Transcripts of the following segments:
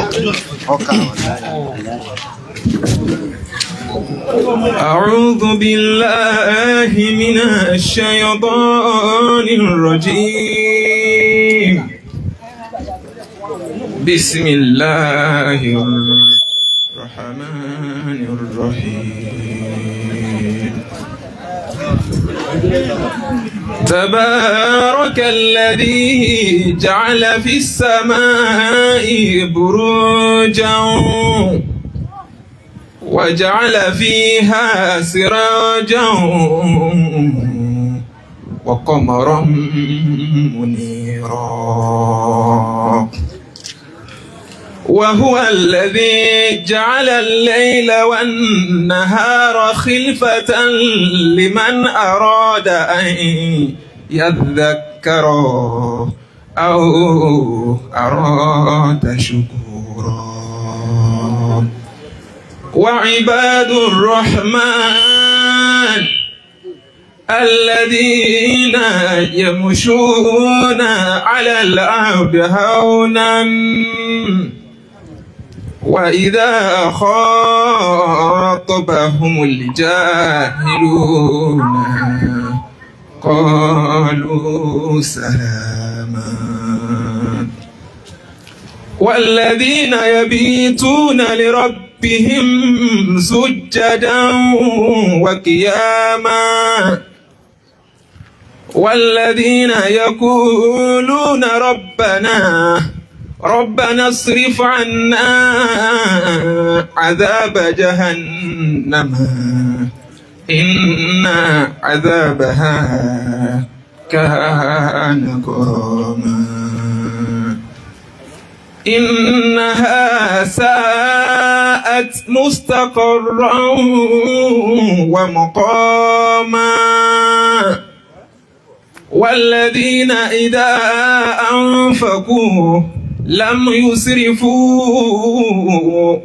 Ọkà. أعوذ بالله من الشيطان الرجيم. بسم الله الرحمن الرحيم. تبارك الذي جعل في السماء بروجا وجعل فيها سراجا وقمرا منيرا. وهو الذي جعل الليل والنهار خلفة لمن أراد أن يذكر أو أراد شكورا. وعباد الرحمن الذين يمشون على الأرض هونا وإذا خاطبهم الجاهلون قالوا سلاما. والذين يبيتون لربهم سجدا وقياما. والذين يقولون ربنا اصرف عنا عذاب جهنم إن عذابها كان غراما. إنها ساءت مستقرا ومقاما. والذين إذا أنفقوا لم يسرفوا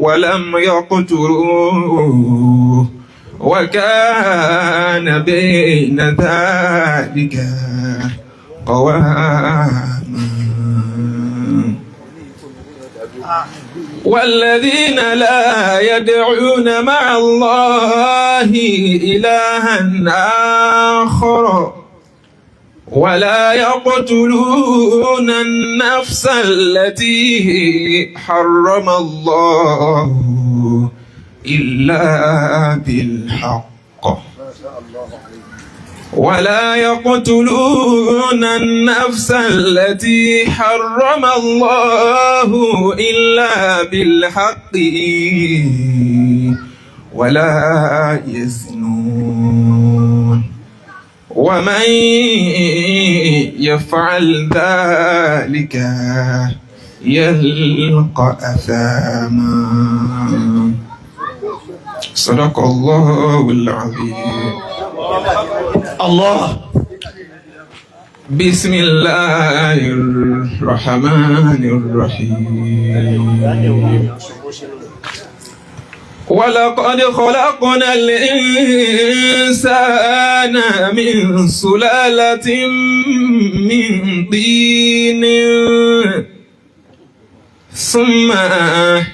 ولم يقتروا وكان بين ذلك قواما. والذين لا يدعون مع الله إلها آخر ولا يقتلون النفس التي حرم الله إلا بالحق ولا يقتلون النفس التي حرم الله إلا بالحق ولا يزنون. ومن يفعل ذلك يلقى أثاما. صدق الله العظيم. Allah. بسم الله الرحمن الرحيم. ولقد خلقنا الإنسان من سلالة من طين ثم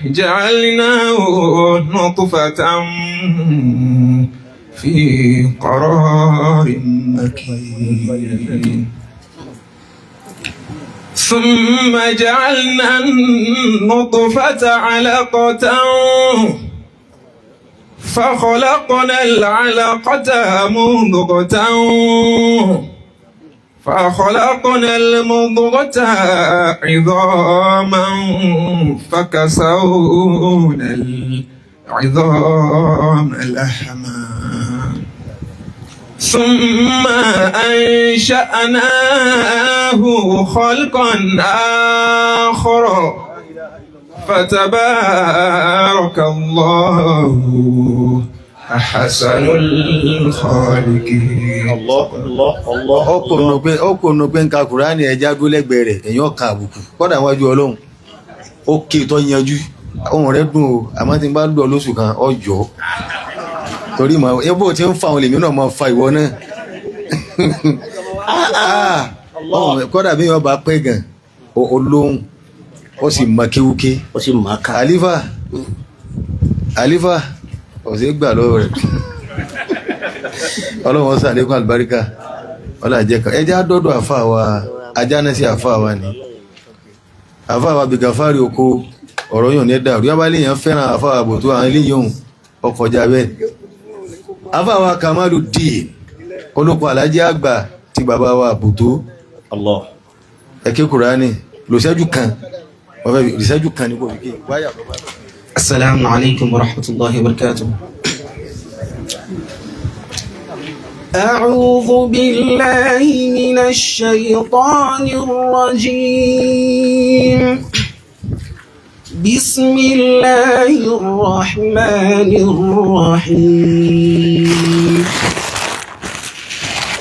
جعلناه نطفة في قرار مكين. ثم جعلنا النطفة علقة فخلقنا العلقة مضغة فخلقنا المضغة عظاما فكسونا العظام لحما ثم أنشأناه خلقا آخر فتبارك الله أحسن الخالقين. Allah, Allah, Allah. Ó kò nù pé ń ka Kùránì, ẹja dúró lẹ́gbẹ̀ẹ́ rẹ̀, èèyàn kan àbùkù kọ́dà wájú Ọlọ́run. Ó ké tó yanjú, ohùn rẹ̀ dùn o, àmọ́ tí n bá lù ọ lóṣù kan ọjọ́ torí mọ̀ ẹ bó ti ń fa àwọn lèmi náà máa fa ìwọ náà. Ah, ohùn rẹ̀, kọ́dà bí wọ́n bá pẹ́ gan olóhùn. Ó sì mọ kéwúké. Ó sì máa ká. Àlífà, àlífà ọ̀sẹ̀ gbà lọ́wọ́ rẹ̀. Ọlọ́run ọ̀sán àlékún àlùbáríkà ọlọ́run àjẹkà. Ẹ jẹ́ àdọ́dọ̀ àfa wa ajánásí àfa wa ni àfa wa bìgàfárì oko ọ̀rọ̀ yóò ní dàrú. Yábà lèèyàn fẹ́ràn àfa wa bòtó àwọn eléyìí òun ọkọjá bẹ́ẹ̀. Àfa wa Kamaluddin olóko alájẹ àgbà ti bàbá wa bòtó. Allah. Ẹ̀kẹ́ Kùránì lòṣẹ́jú kan, wọ́n fẹ́ lòṣẹ́jú kan ní kò fi ké wáyà bàbá. السلام عليكم ورحمة الله وبركاته. أعوذ بالله من الشيطان الرجيم. بسم الله الرحمن الرحيم.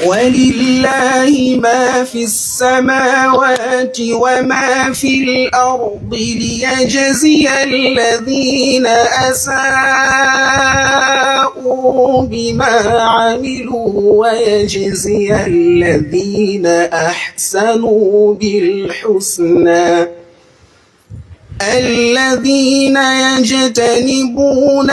ولله ما في السماوات وما في الأرض ليجزي الذين أساءوا بما عملوا ويجزي الذين أحسنوا بالحسنى. الذين يجتنبون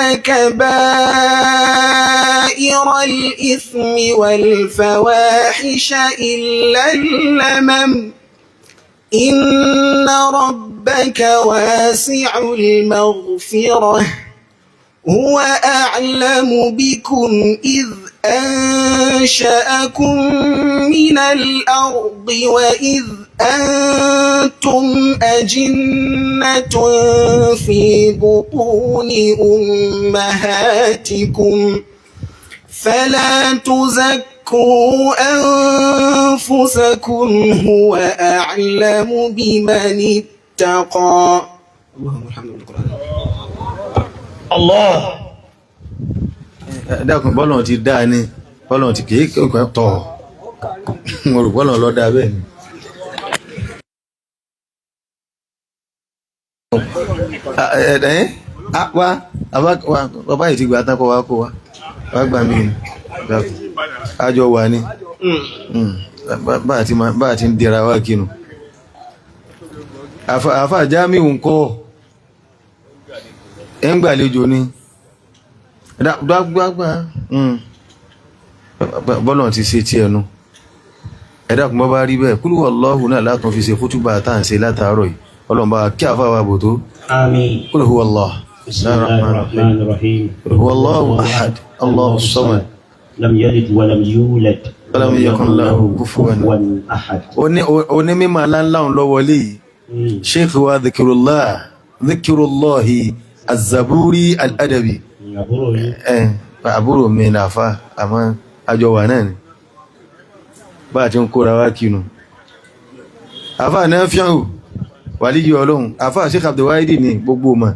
كبائر الإثم والفواحش إلا اللمم إن ربك واسع المغفرة هو أعلم بكم إذ أنشأكم من الأرض وإذ أنتم أجنة في بطون أمهاتكم فلا تزكوا أنفسكم هو أعلم بمن اتقى. اللهم ارحمنا بالقرآن. Allah. Ẹ dákun, bọ́lọ̀ ti dáa ni bọ́lọ̀ ti kìí kọ́ tọ̀, mo rò bọ́lọ̀ lọ dáa bẹ́ẹ̀ ni. Ẹ ẹ wá àbá wa bàbá yìí ti gbà tán, kó wa kó wa wá gbà mí ni. Dákun, àjọ wà ní bá a ti ń dira wá kinu. Àfa Jamiu ńkọ́? Ẹ̀ ń gbàlejò ni gbàgbàgbà bọ́lọ̀ ti ṣe tí ẹnu. Ẹ dákun, bọ́ bá rí bẹ́ẹ̀, kúlù wàlláhu náà látún fi ṣe kútúbà tá à ń ṣe látàárọ̀ yìí. Ọlọ́run bá kí àfa wa bò tó. آمين. Kúlù huwallah. بسم الله الرحمن الرحيم. قل هو الله أحد الله الصمد. لم يلد ولم يولد ولم يكن له كفوا أحد. Onímọ̀ ńláńlá ń lọ wọlé yìí. Sheikh wa Dhikirullah, Dhikirullahi Azaburi Al-Adabi. Àbúrò yín. Ẹ àbúrò mi làfà, àmọ́ àjọ wà náà ni bá a ti ń kóra wá kinu. Àfà náà fíhàn wàlíyí ọlọ́run, àfà Sheikh Abdulwahidi ní gbogbo mọ̀,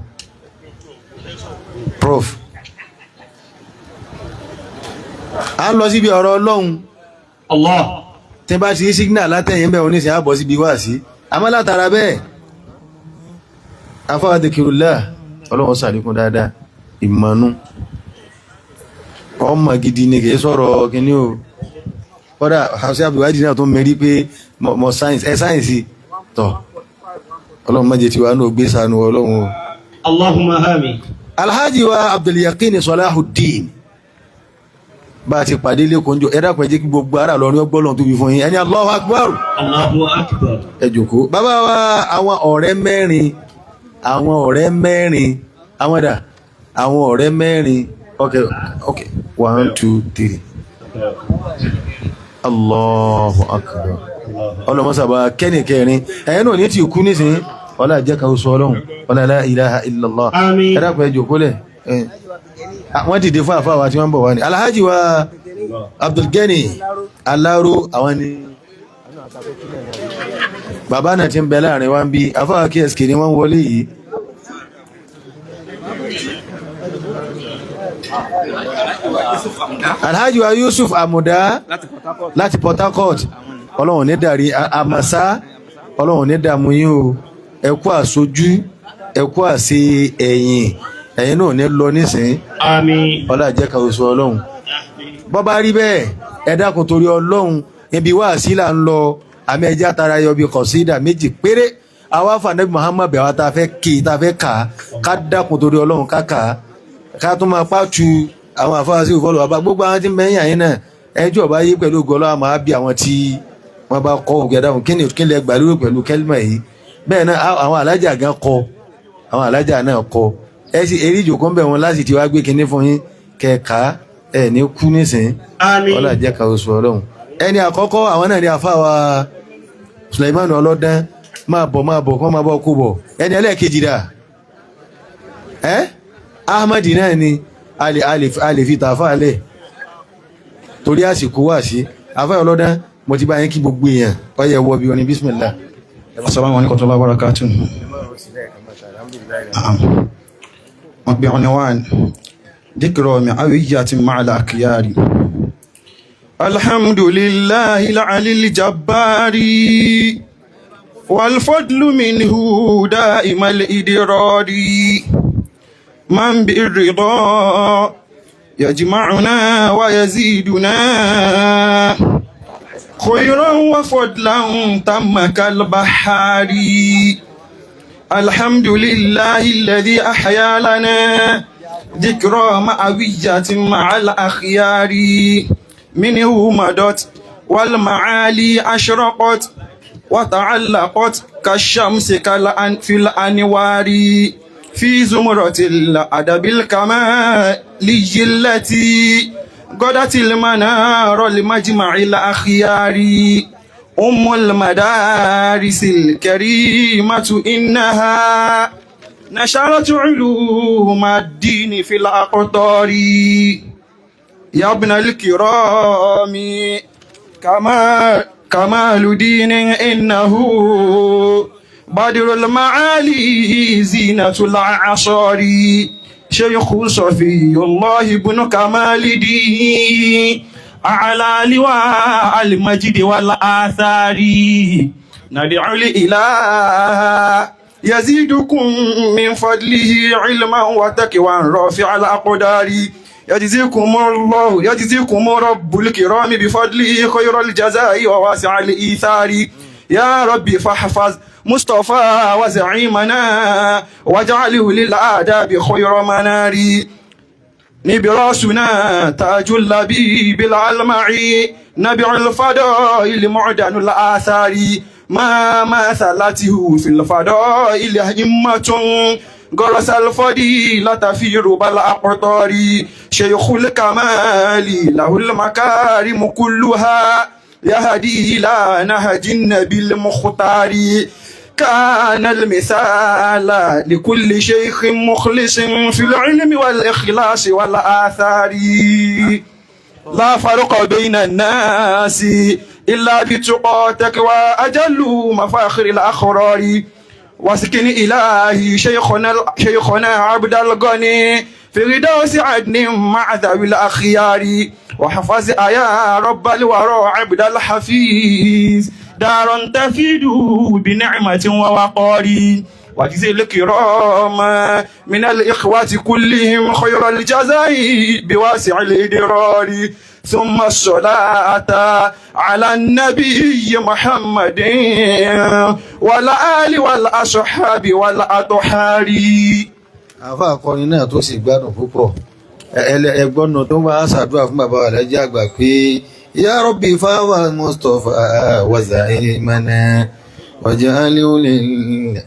prof. A ń lọ síbi ọ̀rọ̀ ọlọ́run. Allah. Tí n bá ti rí signal látẹ̀yìn bẹ́ẹ̀, oníṣẹ́ àbọ̀ síbi wá sí, àmọ́ látara bẹ́ẹ̀, àfà Dhikirullah, ọlọ́run ṣàlékún dáadáa ìmọ̀nú ọmọ gidi ni, kìí sọ̀rọ̀ kìíní o. Kódà àṣẹ Abdulwahidi náà tó mẹ́rí pé mọ sáyẹ̀nsì ẹ sáyẹ̀nsì tọ̀. Ọlọ́run má jẹ́ tiwa náà gbé sànù ọlọ́run o. اللهم آمين. Alhaji wa Abdulyakin Salahuddin, bá a ti pàdé lẹ́kọ̀ọ́ ń jọ, ẹ dákun, ẹ jẹ́ kí gbogbo ara lọ ní ọgbọ́n tóbi fún yín. Ẹni Allahu Akbar. الله أكبر. Ẹ jòkó bàbá wa. Àwọn ọ̀rẹ́ mẹ́rin, àwọn ọ̀rẹ́ mẹ́rin, àwọn dà, àwọn ọ̀rẹ́ mẹ́rin. Ok, one, two, three. Allahu Akbar. Ọlọmọsàbà kẹ́nì kẹrin ẹ̀yẹ́ náà ní ti kú nísìnyí. Ọlá jẹ́ kan sọ ọlọ́run, ọlá la ilaha illallah. Àmín. Ẹ dákun, ẹ jòkó lẹ̀. Ẹ̀ wọ́n dìde fún àfáà wa tí wọ́n ń bọ̀ wá ní Alhaji wa Abdulgani Alaro. Àwọn ni bàbá náà ti ń bẹ láàrin wa ń bí. Àfáà KSK ni wọ́n ń wọlé yìí. Alhaji wa Yusuf Amuda láti Port Harcourt. Ọlọ́run ní dàrí àmàsá, ọlọ́run ní dààmú yín o. Ẹ kú àsojú, ẹ kú àṣe ẹ̀yìn, ẹ̀yìn náà ní lọ nísìnyí. آمين. Ọlá jẹ́ ká oṣù ọlọ́run. Bọ́ bá rí bẹ́ẹ̀, ẹ dákun, torí ọlọ́run, ibi wáàsí là ń lọ, àmì ẹja tara yọ bí kọ̀sídà méjì péré. Àwa fànẹ́bí Muhammad bẹ̀rẹ̀ wa tá a fẹ́ ké, tá a fẹ́ kà á, ká dákun torí Ọlọ́run, ká kà á, ká tún máa pàtó àwọn àfáà sí ìfọlọ́ bàbá gbogbo àwọn tí ń bẹ́yìn àyín náà. Ẹjọ́ ọba yé pẹ̀lú ògo Ọlọ́run, máa bí àwọn tí wọ́n bá kọ́ òkè dáhùn kí ni kí lẹ gbà lérò pẹ̀lú kẹ́límà yìí. Bẹ́ẹ̀ náà àwọn alájà gan kọ, àwọn alájà náà kọ. Ẹ sì eré ìjòkó ń bẹ̀ wọn láti ti wá gbé kinní fún yín kẹka ẹ ní kú nísìn. Àmín. Ọlá jẹ́ ká oṣù Ọlọ́run. Ẹni àkọ́kọ́, àwọn náà ní àfáà wa Suleiman Ọlọ́dán. Máa bọ̀, máa bọ̀, kọ́ máa bọ̀, kó bọ̀. Ẹni ẹlẹ́ẹ̀kejì dà? Ẹ́ Ahmad náà ni a lè fi tàfà lẹ̀ torí àsìkò wà sí àfáà Ọlọ́dán. Mo ti bá yín kí gbogbo èèyàn ọyẹ wọ bí orin bismillah. السلام عليكم ورحمة الله وبركاته. نعم. بعنوان ذكرى معوية مع الأخيار. الحمد لله العلي الجبار، والفضل منه دائم الإدرار، من بالرضا يجمعنا ويزيدنا خيرا وفضلا تم كالبحار. الحمد لله الذي أحيا لنا ذكرى مأوية مع الأخيار، منه مدت والمعالي أشرقت وتعلقت كالشمس كالأن في الأنوار، في زمرة الأدب الكمالي التي غدت المنار لمجمع الأخيار. أم المدارس الكريمة إنها نشرت علوم الدين في الأقطار. يا ابن الكرام كما كمال دين إنه بدر المعالي زينة الأعصار. شيخ صفي الله بن كمال دين أعلى لواء المجد والآثار. ندعو الإله يزيدكم من فضله علما وتقوى رافع الأقدار. يجزيكم الله، يجزيكم رب الكرام بفضله خير الجزاء وواسع الإيثار. يا ربي فاحفظ مصطفى وزعيمنا واجعله للآداب خير منار. نبراسنا تاج اللبيب الألمعي، نبع الفضائل معدن الآثار. ما مثلته في الفضائل همة، غرس الفضيلة في ربى الأقطار. شيخ الكمال له المكارم كلها، يهدي إلى نهج النبي المختار. كان المثال لكل شيخ مخلص في العلم والإخلاص والآثار. لا فرق بين الناس إلا بتقى، تقوى أجل مفاخر الأخرار. وسكن إلهي شيخنا عبد الغني فردوس عدن مع ذوي الأخيار. وحفظ يا رب الورى عبد الحفيظ دارا تفيد بنعمة ووقار. واجزي الكرام من الإخوة كلهم خير الجزاء بواسع الإدرار. ثم الصلاة على النبي محمد والآل والأصحاب والأطهار. Àfa akọrin náà tó sì gbádùn púpọ̀. Ẹgbọ́nà tó máa ṣàdúrà fún bàbá Alhaji àgbà pé ya Rabbi fáwọn Mustapha wazaimana waj'alhu lil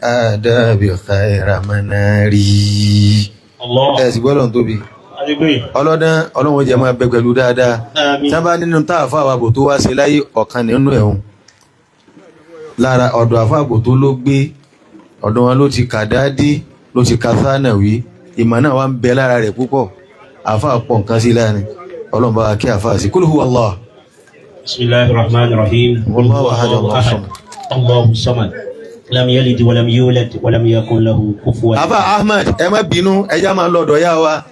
adabi khayra manari. Allah. Ẹ sì gbọ́dọ̀ tóbi. Adigun. Ọlọ́dán Ọlọ́run jẹ́ máa bẹ pẹ̀lú dáadáa. Àmín. Sábà nínú tá àfa àwàbò tó wá sí láyé, ọ̀kan nínú ẹ̀hún lára ọ̀dọ̀ àfa àbò tó ló gbé, ọ̀dọ̀ wọn ló ti kà dáadé, ló ti ka sánàwí. Ìmọ̀ náà wá ń bẹ lára rẹ̀ púpọ̀. Àfa pọ̀ nǹkan sí láàrin. Ọlọ́run bá wa kí àfa sí. Kúlù huwa Allah. بسم الله الرحمن الرحيم. والله أحد، الله الصمد. الله الصمد، لم يلد ولم يولد ولم يكن له كفوا. Àfa Ahmed, ẹ má bínú, ẹjá máa lọ ọ̀dọ̀ yá wa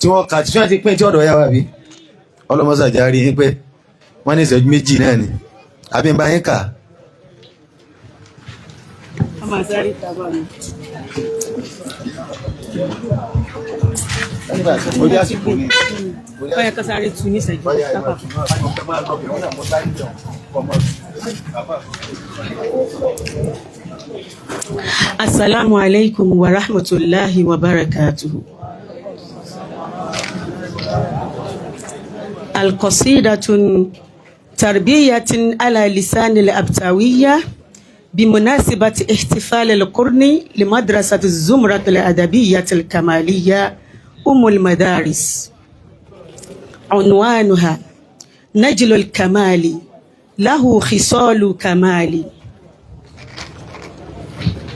tí wọ́n kà tí wọ́n ti pín tí ọ̀dọ̀ yá wa bí ọlọ́mọsàjà rí yín pé wọ́n ní ìṣẹ́jú 2 náà ni àbí ń bá yín kà. A máa sáré tábà mi. Ojú àsìkò ni. Ó yẹ ká sáré tu ní ìṣẹ́jú pápá. Assalamu alaikum wa rahmatullahi wa barakatuhu. القصيدة تربية على لسان الأبتاوية بمناسبة احتفال القرن لمدرسة الزمرة الأدبية الكمالية أم المدارس. عنوانها نجل الكمال له خصال كمال.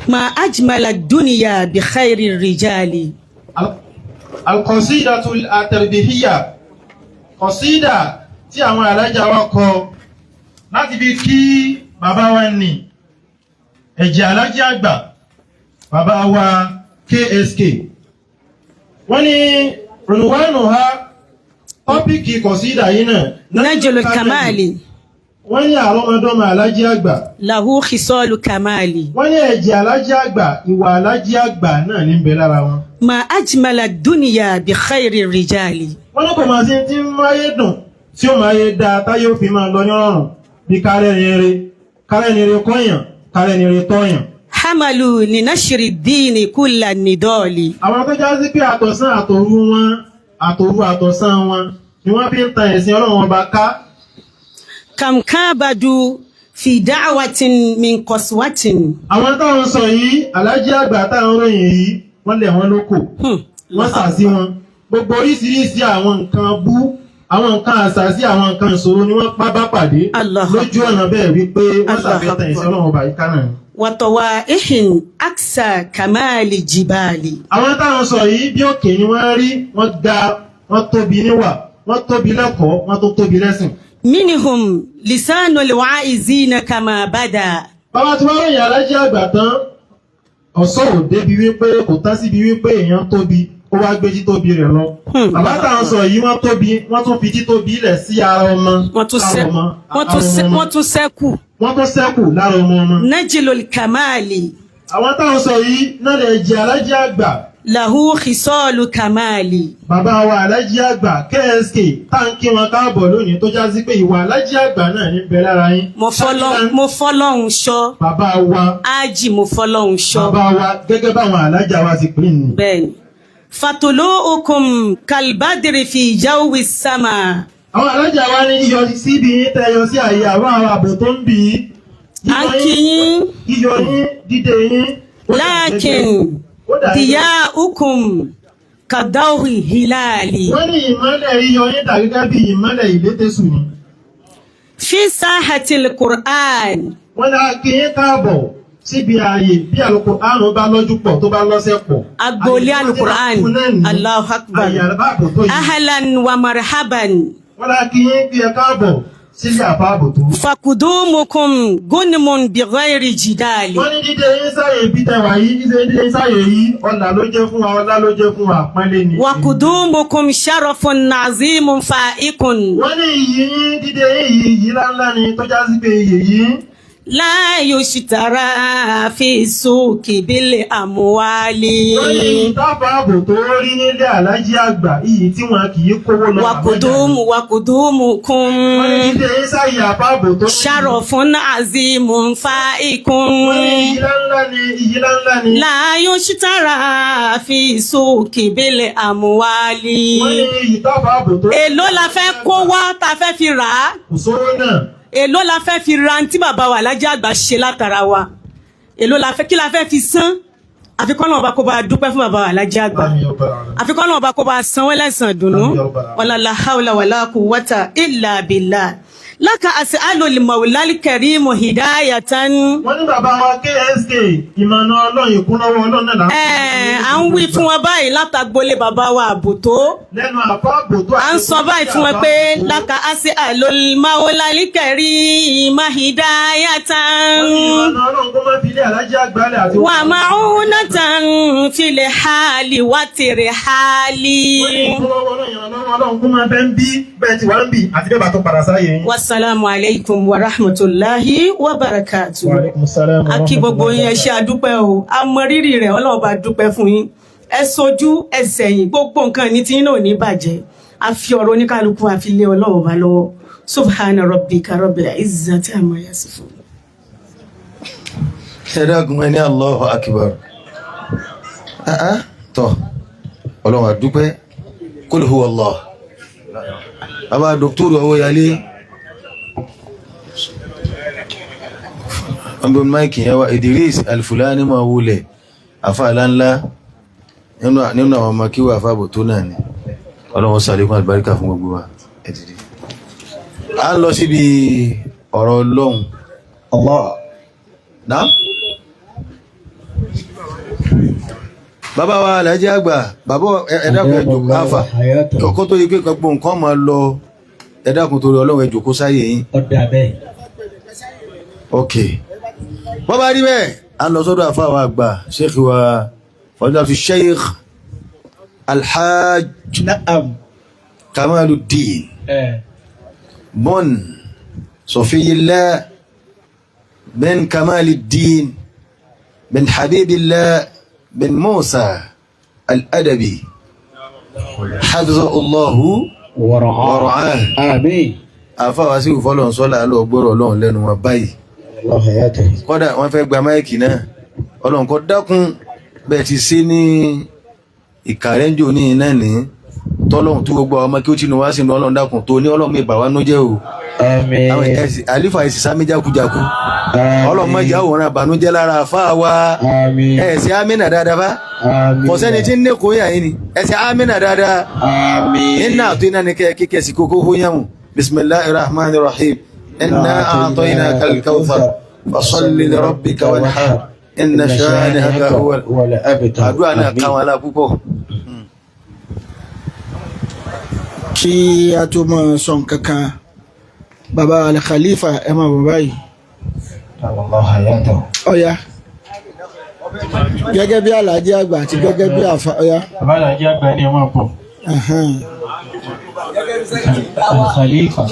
ما أجمل الدنيا بخير الرجال. Al-Qasidatu al-Tarbihiyya, kọ̀sídà tí àwọn alájà wa kọ láti fi kí bàbá wa ní ẹ̀jẹ̀ alájà àgbà, bàbá wa KSK. Wọ́n ní rùnúwánù ha, topic kọ̀sídà yìí náà. نجل الكمال. Wọ́n ní àrọ́mọdọ́mọ alájà àgbà. له خصال كمال. Wọ́n ní ẹ̀jẹ̀ alájà àgbà, ìwà alájà àgbà náà ní ń bẹ lára wọn. ما أجمل الدنيا بخير الرجال. Wọ́n ní kò máa sí tí ń máyé dùn tí ó máa yé dáa táyé ó fi máa lọ ní ọ̀rùn bí kárẹ́ni eré kọ́yàn, kárẹ́ni eré tọ́yàn. حملوا لنشر الدين كل النضال. Àwọn tó já sí pé àtọ̀sán àtòru wọn, àtòru àtọ̀sán wọn ni wọ́n fi ń tan ẹ̀sìn Ọlọ́run Ọba ká. كم كابدوا في دعوة من قسوة. Àwọn táwọn sọ yìí, alájí àgbà táwọn ròyìn yìí, wọ́n lẹ̀ wọ́n lóko, wọ́n sà sí wọn, gbogbo oríṣiríṣi àwọn nǹkan bú, àwọn nǹkan àṣàsí, àwọn nǹkan ìṣòro ni wọ́n bá pàdé Allah. lójú ọ̀nà bẹ́ẹ̀ wípé wọ́n Allah. ṣàfihàn ẹ̀sìn Ọlọ́run Ọba yìí ká náà. وطوائح أقسى كمال الجبال. Àwọn táwọn sọ yìí, bí òkè ni wọ́n rí, wọ́n ga, wọ́n tóbi níwà, wọ́n tóbi lẹ́kọ̀ọ́, wọ́n tó tóbi lẹ́sìn. منهم لسان الواعظين كما بدا. Bàbá tí wọ́n ròyìn alájí àgbà tán, ọ̀sọ́ ò débi wípé kò tán síbi wípé èèyàn tóbi ó wá gbé títóbi rẹ̀ lọ. Bàbá táwọn sọ yìí, wọ́n tóbi, wọ́n tún fi títóbi lẹ̀ sí ara ọmọ, Wọ́n tún lára sẹ́ ọmọ, wọ́n tún ara sẹ́ ọmọ. Wọ́n tún sẹ́kù. Wọ́n tún sẹ́kù lára ọmọ ọmọ. نجل الكمال. Àwọn táwọn sọ yìí náà lè jẹ alájí àgbà. له خصال كمال. Bàbá wa alájí àgbà KSK, táǹkì wọn káàbọ̀ lónìí, tó já sí pé ìwà alájí àgbà náà ní bẹ lára yín. Mo fọlọ́hun ṣọ́. Bàbá wa. Ájì, mo fọlọ́hun ṣọ́. Bàbá wa, gẹ́gẹ́ báwọn alájà wa ti pín ní. Bẹ́ẹ̀ni. Fatulu'ukum kalbadri fi jawi sama. Àwọn alájà wa ní yíyọ síbi yín tẹ yọ sí àyè àwọn ààbò tó ń bì í. À ń kí yín. Yíyọ yín, dídé yín, ó dà Lákin ó dà gẹ́gẹ́- diya'ukum kadawi hilali. Wọ́n ní ìmọ́lẹ̀ yíyọ yín dà gẹ́gẹ́ bí ìmọ́lẹ̀ ìlétésù ni. Fi sahatil Qur'an. Wọ́n ní a kí yín káàbọ̀ síbi ààyè bí Al-Qur'an bá lọ́jú pọ̀, tó bá lọ́sẹ̀ pọ̀. Agboolé Àyè tó Al-Qur'an. ti náà ní. Allahu Akbar. Àyè àbáàbò tó yìí. Ahlan wa marhaban. Wọ́n ní a kí yín bí ẹ káàbọ̀ sílé àbáàbò tó. Fakudumukum gunmun bighayri jidali. Wọ́n ní dídé yín sáyè bí tẹwà yìí, dídé yín sáyè yìí, ọlà ló jẹ́ fún wa, ọlá ló jẹ́ fún wa, àpọ́nlé ni. Wakudumukum sharafun azimun fa'ikun. Wọ́n ní iyì yín, dídé yín yìí, iyì ńláńlá ni tó já sí pé iyì yìí. La yushtara fi suki bil amwali. Wọ́n ní ìtàbàbò tó rí nílé alájí àgbà, iyì tí wọn kì í kówó lọ. Wakudumu wakudumukum Wọ́n ní dídé yín sáyè àbáàbò tó. sharafun azimun fa'ikun. Wọ́n ní iyì ńláńlá ni, iyì ńláńlá ni. La yushtara fi suki bil amwali. Wọ́n ní ìtàbàbò tó. Èló la fẹ́ kó wá tá a fẹ́ fi rà á? Kò sówó náà. Èló la fẹ́ fi ra tí bàbá wa alájí àgbà ṣe látara wa? Èló la fẹ́, kí la fẹ́ fi san? Àfikún náà ọba kó bá a dúpẹ́ fún bàbá wa alájí àgbà. Àmín ọba rẹ̀. Àfikún náà ọba kó bá a san wọ́n lẹ́san dùnú. Àmín ọba rẹ̀. Wala la hawla wala quwwata illa billah. Laka as'alul mawlal karimu hidayatan. Wọ́n ní bàbá wa KSK, ìmọ̀nà Ọlọ́run, ìkúnlọ́wọ́ Ọlọ́run náà là ń. Ẹ̀ẹ́, à ń wí fún wọn báyìí látàgbolé bàbá wa àbòtó. Lẹ́nu àbáàbò tó. À ń sọ báyìí fún wọn pé laka as'alul mawlal karima hidayatan. Wọ́n ní ìmọ̀nà Ọlọ́run kó má fi ilé alájí àgbálẹ̀ àti. Wà ma'unatan fil hali wa tirhali. Wọ́n ní ìkúnlọ́wọ́ Ọlọ́run, ìrànlọ́wọ́ Ọlọ́run kó máa bẹ́ ń bí bẹ́ẹ̀ tí wà ń bì àti bẹ́ẹ̀ bá tó padà sáyé yín. Wasalaamu alaykum wa rahmatulahi wa barakatu. Wa alaikum salam wa A kí gbogbo yín, ẹ rahmatullahi. ṣé, àdúpẹ́ o, a mọ rírì rẹ̀. Ọlọ́run bá dúpẹ́ fún yín. Ẹ sojú ẹ sẹ̀yìn, gbogbo nǹkan ní tí yín náà ò ní bàjẹ́. A fi ọ̀rọ̀ oníkálukú, a fi lé Ọlọ́run bá lọ́wọ́. Subhana rabbika rabbil izzati amma yasifun. Ẹ dákun, ẹ ní Allahu Akbar. Tọ́ Ọlọ́run àdúpẹ́. Kul huwa Allah. Bàbá dòkítọ́rù Ọwọ́yálé, ọgbọ̀n máìkì yẹn wá. Idris Alfulani máa wulẹ̀ àfáàlá ńlá nínú àwọn ọmọ kíwà àfáàbò tó náà ni. Ọlọ́run ṣàlékún àlùbáríkà fún gbogbo wa. Ẹ dìde. A ń lọ síbi ọ̀rọ̀ Ọlọ́run. Allah. Náà bàbá wa Alhaji àgbà, bàbá ẹ dákun, ẹ jókòó. Àfà kó tó yí pé gbogbo nǹkan máa lọ, ẹ dákun torí Ọlọ́run, ẹ jókòó sáyé yín. Ọ̀dà bẹ́ẹ̀. Ok, wọ́n bá rí bẹ́ẹ̀, a lọ sọ́dọ̀ àfà wa àgbà, sheikh wa, fadilatu sheikh Alhaj Naam. Kamaluddin bon Sofiyillah ben Kamaluddin ben Habibillah ben Musa al-Adabi, hafizahullahu wa ra'ah. Àmín. Àfà wa sí ìfọlọ́n sọ́là lọ gbọ́rọ̀ Ọlọ́run lẹ́nu wọn báyìí. Allah hayatahu. Kọ́dà wọ́n fẹ́ gba máìkì náà. Ọlọ́run kọ́ dákun, bẹ́ẹ̀ ti ṣe ní ìkàrẹ́njò ní iná ní tọ́lọ́hún tó gbogbo àwọn ọmọ kí ó tinú wá sínú. Ọlọ́run dákun tó ní Ọlọ́run mi bà wá nú jẹ́ o. Àmín. Àwọn ẹ̀sìn àlífà ẹ̀sìn sámi jákujáku. Ọlọ́run má jẹ́ àwòrán àbànújẹ́ lára àfáà wa. Àmín. Ẹ̀sìn amínà dáadáa bá. Àmín. Kò sẹ́ni tí ń ní kóyà yín ni ẹ̀sìn amínà dáadáa. Àmín. Iná àti iná ni kẹ́ kíkẹ́ sí kókó hóyàmù. Bismillahir rahmanir rahim. Inna a'tainaka al-kawthar fasalli li rabbika wanhar inna shani'aka huwal wal abtar. Àdúrà náà káwọn alá púpọ̀. Kí a tó máa sọ nǹkan kan, baba Al-Khalifa, ẹ máa bọ̀ báyìí. Allah hayatahu. Ọ̀ya, gẹ́gẹ́ bí Alhaji àgbà àti gẹ́gẹ́ bí àfa, ọ̀ya. Bàbá Alhaji àgbà ni ẹ máa pọ̀. Ẹ̀hẹ́n. Al-Khalifa.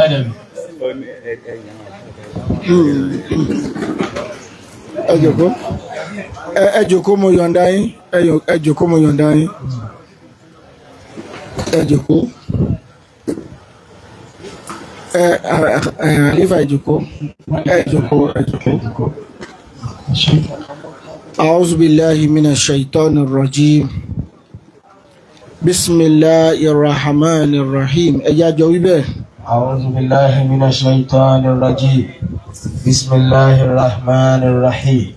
Al-Adabi. Ẹ jòkó, ẹ jòkó, mo yọ̀ǹda yín. Ẹ jòkó, mo yọ̀ǹda yín, ẹ jòkó. Ẹ ẹ ẹ Khalifa, ẹ jòkó, ẹ jòkó, ẹ jòkó. أعوذ بالله من الشيطان الرجيم، بسم الله الرحمن الرحيم. Ẹ jẹ́ àjọ wí bẹ́ẹ̀. أعوذ بالله من الشيطان الرجيم، بسم الله الرحمن الرحيم.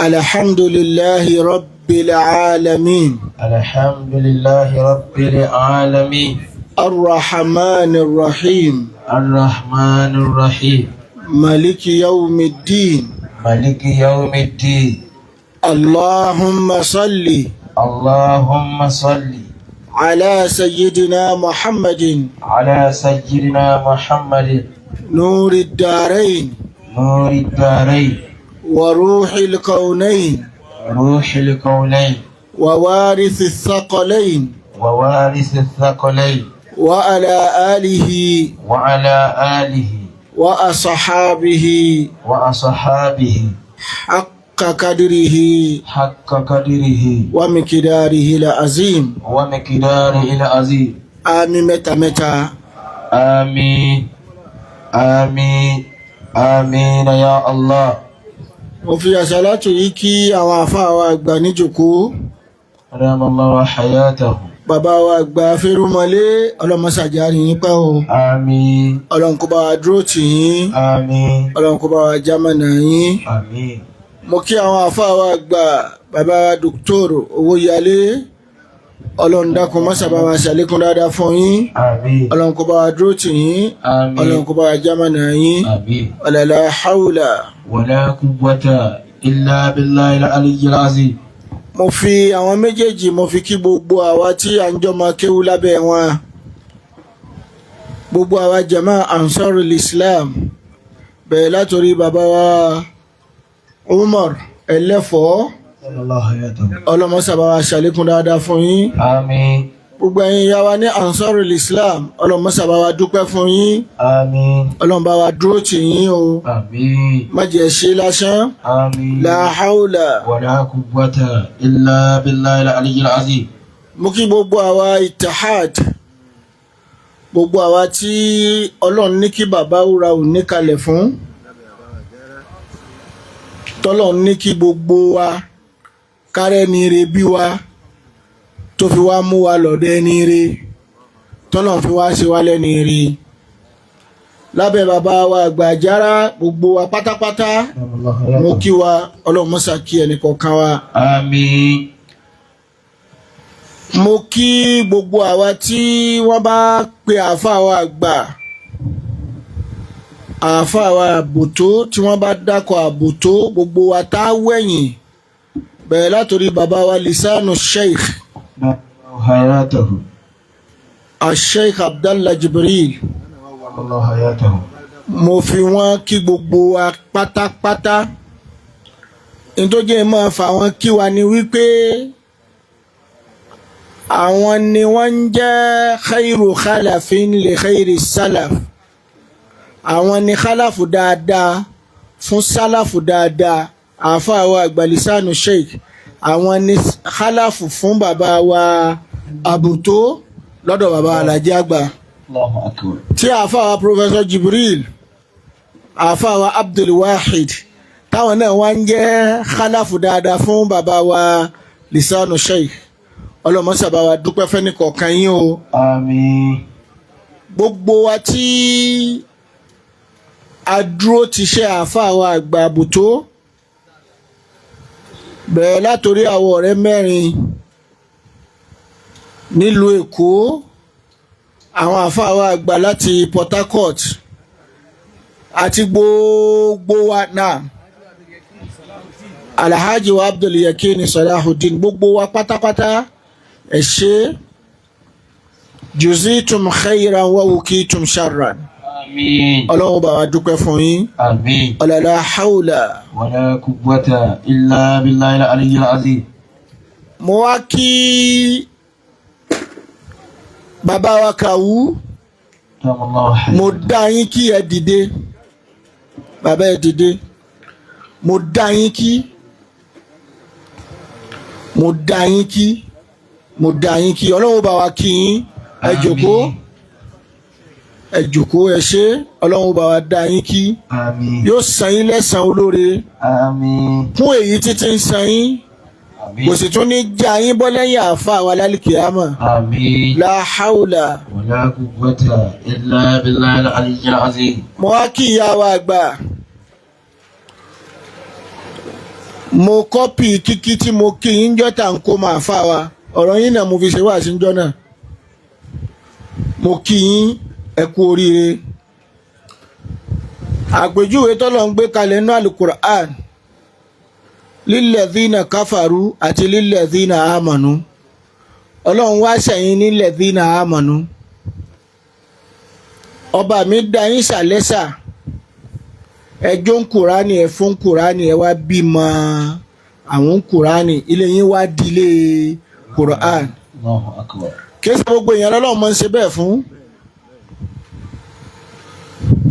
الحمد لله رب العالمين. الحمد لله رب العالمين. الرحمن الرحيم. الرحمن الرحيم. مالك يوم الدين. مالك يوم الدين. اللهم صل اللهم صل على سيدنا محمد على سيدنا محمد نور الدارين نور الدارين وروح الكونين روح الكونين ووارث الثقلين ووارث الثقلين وعلى آله وعلى آله وأصحابه وأصحابه حق قدره حق قدره ومقداره العظيم. ومقداره العظيم. Àmín mẹ́ta mẹ́ta. آمين، آمين، آمين يا الله. Mo fi àṣàlátù yìí kí àwọn àfáà wa àgbà níjòkó. أدام الله حياته. Bàbá wa àgbà Fẹ́rúmọlé, ọlọ́mọṣàjárì yín pẹ́ o. آمين. Ọlọ́run kó bá wa dúró tì yín. آمين. Ọlọ́run kó bá wa jámọ̀nà yín. آمين. Mo kí àwọn àfáà wa àgbà, bàbá wa Dòkítọ́rù Owóyálé, Ọlọ́run dákun mọ́sà bá wa ṣàlékún dáadáa fún yín. آمين. Ọlọ́run kó bá wa dúró tì yín. آمين. Ọlọ́run kó bá wa jámọ̀nà yín. آمين. Ọ̀làlá haúlà. ولا قوة إلا بالله العلي العظيم. Mo fi àwọn méjèèjì, mo fi kí gbogbo àwa tí à ń jọmọ kéwú lábẹ́ wọn, gbogbo àwa jama Ansarul Islam, bẹ̀rẹ̀ látòrí bàbá wa Umar Ẹlẹ́fọ̀ọ́. الله حياته. Ọlọ́mọsàbá wa ṣàlékún dáadáa fún yín. آمين. Gbogbo ẹ̀yin ìyá wa ní Ansarul Islam, ọlọ́mọsàbá wa dúpẹ́ fún yín. آمين. Ọlọ́run bá wa dúró tì yín o. آمين. Má jẹ́ ṣe lásán. آمين. La haula ولا قوة إلا بالله العلي العظيم. Mo kí gbogbo àwa Ittihad, gbogbo àwa tí Ọlọ́run ní kí bàbá wúra ò ní kalẹ̀ fún. Tọ́lọ̀ ní kí gbogbo wa kárẹ́ ni ire bí wa tó fi wá mú wa lọ́dọ̀ ẹni ire, tọ́lọ̀ fi wá ṣe wá lẹ́ni ire. Lábẹ́ bàbá wa àgbà Àjàrà, gbogbo wa pátápátá mo kí wa, Ọlọ́run mọ́sá kí ẹnì kọ̀ọ̀kan wa. Àmín. Mo kí gbogbo àwa tí wọ́n bá pe àáfàá wa àgbà, àáfàá wa àbòtó, tí wọ́n bá dákọ̀ àbòtó, gbogbo wa tá a wẹ̀yìn, bẹ̀rẹ̀ látòrí bàbá wa Lisanu Sheikh Hayatahu. Sheikh Abdallah Jibril. Allah hayatahu. Mo fi wọ́n kí gbogbo wa pátápátá. Nítorí máa fà wọ́n kí wa ni wípé àwọn ni wọ́n ń jẹ́ khairu khalafin li khairi salaf. Àwọn ni khalafu dáadáa fún sálàfù dáadáa. Àáfàá wa àgbà Lisanu Sheikh, àwọn ni khalafu fún bàbá wa àbùtó lọ́dọ̀ bàbá Alhaji àgbà. Allahu akbar. Tí àáfàá wa Professor Jibril, àáfàá wa Abdul Wahid, táwọn náà wá ń jẹ́ khalafu dáadáa fún bàbá wa Lisanu Sheikh. Ọlọ́mọṣàbá wa dúpẹ́ fẹ́ni kọ̀ọ̀kan yín o. Àmín. Gbogbo wa tí a dúró ti ṣe àáfàá wa àgbà àbùtó, bẹ̀rẹ̀ látòrí àwọn ọ̀rẹ́ mẹ́rin nílùú Èkó, àwọn àáfàá wa àgbà láti Port Harcourt, àti gbogbo wa náà, Alhaji wa Abdul Yakin Salahuddin, gbogbo wa pátápátá, ẹ ṣé. Juzitum khayran wa wukitum sharran. Àmín. Ọlọ́run bá wa dúpẹ́ fún yín. Àmín. Ọ̀làlá haúlà. Wala quwwata illa billahi al-aliyyil azim. Mo wá kí bàbá wa Kàwú. Mo dá yín kí ẹ dìde, bàbá, ẹ dìde. Mo dá yín kí, mo dá yín kí, mo dá yín kí. Ọlọ́run bá wa kí yín. Ẹ jòkó, ẹ jòkó, ẹ ṣé. Ọlọ́run bá wa dá yín kí. Àmín. Yóò san yín lẹ́san olóore. Àmín. Kún èyí títí ń san yín, kò sì tún ní já yín bọ́ lẹ́yìn àáfàá wa lálìkìyámà. Àmín. La haula. Wala quwwata illa billahi al-aliyyil azim. Mo wá kí ìyá wa àgbà. Mo copy kíkí tí mo kí yín jọ́ta ń kó máa fà wá ọ̀rọ̀ yín náà, mo fi ṣe wá sí jọ́ náà. Mo kí yín, ẹ kú oríire. Àpèjúwe tọ́lọ̀ ń gbé kalẹ̀ nínú alukur'an, lilladhina kafaru àti lilladhina amanu, Ọlọ́run wá sẹ́yìn lilladhina amanu. Ọba mi dá yín sàlẹ́sà, ẹjọ́ ń kúránì, ẹ fún kúránì, ẹ wá bímọ àwọn kúránì, ilé yín wá dílé kúránì. Allahu akbar. Kí ẹ sọ gbogbo èèyàn lọ́lọ́run máa ń ṣe bẹ́ẹ̀ fún.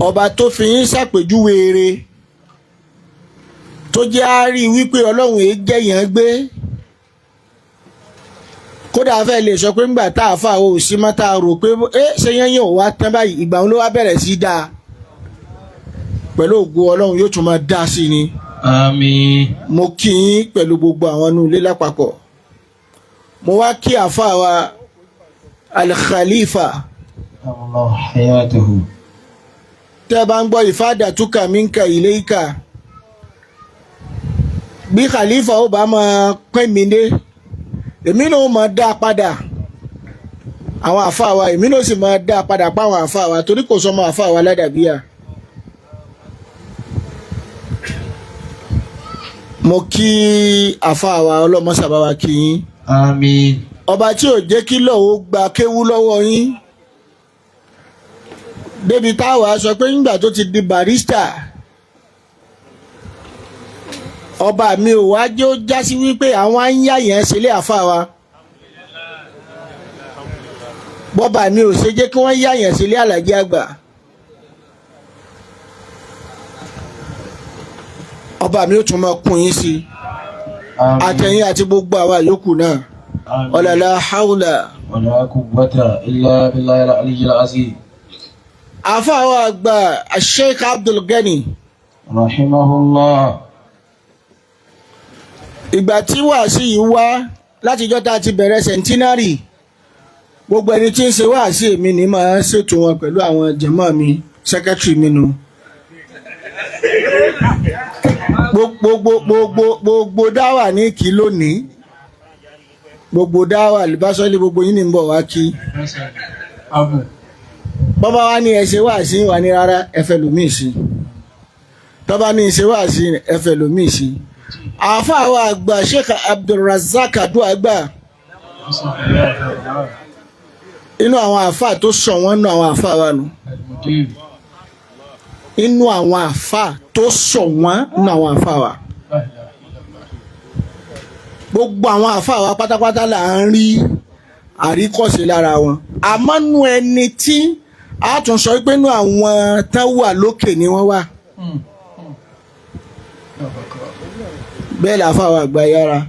Ọba tó fi yín ṣàpèjúwe eré tó jẹ́ á rí wípé Ọlọ́run èé jẹ̀yàn gbé, kódà fẹ́ lè sọ pé ńgbà tá a fà ó sí mọ́, tá a rò pé ẹ ṣe yẹn yóò wá tán báyìí, ìgbà wọn ló wá bẹ̀rẹ̀ sí dáa. Pẹ̀lú ògo Ọlọ́run, yóò tún máa dá sí ni. Àmín. Mo kí yín pẹ̀lú gbogbo àwọn inú ilé lápapọ̀. Mo wá kí àáfàá wa Al-Khalifa. Allah hayatahu. Tẹ́ bá ń gbọ́ ìfádà túkà minka ilayka, bí khalifa ó bá máa pín mi dé, èmi náà ó máa dá a padà àwọn àáfàá wa, èmi náà sì máa dá a padà pa àwọn àáfàá wa, torí kò sọmọ àáfàá wa ládàbíyà. Mo kí àáfàá wa, ọlọ́mọṣàbá wa kí yín. Àmín. Ọba tí ò jẹ́ kí lọ́wọ́ gba kéwú lọ́wọ́ yín débi táwa sọ pé nígbà tó ti di barista, ọba mi ò wá jẹ́ ó já sí wípé àwọn á ń yá yẹn sílé àáfàá wa, bọ́ba mi ò ṣe jẹ́ kí wọ́n yá yẹn sílé Àlàjí àgbà. Ọba mi ò tún máa kún yín sí i, àtẹ̀yìn àti gbogbo àwa yòókù náà. Ọ̀làlá haúlà. Wala quwwata illa billahi al-aliyyil azim. Àáfàá wa àgbà Sheikh Abdul Gani. Rahimahullah. Ìgbà tí wàásì yìí wá látijọ́ tá a ti bẹ̀rẹ̀ centenary, gbogbo ẹni tí ń ṣe wàásì èmi ní máa ṣètò wọn pẹ̀lú àwọn jẹ̀mọ́ mi, secretary mi nu. Gbogbo dáwà ní kí lónìí, gbogbo dáwà lùbásọ́lé gbogbo yín ní ń bọ̀ wá kí. Bọ́bá wa ní ẹ ṣe wàásì wà ní rárá, ẹ fẹ́ lòmíì sí. Tọ́ba ní ṣe wàásì, ẹ fẹ́ lòmíì sí. Àáfàá wa àgbà Sheikh Abdulrazak Aduagba, inú àwọn àáfàá tó sọ wọ́n nú àwọn àáfàá wa nù, inú àwọn àáfàá tó sọ wọ́n nú àwọn àáfàá wa, gbogbo àwọn àáfàá wa pátápátá là ń rí àríkọ́ṣe lára wọn. Àmọ́ nú ẹni tí a tún sọ pé nú àwọn tán wà lókè ni wọ́n wà. Bẹ́ẹ̀ làáfàá wa àgbà yára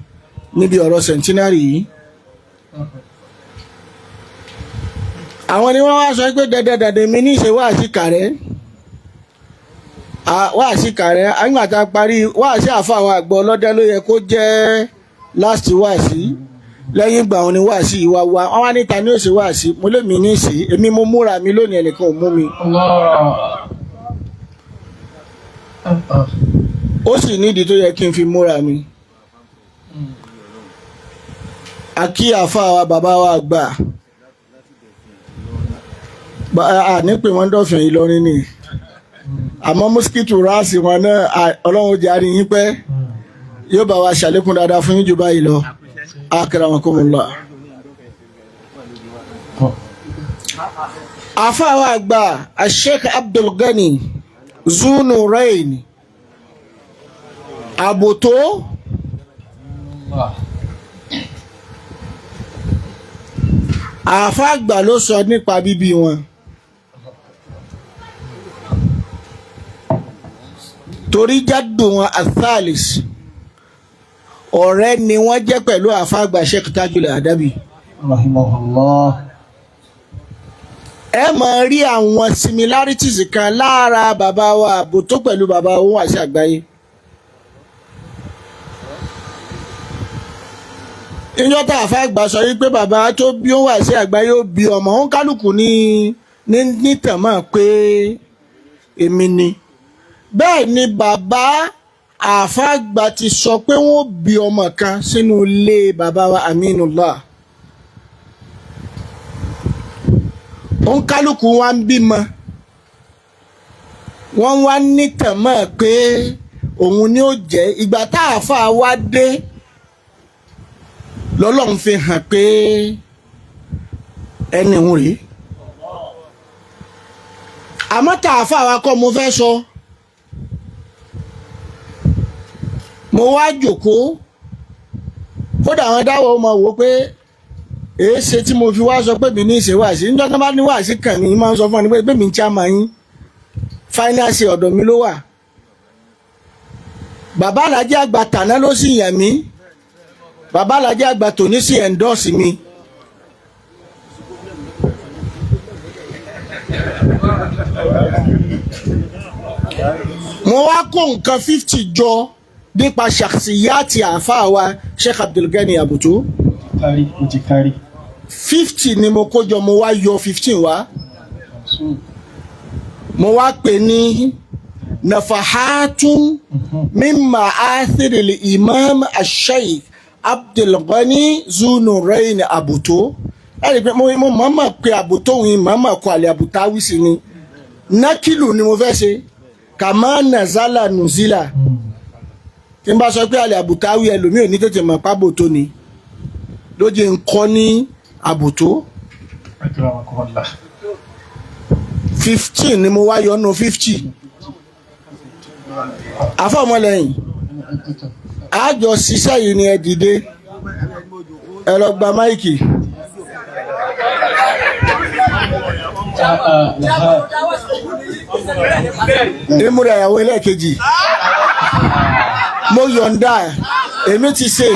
níbi ọ̀rọ̀ centenary yìí. Àwọn ni wọ́n wá sọ pé dandan dandan mi ní ìṣe wáàsí kàrẹ́, wáàsí kàrẹ́. Àgbà tá a parí wáàsí àáfàá wa àgbà ọlọ́dẹ ló yẹ kó jẹ́ last wáàsí. Lẹ́yìn ìgbà wọn ni wáàsí yìí wá wá. Wọ́n wá níta ní òṣè wáàsí, mo lé mi ní ìṣe, èmi mo múra mi lónìí, ẹnìkan ò mú mi. Ó sì nídìí tó yẹ kí n fi múra mi. Àkí àáfàá wa bàbá wa àgbà ní pé wọ́n dọ̀fìn Ìlọrin ni, àmọ́ mọ́síkìtù ráàsì wọn náà, Ọlọ́run ó jẹ́ àárín yín pẹ́, yóò bá wa ṣàlékún dáadáa fún yín jù báyìí lọ. Akramakumullah. Àáfàá wa àgbà Sheikh Abdulgani Zunurain Àbòtó, àáfàá àgbà ló sọ nípa bíbí wọn. Torí jádùn wọn athalis, ọ̀rẹ́ ni wọ́n jẹ́ pẹ̀lú àáfàá àgbà Sheikh Tajul Adabi. Rahimahullah. Ẹ máa rí àwọn similarities kan lára bàbá wa Àbòtó pẹ̀lú bàbá wọn àti àgbáyé. Ìjọ tá àáfàá àgbà sọ yìí pé bàbá tó bí ó wà sí àgbáyé ó bí ọmọ òun kálukú ní nítàmọ́ pé èmi ni. Bẹ́ẹ̀ ni bàbá àáfàá àgbà ti sọ pé wọ́n bí ọmọ kan sínú ilé bàbá wa Aminullah. Òun kálukú wa ń bímọ, wọ́n wá nítàmọ́ pé òun ni ó jẹ́. Ìgbà tá àáfàá wa dé lọ́lọ́run fi hàn pé ẹni òun rèé. Àmọ́ tá àáfàá wa kọ́ mo fẹ́ sọ, mo wá jòkóó, kódà àwọn dáwọ́ ọmọ wò pé èé ṣe tí mo fi wá sọ pé mi ní ìṣe wáàsí. Níjọ́ tó bá ní wáàsí kàn mí, máa ń sọ fún ọ ní pé mi ń chairman yín, finance ọ̀dọ̀ mi ló wà. Bàbá alájẹ àgbà tàná ló sì yàn mí, bàbá alájẹ àgbà tòní sì endorse mi. Mo wá kó nǹkan 50 jọ nípa ṣàṣìyáàtì àáfàá wa Sheikh Abdulgani Àbòtó. 50 ni mo kó jọ, mo wá yọ 15 wá. Mo wá pè ní nafahatun mimma athiril imam asheikh Abdulgani Zunurain Àbòtó. Ẹ̀rí pé mo mọ̀ọ́mọ̀ pé Àbòtó òun mọ̀ọ́mọ̀ kọ àlẹ́ Àbòtáwí sí ni. Nákìlù ni mo fẹ́ ṣe, kàmá nàzálà nùzílà. Tí n bá sọ pé àlẹ́ Àbòtáwí, ẹlòmíì ò ní tètè mọ̀ pábòtó ni, ló jẹ́ ń kọ́ ní Àbòtó. 15 ni mo wá yọnu 50. Àfọ̀mọ́lẹ́yìn àjọ ṣiṣẹ́ yìí ni ẹ dìde, ẹ lọ gba máìkì. Ìmúra ìyàwó ẹlẹ́ẹ̀kejì mo yọ̀ǹda èmi ti ṣe.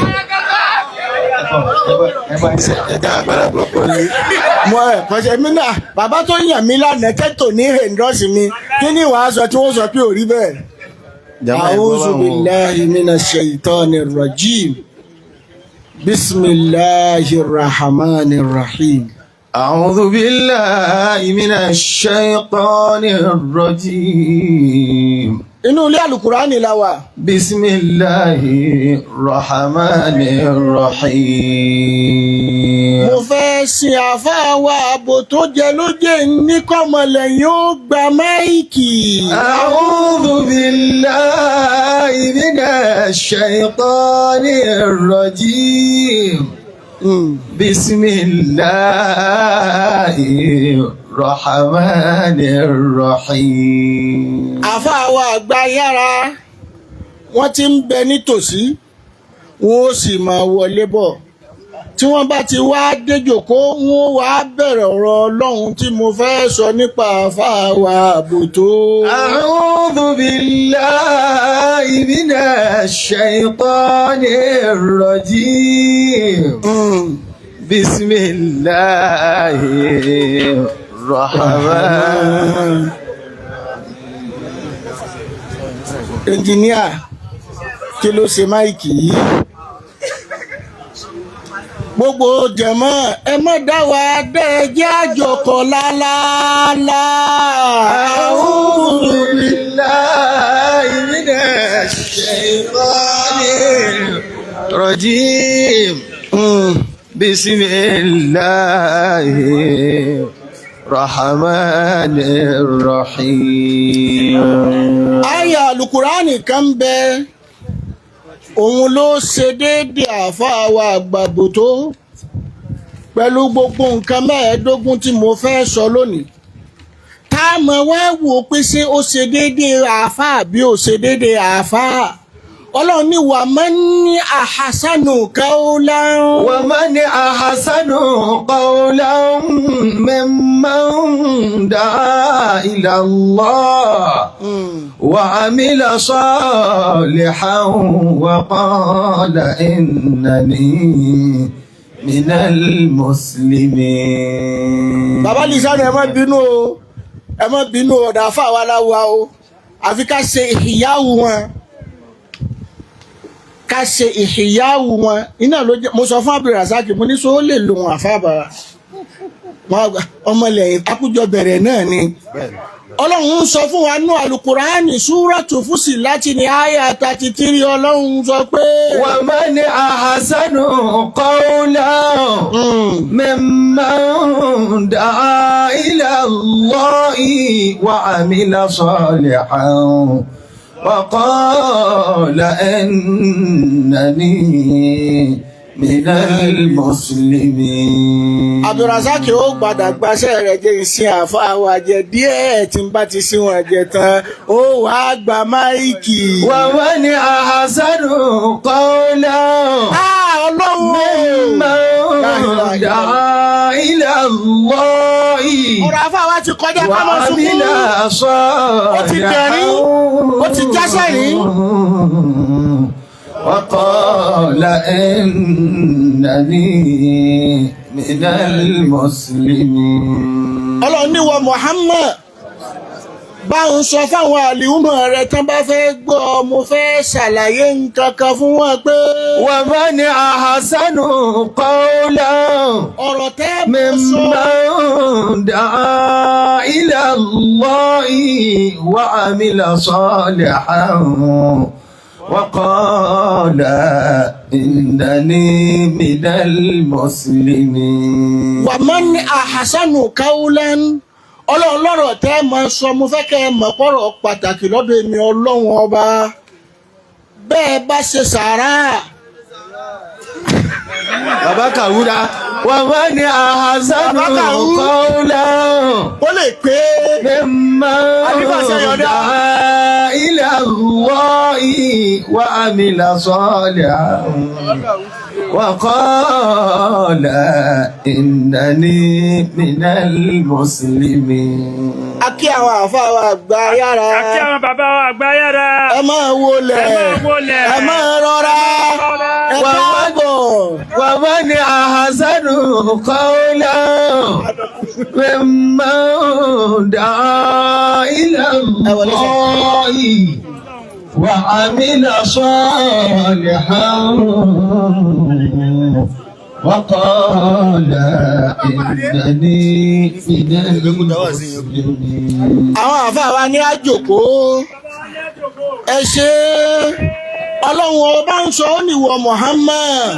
Mo ẹ pọ̀ṣẹ̀ mi náà, bàbá tó yàn mí lánàá tẹ́tò ní endorse mi, kí ni wàá sọ tí wọ́n sọ pé ò rí bẹ́ẹ̀. Jàmáà ẹ gbọ́ أعوذ báwọn o. بالله من الشيطان الرجيم بسم الله الرحمن الرحيم أعوذ بالله من الشيطان الرجيم Inú ilé alukurani la wà. بسم الله الرحمن الرحيم Mo fẹ́ sin àáfàá wa ààbò tó jẹ lójé ní kọ́mọlẹ́yìn ó gba máìkì. أعوذ بالله من الشيطان الرجيم بسم الله الرحمن الرحيم Àáfàá wa àgbà yára wọ́n ti ń bẹ nítòsí, wọn ó sì máa wọlé bọ̀. Tí wọ́n bá ti wá déjòkó, wọn ó wá bẹ̀rẹ̀ ọ̀rọ̀ Ọlọ́run tí mo fẹ́ sọ nípa àáfàá wa ààbò tó. أعوذ بالله من الشيطان الرجيم بسم الله الرحمن Ẹnjìníà, kí ló ṣe máìkì yìí? Gbogbo jẹ̀mọ́, ẹ má dá wa dẹ́, ẹ jẹ́ àjọkọ̀ lálálá. أعوذ بالله من الشيطان الرجيم بسم الله الرحمن الرحيم Àyà alukurani kan bẹ, òun ló ṣe déédéé àáfàá wa àgbàgbò tó pẹ̀lú gbogbo nǹkan 25 tí mo fẹ́ sọ lónìí. Tá a mọ̀ wá wò ó pé ṣé ó ṣe déédéé àáfàá bí ó ṣe déédéé àáfàá. Ọlọ́run ní wà máa ń ní àhásánù káólá. ومن أحسن قولا ممن دعا إلى الله وعمل صالحا وقال إنني من المسلمين. Bàbá Lisanu, ẹ má bínú o, ẹ má bínú o, ọ̀dà àfàá wa láwa o. Àfi ká ṣe ìyáwó wọn, ká ṣe ìyáwó wọn iná ló jẹ. Mo sọ fún Abdulrasaq, mo ní sọ ó lè lò wọn àfàá bàrà wọn ọmọlẹ́yìn akújọ bẹ̀rẹ̀ náà ni. Ọlọ́run ń sọ fún wa nú alukurani súrọ̀tù fúsì láti ní àyà 33, Ọlọ́run sọ pé. ومن أحسن قولا ممن دعا إلى الله وعمل صالحا وقال إنني من المسلمين. Abdulrasaq ó padà gbaṣẹ́ rẹ̀ jẹ́ ìsìn àáfàá wa jẹ díẹ̀. Tí n bá ti sin wọn jẹ tán, ó wàá gba máìkì. ومن أحسن قولا Ah, Ọlọ́run o! ممن دعا إلى الله Ọ̀rọ̀ àáfàá wa ti kọjá ká máa sunkún. وعمل Ó ti dẹ̀rín, ó ti jásẹ̀ rí. وقال إنني من المسلمين. Ọlọ́run ní wọ Muhammad báwọn sọ fáwọn àlìhùmọ̀ rẹ̀ tán bá fẹ́ gbọ́, mo fẹ́ ṣàlàyé nǹkan kan fún wọn pé. ومن أحسن قولا Ọ̀rọ̀ tẹ́ mọ̀ sọ. ممن دعا إلى الله وعمل صالحا وقال إنني من المسلمين. Wàmọ́ ní àhásánù káúlẹ́n, Ọlọ́run lọ́rọ̀ tẹ́ mọ̀ sọ, mo fẹ́ kẹ́ ẹ mọ̀ pọ̀rọ̀ pàtàkì lọ́dọ̀ èmi Ọlọ́run ọba. Bẹ́ẹ̀ bá ṣe sàárà. Bàbá Kàwúrà ومن أحسن Bàbá Kàwú. قولا Ó lè pé ممن Àbíkọ́ ṣe yọ̀dá. دعا إلى الله وعمل صالحا وقال إنني من المسلمين. A kí àwọn àáfàá wa àgbà yára. Àti àwọn bàbá wa àgbà yára. Ẹ máa wọlé, Ẹ máa wọlẹ̀. ẹ máa rọra, ẹ káàbọ̀. ومن أحسن قولا ممن دعا إلى الله وعمل صالحا وقال إنني من المسلمين. Àwọn àáfàá wa ní àjòkó, ẹ ṣe. Ọlọ́run ọba ń sọ, ó ní wọ Muhammad,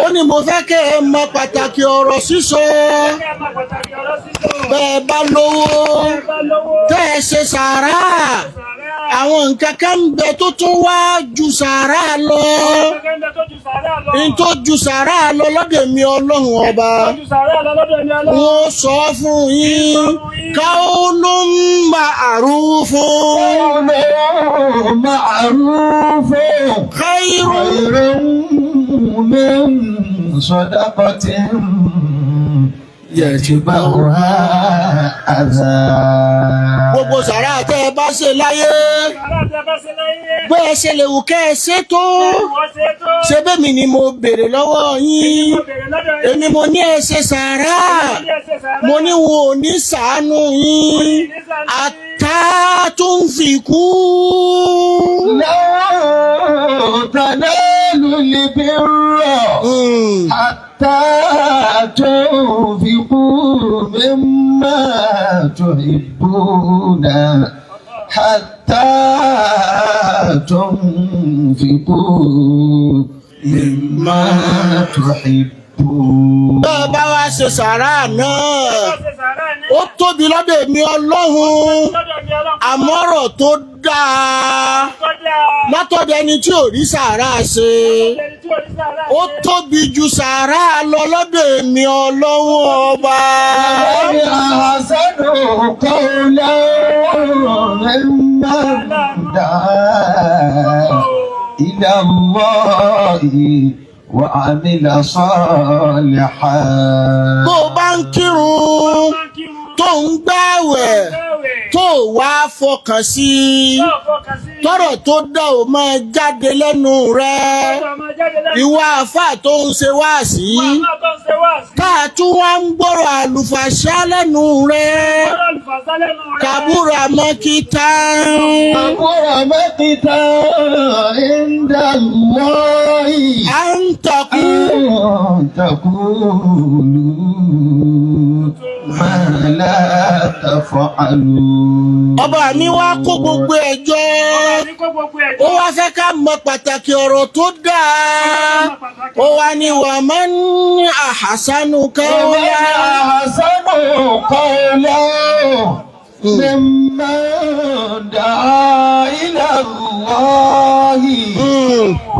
ó ní mo fẹ́ kẹ́ ẹ mọ pàtàkì ọ̀rọ̀ sísọ. Bẹ́ẹ̀ bá lówó, tẹ́ ẹ ṣe sàárà, àwọn nǹkan kan ń bẹ tó tún wá ju sàárà lọ, n tó ju sàárà lọ lọ́dọ̀ mi Ọlọ́run ọba, wọ́n sọ fún yín, qaulun ma'rufun قول معروف khairun خير من صدقة يتبعها أذى. Gbogbo sàárà tẹ́ ẹ bá ṣe láyé, bẹ́ẹ̀ ṣe lè wù kẹ́ ẹ ṣe tó, ṣe bẹ́ẹ̀ mi ni mo béèrè lọ́wọ́ yín, èmi mo ní ẹ ṣe sàárà, mo ní wo ò ní sàánú yín àtàtúnfikú. لا تنالوا البر حتى تنفقوا مما تحبون، حتى تنفقوا مما تحبون. Bẹ́ẹ̀ bá wá ṣe sàárà náà, ó tóbi lọ́dọ̀ èmi Ọlọ́run, àmọ́rọ̀ tó dáa látọ̀dọ̀ ẹni tí ò rí sàárà ṣe, ó tóbi ju sàárà lọ lọ́dọ̀ èmi Ọlọ́run ọba. ومن أحسن قولا ممن دعا إلى الله وعمل صالحا. Bó o bá ń kírun, tó ń gbààwẹ̀, tó wá fọkàn sí i, tọ́rọ̀ tó dá ò máa jáde lẹ́nu rẹ̀, ìwà àáfàá tó ń ṣe wáàsí, ká tún wá ń gbọ́rọ̀ àlùfàṣà lẹ́nu rẹ̀, kàbúrà mọ́kítà. كبر مقتا عند الله À ń takú أن تقولوا ما لا تفعلون. Ọba mi wá kó gbogbo ẹjọ́, ó wá fẹ́ ká mọ pàtàkì ọ̀rọ̀ tó dáa, ó wá ní wa man ahsanu ومن qawla. أحسن قولا ممن دعا إلى الله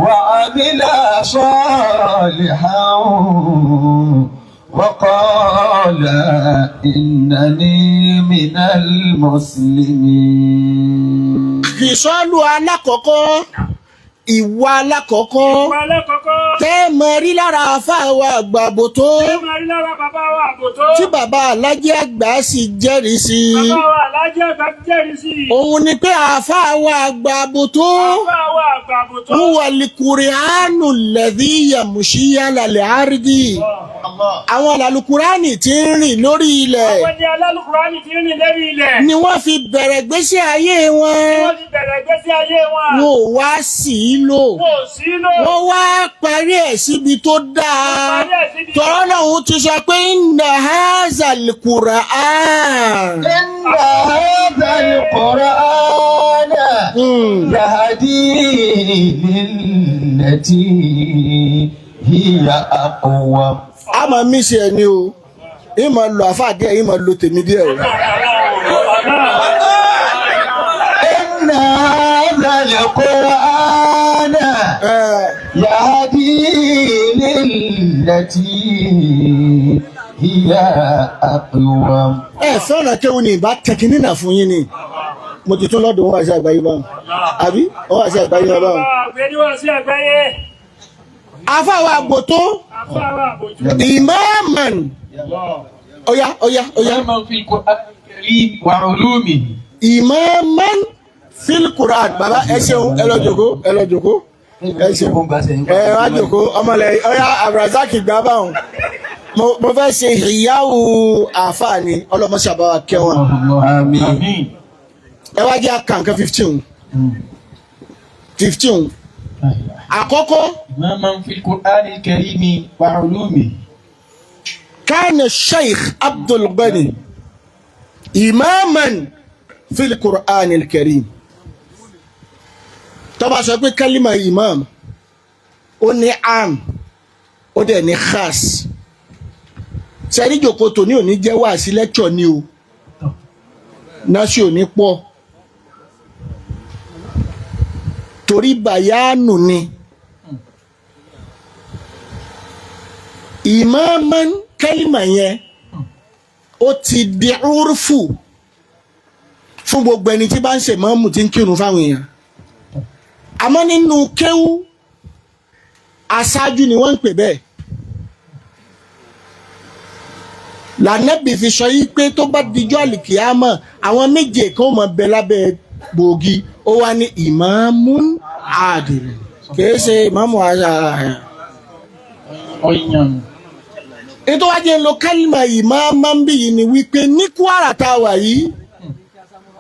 وعمل صالحا وقال إنني من المسلمين. Ìsọ́lù alákọ̀ọ́kọ́, ìwà alákọ̀ọ́kọ́ tẹ́ ẹ mọ rí lára àáfàá wa àgbàbò tó, tí bàbá alájẹ́ àgbà sì jẹ́rìí sí i, òun ni pé àáfàá wa àgbàbò tó huwa al-Qur'anu alladhi yamshi ala al-ardi, àwọn àlùkùránì tí ń rìn lórí ilẹ̀ Àwọn ni alálùkùránì tí ń rìn lérí ilẹ̀. ni wọ́n fi bẹ̀rẹ̀ gbésí ayé wọn. Wọ́n ti bẹ̀rẹ̀ gbésí ayé wọn. Wọn ò wá sí i lò. Wọn ò sí lò. Wọ́n wá parí ẹ̀ síbi tó dáa. Parí ẹ̀ síbi. Tọ́rọ́ lọ́hún ti sọ pé inna hazal Qur'an. إن هذا القرآن يهدي للتي هي أقوم. A máa mí sí ẹni o, ìmọ̀ lọ àfáà díẹ̀, ìmọ̀ lo tèmi díẹ̀ o. إن هذا القرآن يهدي للتي هي أقوم. Ẹ fẹ́ràn kéwu ni ìbá tẹkiní náà fún yín ni mo ti tún lọ́dún wá sí àgbáyé báwọn, àbí wọ́n wá sí àgbáyé báwọn. Àgbẹ̀ni wá sí àgbáyé. Àfáà wa àgbòtó Àfáà àbòjú. ìmáàmàn, ọ̀yá ọ̀yá ọ̀yá. إماما في القرآن الكريم وعلومه. Ìmáàmàn fil Quran. Bàbá, ẹ ṣeun, ẹ lọ jòkó, ẹ lọ jòkó, ẹ ṣeun, ẹ wá jòkó ọmọlẹ. Ọ̀yá Abdulrasaq gbà báwọn. Mo fẹ́ ṣe ìyáwó àáfàá ni ọlọ́mọṣàbáwá kẹwọn. آمين. Ẹ wá jẹ́ àkàǹkà 15. 15. Àkọ́kọ́. إماما في القرآن الكريم وعلومه. كان الشيخ عبد الغني إماما في القرآن الكريم. Tó bá sọ pé kálímà imam, ó ní am, ó dẹ̀ ní khas. Sẹ́rí jòkó tòní òní jẹ́ wáàsí, lecture ni o, násì òní pọ̀ torí bàyánù ni. Imaman, kálímà yẹn ó ti di urfu fún gbogbo ẹni tí bá ń ṣe mọ́mù, tí ń kírun fáwọn èèyàn. Àmọ́ nínú kéwú, aṣáájú ni wọ́n ń pè bẹ́ẹ̀. Lànàbì fi sọ yìí pé tó bá dijọ́ àlìkìyámọ̀, àwọn méje kan ó máa bẹ lábẹ́ gbòógì, ó wá ní imamun adil, kìí ṣe ìmáàmù àṣà. Ọ̀yàn. Ètò wájú ń lo kálímà ìmáàmá ń bí yìí ni wípé ní Kwara tá a wà yìí,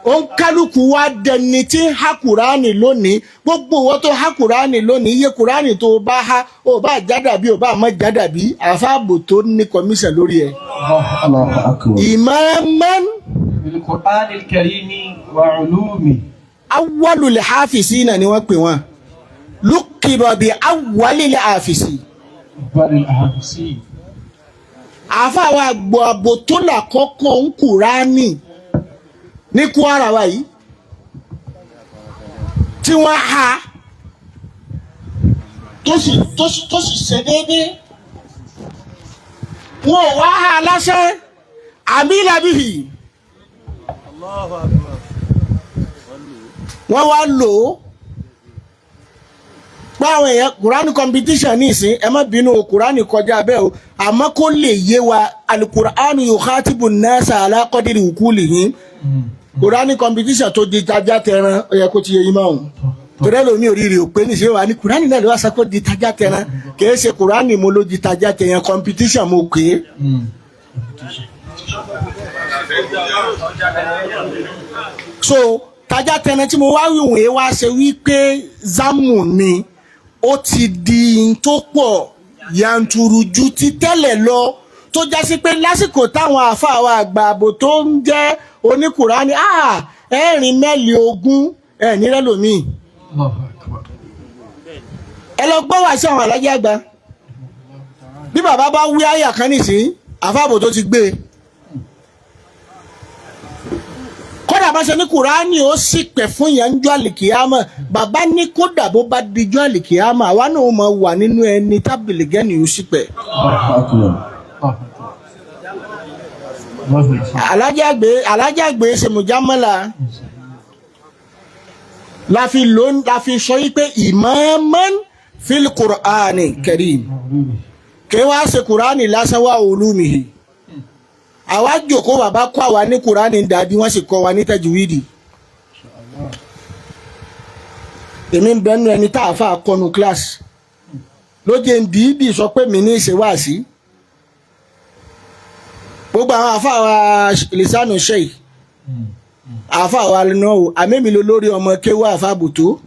ó ń kálukú wá dẹni tí ń há Kùránì lónìí. Gbogbo ìwọ tó há Kùránì lónìí, iye Kùránì tó bá há, ó bá jádàbí, ó bá má jádàbí, àfáàbò tó ní kọmíṣàn lórí ẹ. الله أكبر. Imaman بالقرآن الكريم وعلومه. awwalul hafisina ni wọ́n pè wọ́n, luqiba bi awwalil hafisi. أكبر الأحاديث. Àáfàá wa gbọ́ àbò tó là kọ́kọ́ ń Kùránì ní Kwara wa yìí tí wọ́n ha tó sì ṣe déédéé, wọn ò wá ha lásán, àmì làbíhì wọ́n wá lò ó pé àwọn èèyàn Kùránì competition ní ìsín. Ẹ má bínú o, Kùránì kọjá bẹ́ẹ̀ o, àmọ́ kó lè yé wa, alukur'anu yukhatibu nasa ala qadri uqulihim. Kùránì competition tó di tajá tẹran, ó yẹ kó ti yé yín máa hùn torí ẹlòmíì òrìrì ò pé níṣẹ́ wa ní Kùránì náà ló wá sọ pé di tajá tẹran. Kìí ṣe Kùránì mo ló di tajá tẹran, competition mo pè é. So tajá tẹran tí mo wá wíwọ̀n yẹn wá ṣe wípé zamu ni ó ti di n tó pọ̀ yanturu ju ti tẹ́lẹ̀ lọ, tó já sí pé lásìkò táwọn àáfàá wa àgbà ààbò tó ń jẹ́ oníkùránì, ẹ̀rin mẹ́lì 20 ẹ̀ nírẹ́ lòmíì. الله أكبر. Ẹ lọ gbọ́ wá sí àwọn alájẹ àgbà, bí bàbá bá wí àyà kan nìsín, àfáàbò tó ti gbé e kódà bá ṣe ní Kùránì ó sì pẹ̀ fún yẹn ń jọ àlìkìyámọ̀. Bàbá ní kódà bó bá dijọ́ àlìkìyámọ̀, àwa náà mọ̀ wà nínú ẹni tábìlì gẹ́ni ó sì pẹ̀. الله أكبر. الله أكبر. Alájàgbé ṣe mùjámọ́lá la fi lò, la fi sọ yí pé imaman fil Qur'ani karim, kí wá ṣe Kùránì lásán, wá ulumihi. Àwa jòkó, bàbá kọ́ àwa ní Kùránì dàbí, wọ́n sì kọ́ wa ní tajwidi. Èmi ń bẹnu ẹni tá a fà kọnu kíláàsì ló jẹ́ ń dìídì sọ pé mi ní ìṣe wáàsí. Gbogbo àwọn àfa wa lisanu sheikh, àfa wa náà o, àmẹ́mi ló lórí ọmọ kéwà àfa bùtó,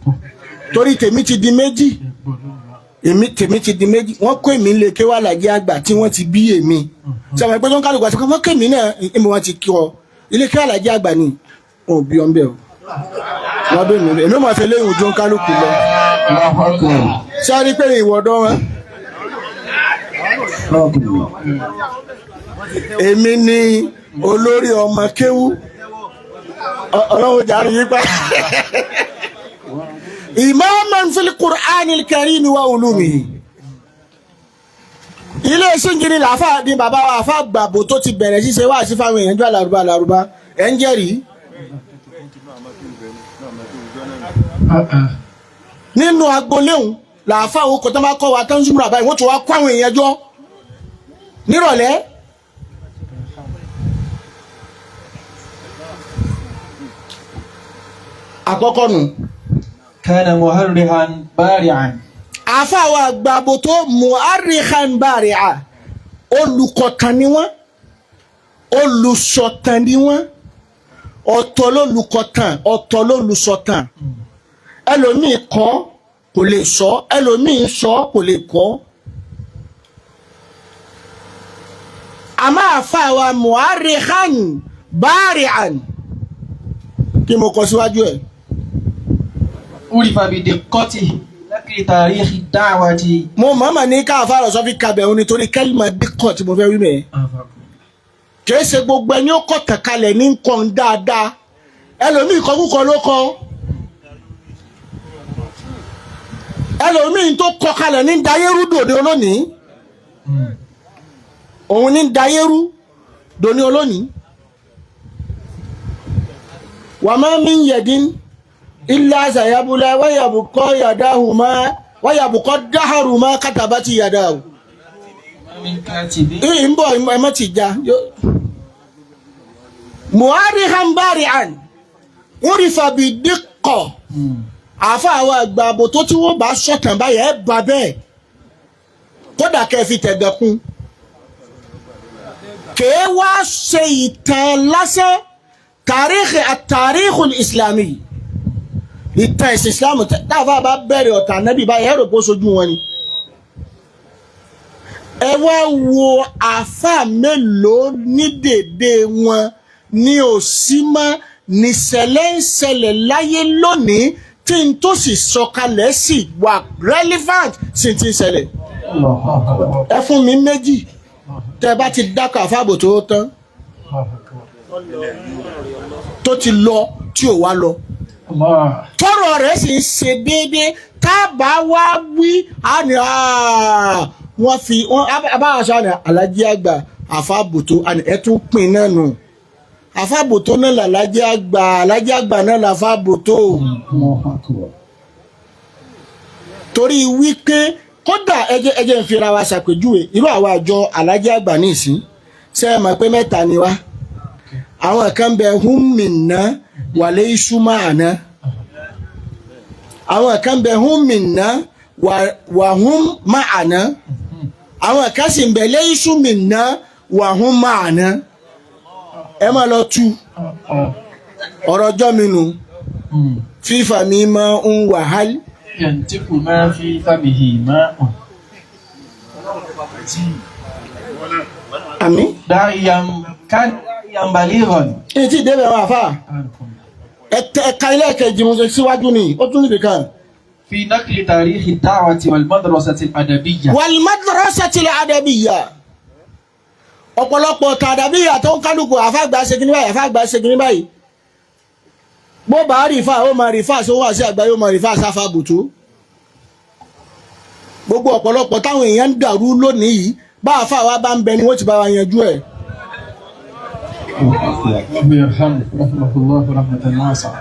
torí tèmi ti di méjì, èmi tèmi ti di méjì. Wọ́n kó èmi lè kéwà làjẹ́ àgbà tí wọ́n ti bí èmi sọ̀rọ̀ pé tó ń kálukú àti wọ́n kó èmi náà, èmi wọ́n ti kí ọ ilé kéwà làjẹ́ àgbà ni wọn ò bí ọ́n bẹ́ẹ̀ o, wọ́n bẹ́ẹ̀ mi èmi ò máa fi léyìn ojú ń kálukú lọ. الله أكبر. Sáré pé ìwọ̀dọ́ wọn. الله أكبر. Èmi ni olórí ọmọ kéwú, ọlọ́run jàre yí pa. Imaman fil Qur'anil Karim wa ulumihi. Ilé ṣíngiri làáfà ní bàbá wa àfà gbàbò tó ti bẹ̀rẹ̀ ṣíṣe wá sí fáwọn èèyàn jọ àlàrúbá àlàrúbá ẹ̀ ń jẹ́rìí. Nínú agboléhùn làáfà òkò tó máa kọ́ wa tó ń súnmọ́ àbáyé, wọ́n tún wá kó àwọn èèyàn jọ nírọ̀lẹ́. Àkọ́kọ́ nù. كان مهرها بارعا. Àáfàá wa àgbàbò tó mu'arrikhan bari'a, olùkọ̀tàn ni wọ́n, olùsọ̀tàn ni wọ́n. Ọ̀tọ̀ lólùkọ̀tàn, ọ̀tọ̀ lólùsọ̀tàn. Ẹlòmíì kọ́ kò lè sọ, ẹlòmíì sọ kò lè kọ́. Àmọ́ àfa wa mu'arrikhan bari'an kí mo kọ síwájú ẹ̀. عرف بدقته نقل تاريخ الدعوة. Mo mọ̀ọ́mọ̀ ní káàfà rọ̀ sọ fi kabẹ̀ òun nítorí kẹ́lìmọ̀ díkọ̀ tí mo fẹ́ wí mẹ́ẹ̀. Kìí ṣe gbogbo ẹni ó kọ̀ tàn kalẹ̀ ní nǹkan dáadáa, ẹlòmíì kọkúkọ ló kọ, ẹlòmíì tó kọ kalẹ̀ ní dayérú dòní olónìí, òun ní dayérú dòní olónìí. Wàmọ́ mi ń yẹ̀dín ilá ṣàyàbùlẹ̀ wáyàbùkọ́ yàdáhùmá wáyàbùkọ́ dáhàrùmá kàtàbátì yàdáhù. من كاتب Ń bọ̀, ẹ má ti já. Mu'arrikhan bari'an urifa bidikọ̀ àfa àwọn àgbà àbò tó tí wọ́n bá sọ̀tàn báyìí ẹ̀ bá bẹ́ẹ̀, kódà kẹ́ ẹ fi tẹ̀gẹ̀ kún. Kèé wá ṣe ìtàn lásán, tàríkì àtàríkù ìsìlámì, ìtàn ìsìn ìsìlámù táwọn bá bẹ̀rẹ̀ ọ̀tà nẹ́bí báyìí ẹ̀ rò pé ó sojú wọn ni. Ẹ wá wo àáfà mélòó ní dèdè wọn ní òsì mọ́ níṣẹ̀lẹ̀ ń ṣẹlẹ̀ láyé lónìí tí n tó sì sọ̀kalẹ̀ sì wà relevant sí ti ń ṣẹlẹ̀. الله أكبر. Ẹ fún mi méjì tẹ bá ti dákọ̀ àfàbò tó tán الله أكبر. tó ti lọ tí ò wá lọ. الله. Tọrọ rẹ̀ sì ń ṣe déédéé tá a bá wá wí á ní wọ́n fi wọ́n abáwá sọ àná alájí àgbà àfàbòtó àní ẹ tún pín náà nù, àfàbòtó náà làlájí àgbà, alájí àgbà náà làfàbòtó. الله أكبر. Torí wípé kódà ẹjẹ ẹjẹ ń fira wa ṣàpèjúwe irú àwọn àjọ alájí àgbà ní ìsín ṣe é mọ̀ pé mẹ́ta ni wá. Àwọn kan bẹ húnmìnà wàlẹ́ ìṣúmọ́ àná, àwọn kan bẹ húnmìnà wàhún má àná, àwọn kan sì ń bẹ lẹ́yìnsúmìnà wàhún má àná. Ẹ má lọ tu ọ̀rọ̀ ọjọ́ mi nù fífà mi máa ń wàhálì. ينطق ما في فمه ماء. Àmín. داعيا كان داعيا بليغا. Èyí tí ìdébẹ̀ wà fà ẹ̀ka ilé ẹ̀kejì mo ṣe síwájú ni ó tún níbi kan. في نقل تاريخ الدعوة والمدرسة الأدبية. Wal-madrasati al-adabiyya, ọ̀pọ̀lọpọ̀ tàdàbíyà tó ń kálukú àfàgbà ṣe kíní báyìí, àfàgbà ṣe kíní báyìí, bó bá rí fà ó máa rí fà sówó àti àgbáyé ó máa rí fà sáfà bùtú. Gbogbo ọ̀pọ̀lọpọ̀ táwọn èèyàn ń dàrú lónìí yìí, bá àfà wa bá ń bẹ ni wọ́n ti bá wa yanjú ẹ̀. الله يرحمه رحمه الله رحمة واسعة.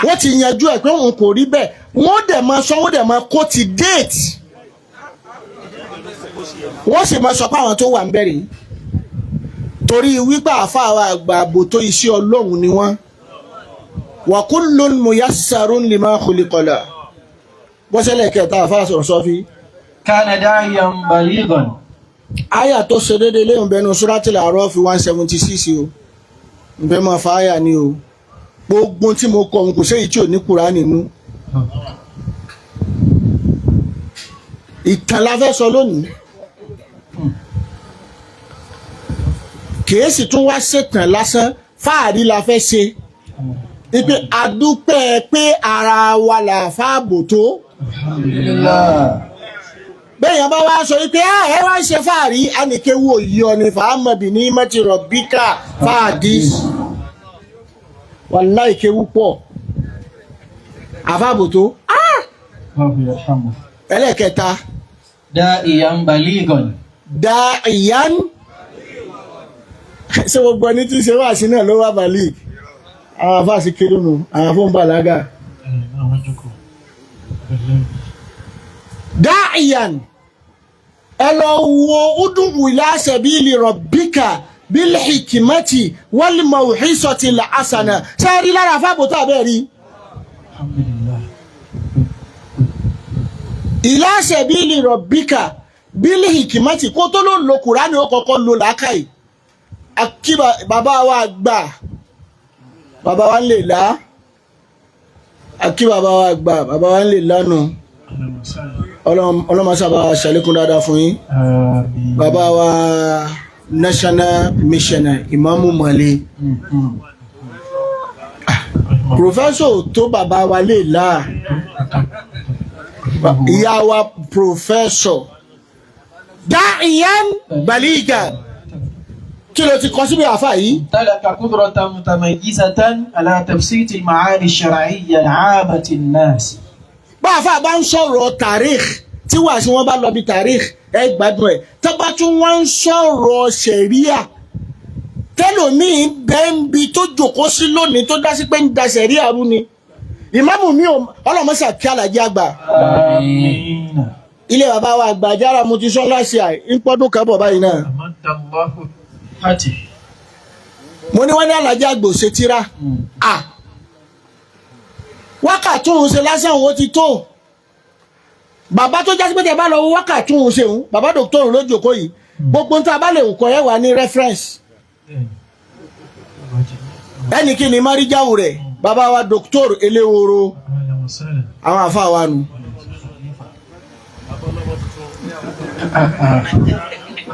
Wọ́n ti yanjú ẹ̀ pé òun kò rí bẹ́ẹ̀, wọ́n dẹ̀ máa sọ, wọ́n dẹ̀ máa kó ti déètì, wọ́n sì máa sọ pé àwọn tó wà ń bẹ̀rẹ̀ torí wípé àáfàá wa àgbà ààbò tó iṣẹ́ Ọlọ́run ni wọ́n. Wa kullun muyassarun lima khuliqa lahu. Bọ́sẹ̀lẹ̀ kẹta àáfàá sọ̀rọ̀ sọ́fí. كان داعيا بليغا. Àyà tó ṣe déédéé léyìn bẹnu Suratul A'raf 176 o, nbẹ máa fa àyà ni o. Gbogbo tí mo kọ òun kò séyìí tí ò ní Kùránì nínú. Ìtàn la fẹ́ sọ lónìí, kìí sì tún wá ṣètàn lásán, fáàrí la fẹ́ ṣe ipe àdúpẹ́ pé ara wa là fáàbò tó. الحمد لله. Bẹ́ẹ̀ yẹn bá wá sọ wípé ẹ wá ń ṣe fáàrí, ànìkéwò yìí ọ ní fàámọ̀bì ní mẹ́tìrọ̀ bíkà fáàdí wàláì kéwú pọ̀ àfáàbò tó. الله يرحمه. Ẹlẹ́kẹta. داعيا بليغا. Da ìyán ṣé gbogbo ẹni tí ń ṣe wáàsí náà ló wà bàlík? Àwọn afáàsì kiri nù, àwọn afọ́n bàlágà. Da ìyán, ẹ lọ wo ud'u ila sabili rabbika bil hikmati wal maw'izati al hasana, ṣé ẹ rí lára afáàbò tó àbẹ́ rí? الحمد لله. Ila sabili rabbika bil hikmati, kó tó ló ń lo Kùránì ó kọ́kọ́ lo làákàyè. Akí bàbá wa gbà, bàbá wa ń lè là Akí bàbá wa gbà, bàbá wa ń lè lánàá. Ọlọ́mọṣà bá wa ṣàlékún dáadáa fún yín. Bàbá wa national missioner Ìmáàmù Mọ̀lẹ́. Professor tó bàbá wa lè là. Ìyá wa professor. Da'iyan Baliga. Kí ló ti kọ síbi àáfà yìí? امتلك قدرة متميزة على تبسيط المعاني الشرعية لعامة الناس. Bá àáfà bá ń sọ̀rọ̀ tàríkh, tí wàá sí wọn bá lọ bí tàríkh, ẹ gbádùn ẹ̀. Tó bá tún wọ́n ń sọ̀rọ̀ ṣẹ̀ríà, tẹ́lòmíì bẹ́ẹ̀ ń bi tó jòkó sí lónìí tó dá sí pé ń da ṣẹ̀ríà rú ni. Ìmáàmù mi ò ọlọ́mọṣà kí alájí àgbà. آمين. Ilé bàbá wa àgbà jára mo ti sọ láṣẹ àì ń pọ́dún kan bọ̀ báyìí náà. أمد الله حتي. Mo ní wọ́n ní alájí àgbò ṣe tíra. À wákàtí òun ṣe lásán òun ó ti tó. Bàbá tó jásí pé tẹ bá lọ wo wákàtí òun ṣe òun, bàbá dòkítọ́rù ló jòkó yìí. Gbogbo nǹkan abá lè kọ́ ẹ wà ní reference. Ẹnì kí ni Máríjáwù rẹ̀, bàbá wa dòkítọ́rù Eléworo, àwọn àfa wa nu.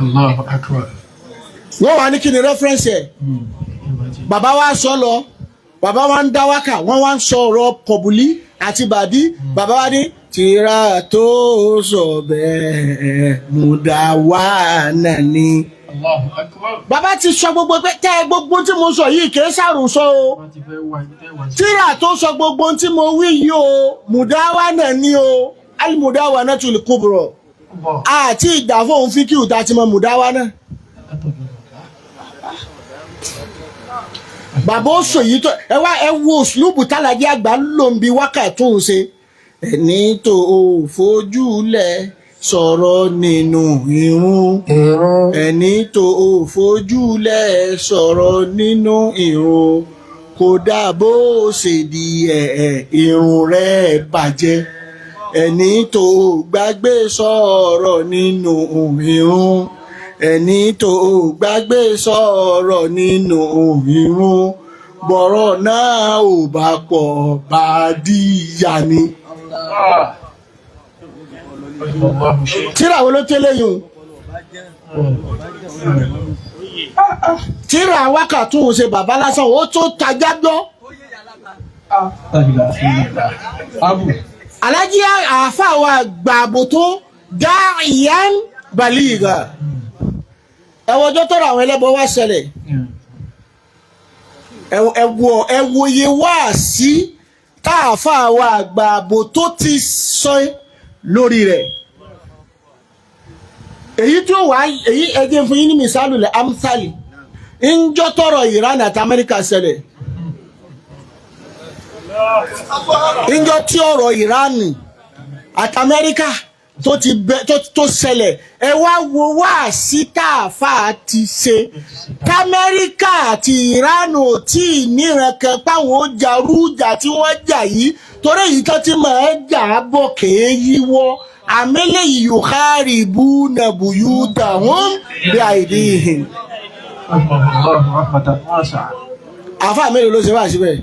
الله أكبر. Wọ́n wà ní kí ni reference ẹ̀. Bàbá wa sọ lọ, bàbá wa ń dá wákà, wọ́n wá ń sọ ọ̀rọ̀ kọ̀bùlí àti bàdí. Bàbá wa ní tìrà tó sọ bẹ́ẹ̀ mùdà wà náà ni. الله أكبر. Bàbá ti sọ gbogbo pé tẹ́ gbogbo tí mo sọ yìí kì í ṣàròsọ o. Tírà tó sọ gbogbo tí mo wí yìí o, mùdáwá náà ni o, alimudáwá náà tún lè kóbọ̀rọ̀. Àti ìdàfóhùn fíkìú tá a ti mọ mùdáwá náà. Bàbá ó sọ yìí tó ẹ wá ẹ wo òṣùlùbù tálájẹ àgbà ló ń bi wákàtí òun ṣe. Ẹni tó o fojúlẹ̀ sọ̀rọ̀ nínú irun. Ẹni tó o fojúlẹ̀ sọ̀rọ̀ nínú irun. Kódà bó ṣe di ẹ̀ irun rẹ̀ bàjẹ́. Ẹni tó o gbàgbé sọ̀rọ̀ nínú irun. Ẹni tó o gbàgbé sọ̀rọ̀ nínú irun. Bọ̀rọ̀ náà ò bá pọ̀ bá díyà ni. Tíra wo ló tẹ́lẹ̀ yìí o? Tíra wákàtí òun ṣe bàbá lásán, ó tó tajá gbọ́. Alájí àáfàá wa gbàgbó tó dá ìyá bàlíìgà. Ẹ̀wọ̀n ọjọ́ tọrọ àwọn ẹlẹ́bọ wá ṣẹlẹ̀. Ẹ wo iye wáàsí táàfàá wa àgbààbò tó ti sọ lórí rẹ̀. Èyí tí ó wà èyí ẹjẹ́ fún yín ní mísàlù lẹ̀ amsali. Ńjọ́ tọrọ Iran àti Amẹ́ríkà ṣẹlẹ̀. Ńjọ́ tí ọ̀rọ̀ Iran àti Amẹ́ríkà tó ti bẹ tó ṣẹlẹ̀, ẹ wá wo wáàsí táàfàá ti ṣe. Kamẹ́ríkà àti Iran ò tí ì níran kan páwọn ó jarú ìjà tí wọ́n jà yìí, torí èyí tó ti máa ń jà á bọ̀ kéé yíwọ́. Àmẹ́lẹ̀ yòókàrí bú nàbùyú tàwọn bí àìdí ìhìn. Àfáà mélòó ló ṣe wá síbẹ̀?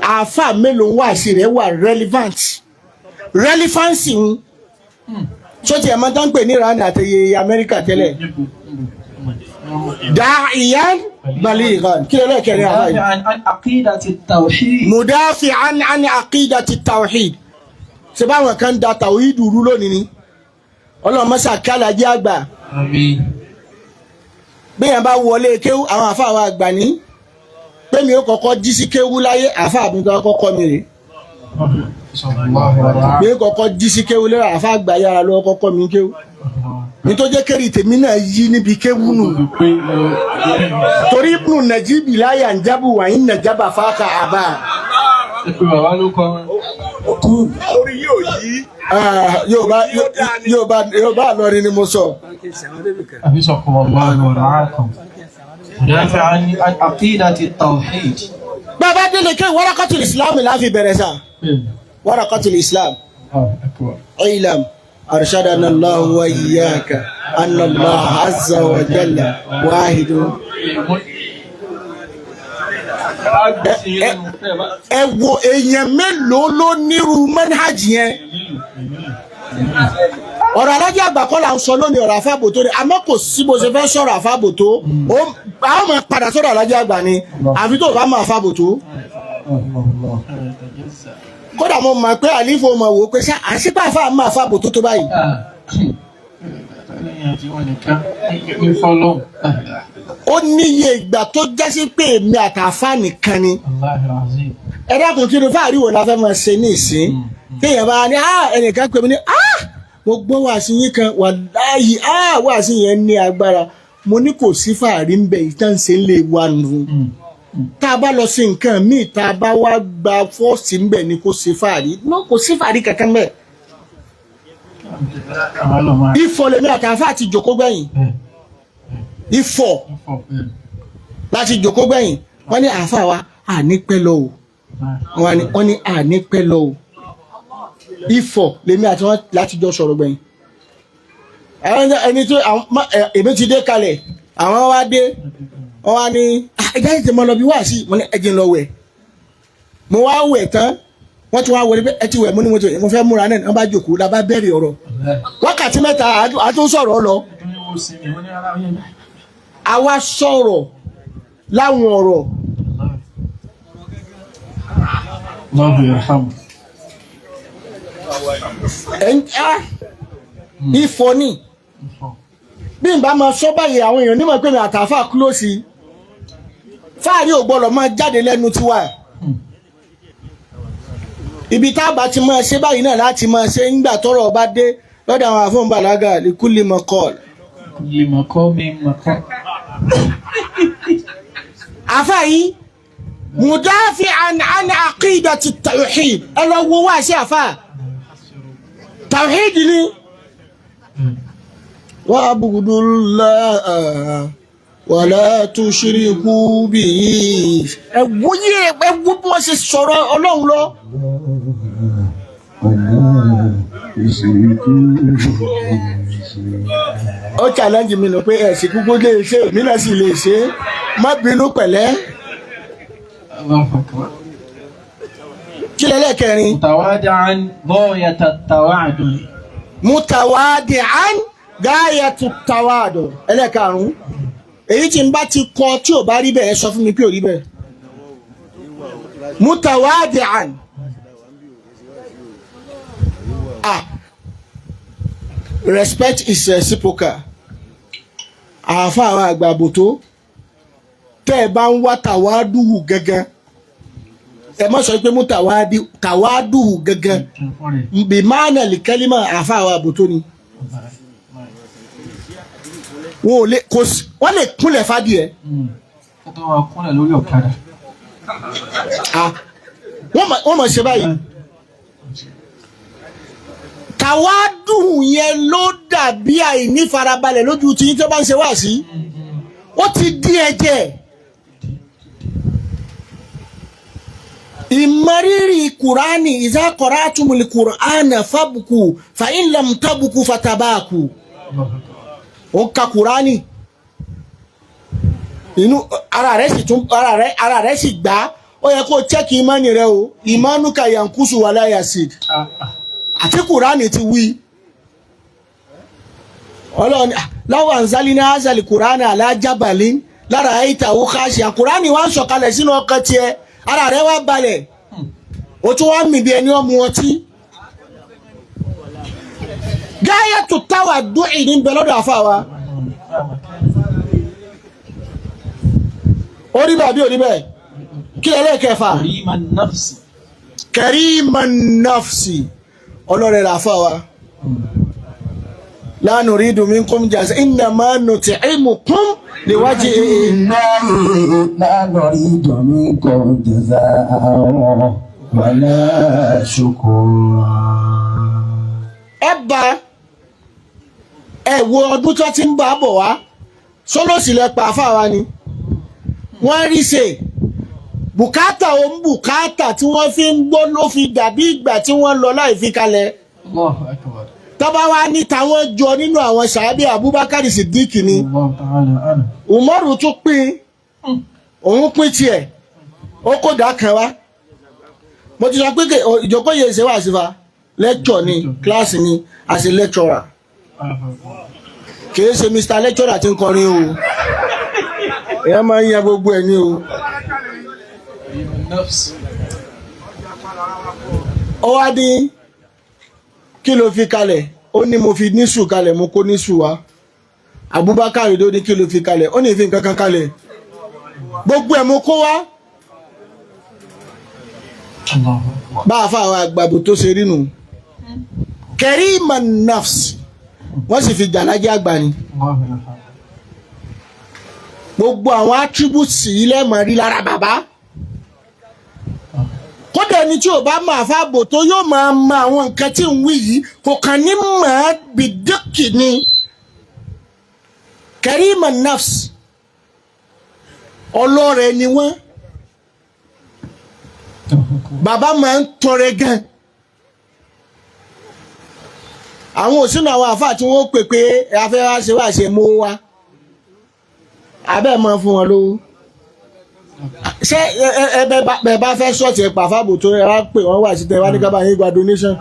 Àfáà mélòó wá sí rẹ̀ wà relevant? Relevancy ń tó tiẹ̀ máa tán pè ní Iran àti Amẹ́ríkà tẹ́lẹ̀. Da'iyan balighan. Kí ló lẹ́kẹ̀rẹ́ àbá yìí? عن عقيدة التوحيد. Mudafi'an an aqidati tawhid. Ṣé báwọn kan da tawhid rú lónìí ni? Ọlọ́run mọ́sá kálàjẹ́ àgbà. Àmín. Béèyàn bá wọlé kéwú, àwọn àfáà wa àgbà ní. Pé mi ò kọ́kọ́ jí sí kéwú láyé, àfáà mi tó kọ́kọ́ mi rè. Mi ò kọ́kọ́ jí sí kéwú lẹ́rọ àfáà àgbà yára lọ́wọ́ kọ́kọ́ mi kéwú. Ní tó jẹ́ kéré tèmi náà yí níbi kéwú nù. Torí Ibnu Najibi láyà ń jábù wàyí nàjábà fáka àbá. Orí yóò yí. Yorùbá Ìlọrin ni mo sọ. حفظكم الله ورعاكم. مدافع عن عقيدة التوحيد. Bàbá délé ké waraqatul Islam la fi bẹ̀rẹ̀ sá. Waraqatul Islam. Ilam arshadana Allahu wa iyyaka anna Allah azza wa jalla wahidun. Ẹ wo èèyàn mélòó ló nírú manhaj yẹn. Ọ̀rọ̀ Alájí Àgbà kọ́ là ń sọ lónìí, ọ̀rọ̀ àfàbòtó ni. Àmọ́ kò sí bó ṣe fẹ́ sọ̀rọ̀ àfàbòtó, àwọn máa padà sọ̀rọ̀ Alájí Àgbà ni, àfi tó o bá máa àfàbòtó. Kódà mo mọ̀ pé àlífò mọ̀ wò ó pé ṣá àṣìpá àfà máa àfàbòtó tó báyìí. Ó níye ìgbà tó jásí pé èmi àtàfà nìkan ni. Ẹ dákun, kí ni fáàrí wo la fẹ́ máa ṣe ní ìsín téèyàn bá ní ẹnìkan pè mí ní mo gbọ́ wàásù yín kan, wàláhì wàásù yẹn ní agbára. Mo ní kò sí fàárí ń bẹ, ìtàn ṣe ń lè wa nù. Tá a bá lọ sí nǹkan míì, tá a bá wá gba fọ́ọ̀sì ń bẹ ni kò sí fàárí no, kò sí fàárí kankan bẹ́ẹ̀. Ifọ̀ lèmi àtàfà àti jòkó gbẹ̀yìn, Ifọ̀ láti jòkó gbẹ̀yìn. Wọ́n ní àáfà wa àní pẹ́ lọ o, wọ́n ní àní pẹ́ lọ o. Ifọ̀ lèmi àti wọn láti jọ sọ̀rọ̀ gbẹ̀yìn. Ẹni tó èmi ti dé kalẹ̀, àwọn wá dé, wọ́n wá ní ẹja tètè mọ lọ bí wá sí. Mo ní ẹjẹ ń lọ wẹ̀. Mo wá wẹ̀ tán, wọ́n ti wá wọlé pé ẹ ti wẹ̀. Mo ní mo ti wẹ̀, mo fẹ́ múra náà. Wọ́n bá jòkó, la bá bẹ̀rẹ̀ ọ̀rọ̀ wákàtí 3, a tún sọ̀rọ̀ lọ. Àwa sọ̀rọ̀ láwọn ọ̀rọ̀. Ifọ̀ ni bí n bá máa sọ báyìí, àwọn èèyàn nímọ̀ pé mi àtàfà kúlóòsì. Fáàrí ò gbọ́dọ̀ máa jáde lẹ́nu tiwa. Ibi tá a bá ti máa ṣe báyìí náà láti máa ṣe ńgbà tọ́rọ̀ bá dé lọ́dọ̀ àwọn àfọ̀nbàlágà likuli mọ́kọ́l. Àfà yìí mudafi'an an aqidati tawhid, ẹ lọ wo wá sí àfà tawhid ni. Wa'budullaha wala tushriku bihi. Ẹ wo yé, ẹ wo bí wọ́n ṣe sọ̀rọ̀ Ọlọ́run lọ. Ó challenge mi nù pé ẹ sì kúkú lè ṣe, èmi náà sì lè ṣe, má bínú pẹ̀lẹ́. Kí lẹ́lẹ́kẹrin. Mutawadi'an ghayata tawadu. Mutawadi'an ghayata tawadu. Ẹlẹ́karùn-ún. Èyí tí n bá ti kọ tí ò bá rí bẹ́ẹ̀, sọ fún mi pé ò rí bẹ́ẹ̀. Mutawadi'an. Respect is reciprocal. Àáfàá àwọn àgbà àbòtó tẹ́ ẹ bá ń wá tàwádùhù gẹ́gẹ́, ẹ má sọ pé mú tàwádùhù gẹ́gẹ́ bí máàna lìkẹ́límà. Àáfàá àwọn àbòtó ni wọn ò lè kò sí, wọ́n lè kúnlẹ̀ fádìẹ. Wọ́n mọ̀ ṣe báyìí. Tàwádùhù yẹn ló dàbí àìnífarabalẹ̀ lójú tí yín tó bá ń ṣe wá sí. Ó ti di ẹ̀jẹ̀. Ìmọrírì kùránì, ìzá qara'tumul kùránà fábùkù fa in lam tabùkù fatabaku. Ó ń ka kùránì, inú ara rẹ̀ sì tún ara rẹ̀ sì gbá. Ó yẹ kó chẹ́kì ìmánì rẹ o. Ìmánúkà yankusu wala yasid. Àti kùránì ti wí. Ọlọ́run láwọn ànzálí ní azali kùránì alájábàlí lára àyíta ó káṣí. Àkùránì wá ń sọ̀kalẹ̀ sínú ọkàn tiẹ̀, ara rẹ̀ wá balẹ̀, ó tún wá mì bí ẹni ọmú ọtí. Gáyà tó táwà dún ìní ń bẹ lọ́dọ̀ àfa wa. Ó rí bẹ́ẹ̀ bí ó rí bẹ́ẹ̀. Kí lẹ́lẹ́kẹfà? Kariman nafsi. Ọlọ́rẹ̀ rà fà wa. La nuridu minkum jaza innama nut'imukum liwajhi. La nuridu minkum jazaan wala shukura. Ẹ bá ẹ wo ọdún tó ti ń bá bọ̀ wá, sólòsì lẹ pa àfà wa ni wọ́n rí ṣe bùkátà òun, bùkátà tí wọ́n fi ń gbọ́ ló fi dàbí ìgbà tí wọ́n lọ láì fi kalẹ̀. Tọ́ba wa ní táwọn jọ nínú àwọn sàábì Abubakar Siddiq ni Umaru tún pín, òun pín tiẹ̀. Ó kó dà kan wá. Mo ti sọ pé ìjókòó yìí ṣe wá sífa lecture ni, kíláàsì ni, as a lecturer. Kì í ṣe Mr. Lecturer tí ń kọrin o. Èèyàn máa ń yan gbogbo ẹ̀ ní o. Ó wá ní kí ló fi kalẹ̀? Ó ní mo fi nísù kalẹ̀, mo kó nísù wá. Abubakar ló ní kí ló fi kalẹ̀? Ó ní ìfi nǹkan kan kalẹ̀. Gbogbo ẹ̀ mo kó wá. Bá a fa àwọn àgbàbò tó ṣe rí nù. Keriman nafs, wọ́n sì fi jàlájẹ́ àgbà ni. Gbogbo àwọn attributes yìí lẹ́mọ̀ rí lára bàbá. Kódà ẹni tí ò bá máa fáàbò tó yóò máa mọ àwọn nǹkan tí ń wí yìí, kò kàn ní mọ̀ ẹ́ bìdíkì ni. Keriman nafs, ọlọ́rẹ̀ ni wọ́n. Bàbá máa ń tọrẹ gan. Àwọn òsínú àwọn àfáà tí wọ́n pè pé afẹ́ wá ṣe wá ṣe mú wá, abẹ́ máa fún wọn lówó. Ṣé ẹ bẹ bá fẹ́ ṣọ́ọ̀tì ẹ̀ pàfáàbò tó ẹ wá pè wọ́n wà sí tẹ wá ní ká bá yín gba donation.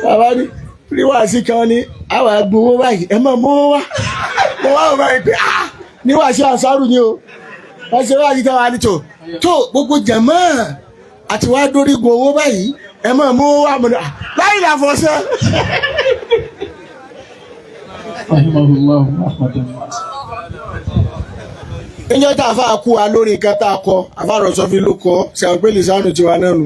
Bàbá ní rí wàásì kan ní àwọn agbowó báyìí, ẹ máa mú wá. Mo wá wọ́n báyìí pé ah, ní wàásì àṣàrù ni o. Wọ́n ṣe wáyé tí wọ́n á ní tò tó gbogbo jẹ̀mọ́ àti wá dórígun owó báyìí, ẹ máa mú wá mọ̀ ní láyé làfọ̀ṣẹ́. Níjọ́ tá a fà kú wa lórí nǹkan tá a kọ, àfàrọ̀ sọ fi ló kọ, ṣàwọn pé lìsánù tiwa náà nù.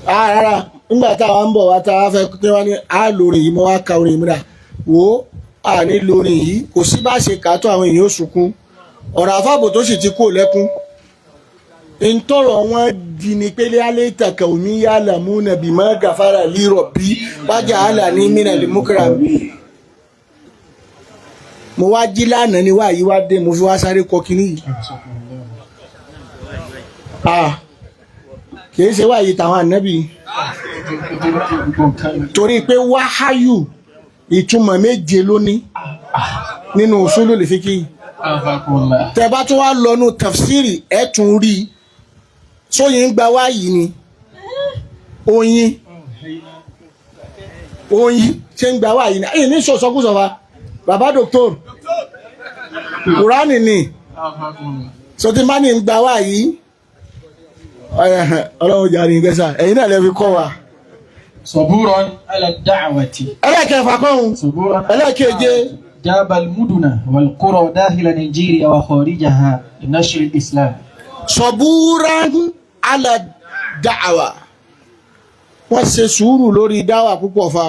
Rárá, nígbà táwa ń bọ̀ wá tá a fẹ́ tí wọ́n ní a lórí yìí, mo wá ka orin mi rà wò ó, a ní lórí yìí, kò sí bá ṣe kà á tó àwọn èèyàn ó sunkún. Ọ̀rọ̀ àfàbò tó sì ti kú lẹ́kún. Ntọ́rọ̀ wọn di ni pé alẹ́ ìtàkà omi yá làmú nàbì má gàfárà lírọ̀ bí wájà àlà ní mìíràn lè múkàrà. Mo wá jí lánàá ni wá yí wá dé, mo fi wá sáré kọ kínní yìí. Kì í ṣe wáyé tàwọn ànábì. Torí pé wáháyù ìtumọ̀ méje ló ní nínú usulul fiqh. Tẹ́ bá tún wá lọ́nu tafsiri ẹ̀ tún rí i. Sóyin ń gba wáyìí ni. Oyin ṣe ń gba wáyìí ni. Ẹ̀yin ní sọ̀sọ́kùsọ̀fà bàbá doctor Kùránì ni sọtí má ní ń gba wáyìí. Ọlọ́run jàre ìgbésà ẹ̀yin náà lè fi kọ́ wa. Saburan ala da'wati. Ẹlẹ́kẹ̀ẹ́fà kọ́hún. Ẹlẹ́kẹ̀ẹ́je. جاب المدن والقرى داخل نيجيريا وخارجها لنشر الإسلام. Saburan ala da'wa. Wọ́n ṣe sùúrù lórí dáwà púpọ̀ fa.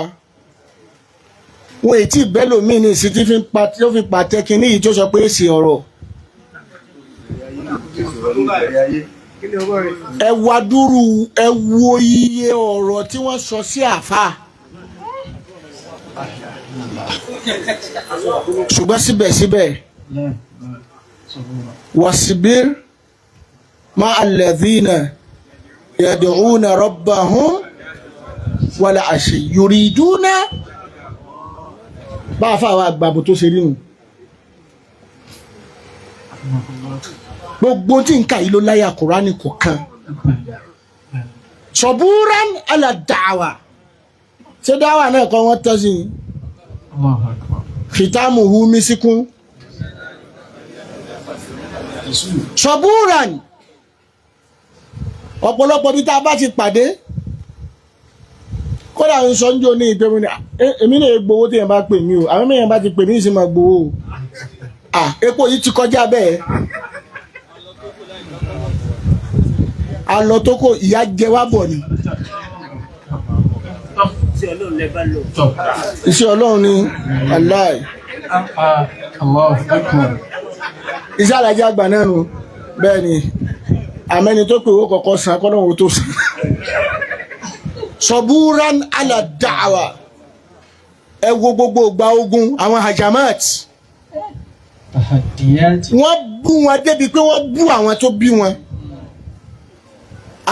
Wọ́n ètí ìbẹ́lòmíì ní ìsìn tí ó fi pàtẹ́ kínní yìí tó sọ pé èsì ọ̀rọ̀. Ẹ wá dúró, ẹ wo iye ọ̀rọ̀ tí wọ́n sọ sí àáfàá. Ṣùgbọ́n síbẹ̀síbẹ̀ wasbir ma'a alladhina yad'una rabbahum wal 'ashi yuriduna. Bá a fà wá àgbàbò tó ṣe rí nù. Gbogbo tí nǹka yìí ló láyà Kùránì kọ̀ọ̀kan. Saburan ala da'wa. Ṣé dáwà náà kọ́ wọ́n tọ́ sí i? Khitamuhu misikun. Saburan. Ọ̀pọ̀lọpọ̀ bí tá a bá ti pàdé. Kódà ń sọ ń jò ní ìpè mi ní èmi lè gbowó tí yẹn bá pè mí o. Àwọn mẹ́yẹn bá ti pè mí ìsìn máa gbowó o. Epo yìí ti kọjá bẹ́ẹ̀. Alọ tó kò ìyá jẹ wá bọ̀ ni. Iṣẹ́ Ọlọ́run ni aláì. Iṣẹ́ alájẹ́ àgbà náà nù. Bẹ́ẹ̀ ni, àmẹ́ni tó pè owó kọ̀ọ̀kan san kọ́lọ́run tó san. Saburan ala da'wa. Ẹ wo gbogbo ìgbà ogun àwọn hajamat. Wọ́n bú wọn débi pé wọ́n bú àwọn tó bí wọn.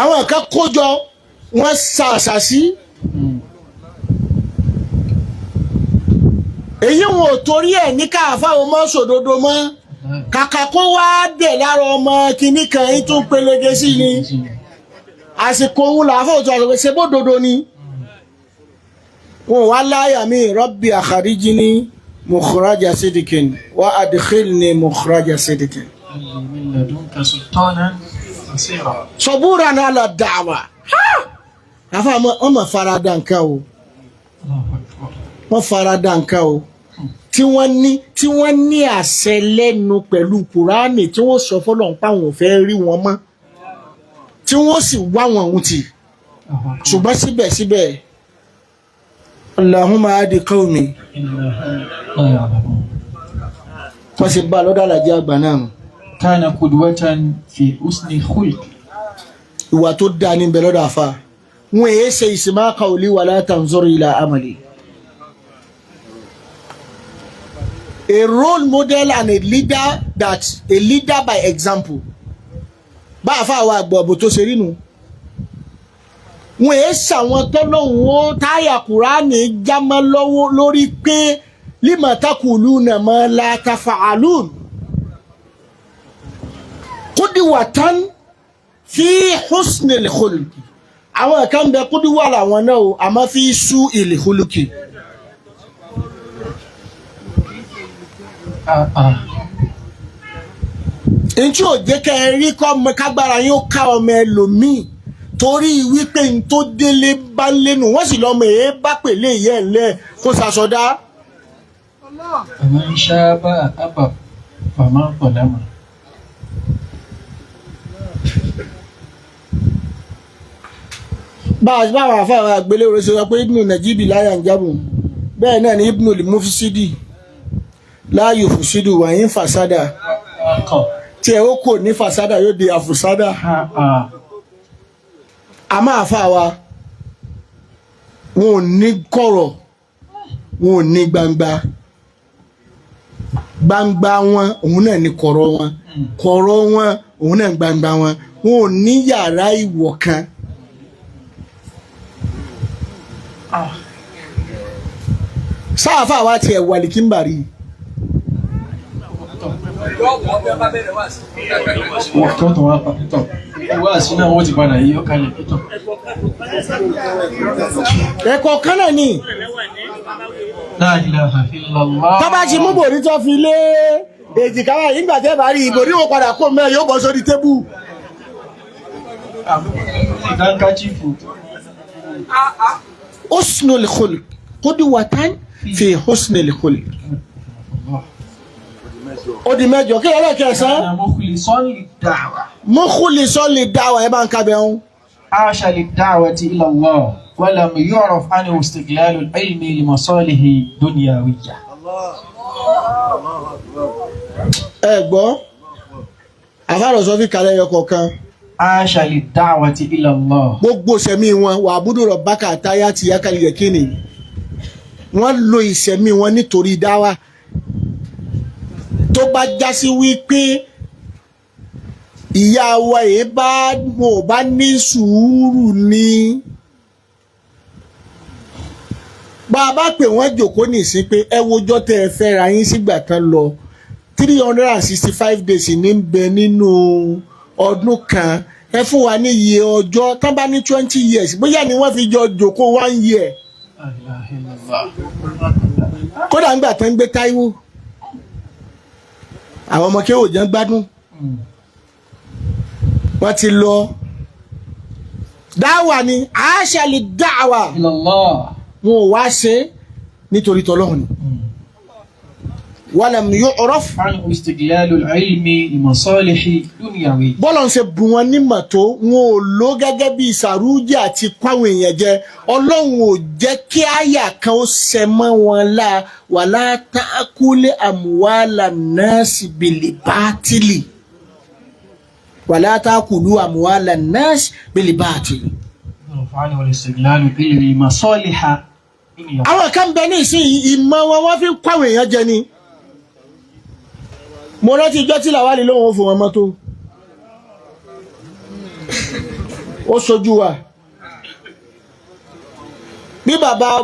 Àwọn kan kójọ wọ́n sa àṣàṣì. Èyí wọn ò torí ẹ̀ ní káàfà ò mọ́ sòdodo mọ́. Kàkà kó wá dẹ̀ lára ọmọ kinní kan yín tún pelege sí ni. Àsìkò òun làáfà òtún àsìkò ṣe bó dodo ni. Wọn wá láyà mi Rabbi akhrijni mukhraja sidikin wa adkhilni mukhraja sidikin. من لدنك سلطانا نصيرا. Saburan ala da'wa. Àfa wọn mọ̀ farada nǹkan o. الله أكبر. Wọ́n farada nǹkan o. Tí wọ́n ní àṣẹ lẹ́nu pẹ̀lú Kùránì tí wọ́n sọ fọlọ́run páwọn ò fẹ́ rí wọn mọ́. Tí wọ́n sì wá wọn òun tì. Ṣùgbọ́n síbẹ̀síbẹ̀ Allahumma hadi qawmi. إنهم لا يعلمون. Wọ́n sì bá a lọ́dọ̀ àlàjì àgbà náà nù. كان قدوة في حسن الخلق. Ìwà tó dáa ní bẹ lọ́dọ̀ àfa. Wọn èé ṣe ìsìnmá qawli wala tanzur ila amali. A role model and a leader that a leader by example. Bá àfa àwọn àgbọ̀bò tó ṣe rí nu. Wọn èé ṣàwọn tọ́lọ́hún ó táyà Kùránì jámọ́ lọ́wọ́ lórí pé lima taquluna ma la tafa'alun. Qudwatan fi husnil khuluqi. Àwọn kan bẹ kúdíwà làwọn náà o, àmọ́ fi su'il khuluqi. Ntí ò jẹ́ kẹ́ ẹ rí kọ́ ọmọ kágbára yín ó ká ọmọ ẹlòmíì torí wípé n tó délé bá lẹ́nu wọ́n sì lọ́mọ èé bá pèlè ìyẹ́ ẹ̀ ńlẹ̀ kó sàsọdá. فمن شاب أبى فمن ظلم. Bá a bá àwọn afáwọn àgbélé rẹ sọ pé Ibnu Najibi láyà ń jábọ̀ bẹ́ẹ̀ náà ni Ibnu Mufsidi láàyò fùsídù wàyín fàsádà tí ẹ ó kò ní fàsádà yóò di àfùsádà. A máa fà wá wọn ò ní kọ̀rọ̀ wọn ò ní gbangba gbangba wọn òun náà ní kọ̀rọ̀ wọn kọ̀rọ̀ wọn òun náà gbangba wọn wọn ò ní yàrá ìwọ̀ kan. Sáàfà wa tiẹ̀ wà ní kíńbàrí. Tọ́tọ̀ wá pa tọ̀. Wá sí náà wọ́n ti padà yí ọ̀kalẹ̀ pítọ̀. Ẹ̀kọ́ kan náà ni. La ilaha illallah. Tọ́ba ti mú bòrí tó fi lé èjìká wáyé nígbà tẹ́ bá rí ìbòrí wọn padà kó mẹ́ yóò bọ́ sórí tébù. Ìdáńkájífù. Husnul khuluq qudwatan fi husnil khuluq. Ó di mẹ́jọ kí lọ́lọ́ kẹsàn-án. Mukhlisan lid-da'wa. Mukhlisan lid-da'wa ẹ bá ń kábẹ̀ ń. Aasha lid-da'wati ila Allah wa lam yu'raf anhu istiqlalu al-ilmi li masalihi dunyawiyya. Ẹ gbọ́, àfàrọ̀ sọ fi kalẹ̀ ẹyọ kọ̀ọ̀kan. Aasha lid-da'wati ila Allah. Gbogbo ìṣẹ̀mí wọn wà àbúrò rọ̀ bákà táyà ti yákàlì yẹ kí ni. Wọ́n lo ìṣẹ̀mí wọn nítorí dáwà. Tó bá já sí wípé ìyá wa yìí bá wọn ò bá ní sùúrù ni bá a bá pè wọ́n jòkó nìsín pé ẹ wojọ́ tẹ́ ẹ fẹ́ ra yín sígbà kan lọ 365 days ní bẹ nínú ọdún kan ẹ fún wa ní iye ọjọ́ tán bá ní 20 years bóyá ni wọ́n fi jọ jòkó 1 year. Kódà ńgbà tán ń gbé Táíwò àwọn ọmọ kéwò jẹ́ ń gbádùn wọ́n ti lọ dáwà ni àṣà lè dáwà wọn ò wá ṣe nítorí tọlọ́hun ni walam yu'raf bọ́lọ̀ ń ṣe bù wọn nímọ̀ tó wọn ò lò gẹ́gẹ́ bí sàrújì àti kwáwọn èèyàn jẹ. Ọlọ́run ò jẹ́ kí àyà kan ó ṣẹ mọ́ wọn la wala ta'kulu amwala nasi bil batili wala ta'kulu amwala nasi bil batili. Àwọn kan bẹ ní ìsìn ìmọ̀ wọn wọ́n fi ń kwáwọn èèyàn jẹ ni. Mo rántí ijọ́ tí Làwálì lóun ó fún wọn mọ́tò ó sojú wa bí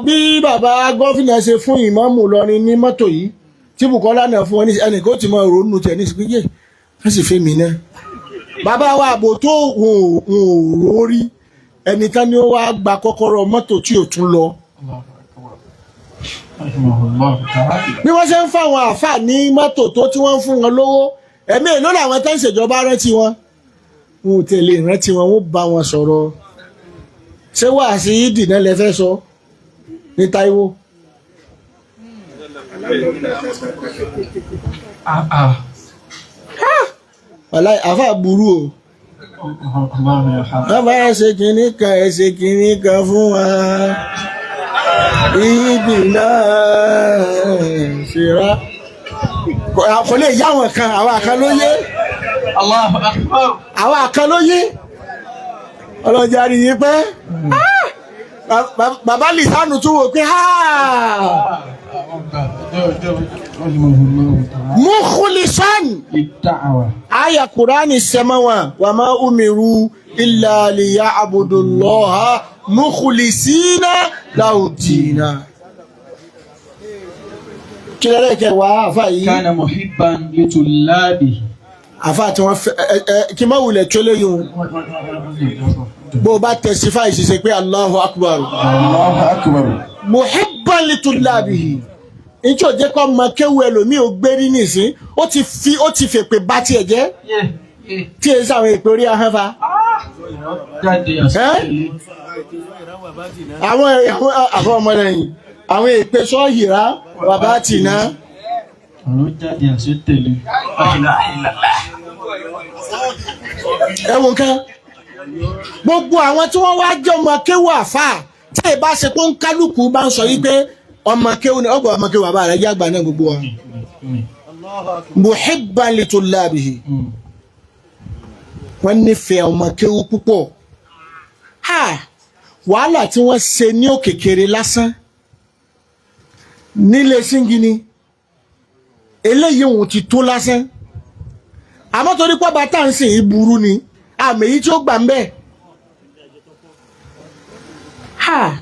Bí bàbá gọ́fìnà ṣe fún ìmáàmù Ìlọrin ní mọ́tò yìí tí Bùkọ́lá náà fún wọn ní, ẹnì kó ti mọ ìrònú tẹ̀ ní ìsìnkú yé, wọ́n sì fẹ́ mi náà. Bàbá wa àbò tó wọn ò rórí ẹni tán ni ó wá gba kọ́kọ́rọ́ mọ́tò tí ò tún lọ. Bí wọ́n ṣe ń fáwọn àáfàá ní mọ́tò tó tí wọ́n ń fún wọn lówó, ẹ̀mí èló làwọn tó ń ṣèjọba rántí wọn? Wọn ò tẹ̀lé ìrántí wọn, wọ́n bá wọn sọ̀rọ̀. Ṣé wàá sí ìdì náà lẹ fẹ́ sọ ní Táíwò? Wàláì, àáfàá burú o. Bàbá, ẹ ṣe kinní kan, ẹ ṣe kinní kan fún wa. Ìdì náà ṣèrà kò lè yá àwọn kan, àwọn kan ló yé. Allahu Akbar. Àwọn kan ló yé. Ọlọ́jà rí i pé bàbá Lìsánù tún wò pé mukhlisan. Ìdáwà. Aya Kùránì sẹ́mọ́wọ̀n wa ma umiru illa liya'budullaha mukhlisina lahu dina. Kí lẹ́lẹ́kẹ̀ wá àfà yìí? Kana muhibban litullabi. Àfà tí wọ́n fẹ́ ẹ kí má wulẹ̀ tó léyìn bó o bá testify ṣiṣẹ́ pé Allahu Akbar. Allahu Akbar. Muhibban litullabihi, njẹ́ ò jẹ́ kó ọmọ kéwu ẹlòmíì ò gbérí nìsín, ó ti fi ó ti fèpè bá tiẹ̀ jẹ́ tí èyí sàwọn èpè orí ahọ́n fa. Jáde àsìkò. Àwọn ọmọlẹ́yìn àwọn èpè sọ́ọ̀hìrá bàbá tì ná. Ọ̀rọ̀ jáde àsìtẹ̀lé. Ẹ̀wọ̀n kan gbogbo àwọn tí wọ́n wá jẹ́ ọmọ kéwu àfà tí èyí bá ṣe pé ń kálukú bá ń sọ yí pé ọmọ kéwu ni ọgbà ọmọ kéwu bàbá rẹ̀ jẹ́ àgbà náà gbogbo wa. Muhibban litullabihi, wọ́n nífẹ̀ẹ́ ọmọ kéwu púpọ̀. Ha, wàhálà tí wọ́n ṣe ní òkèkèrè lásán nílé síngini eléyìí òun ti tó lásán, àmọ́ torí pọ́ bá tá à ń sìn yìí burú ni àmì èyí tí ó gbà ń bẹ̀. Ha,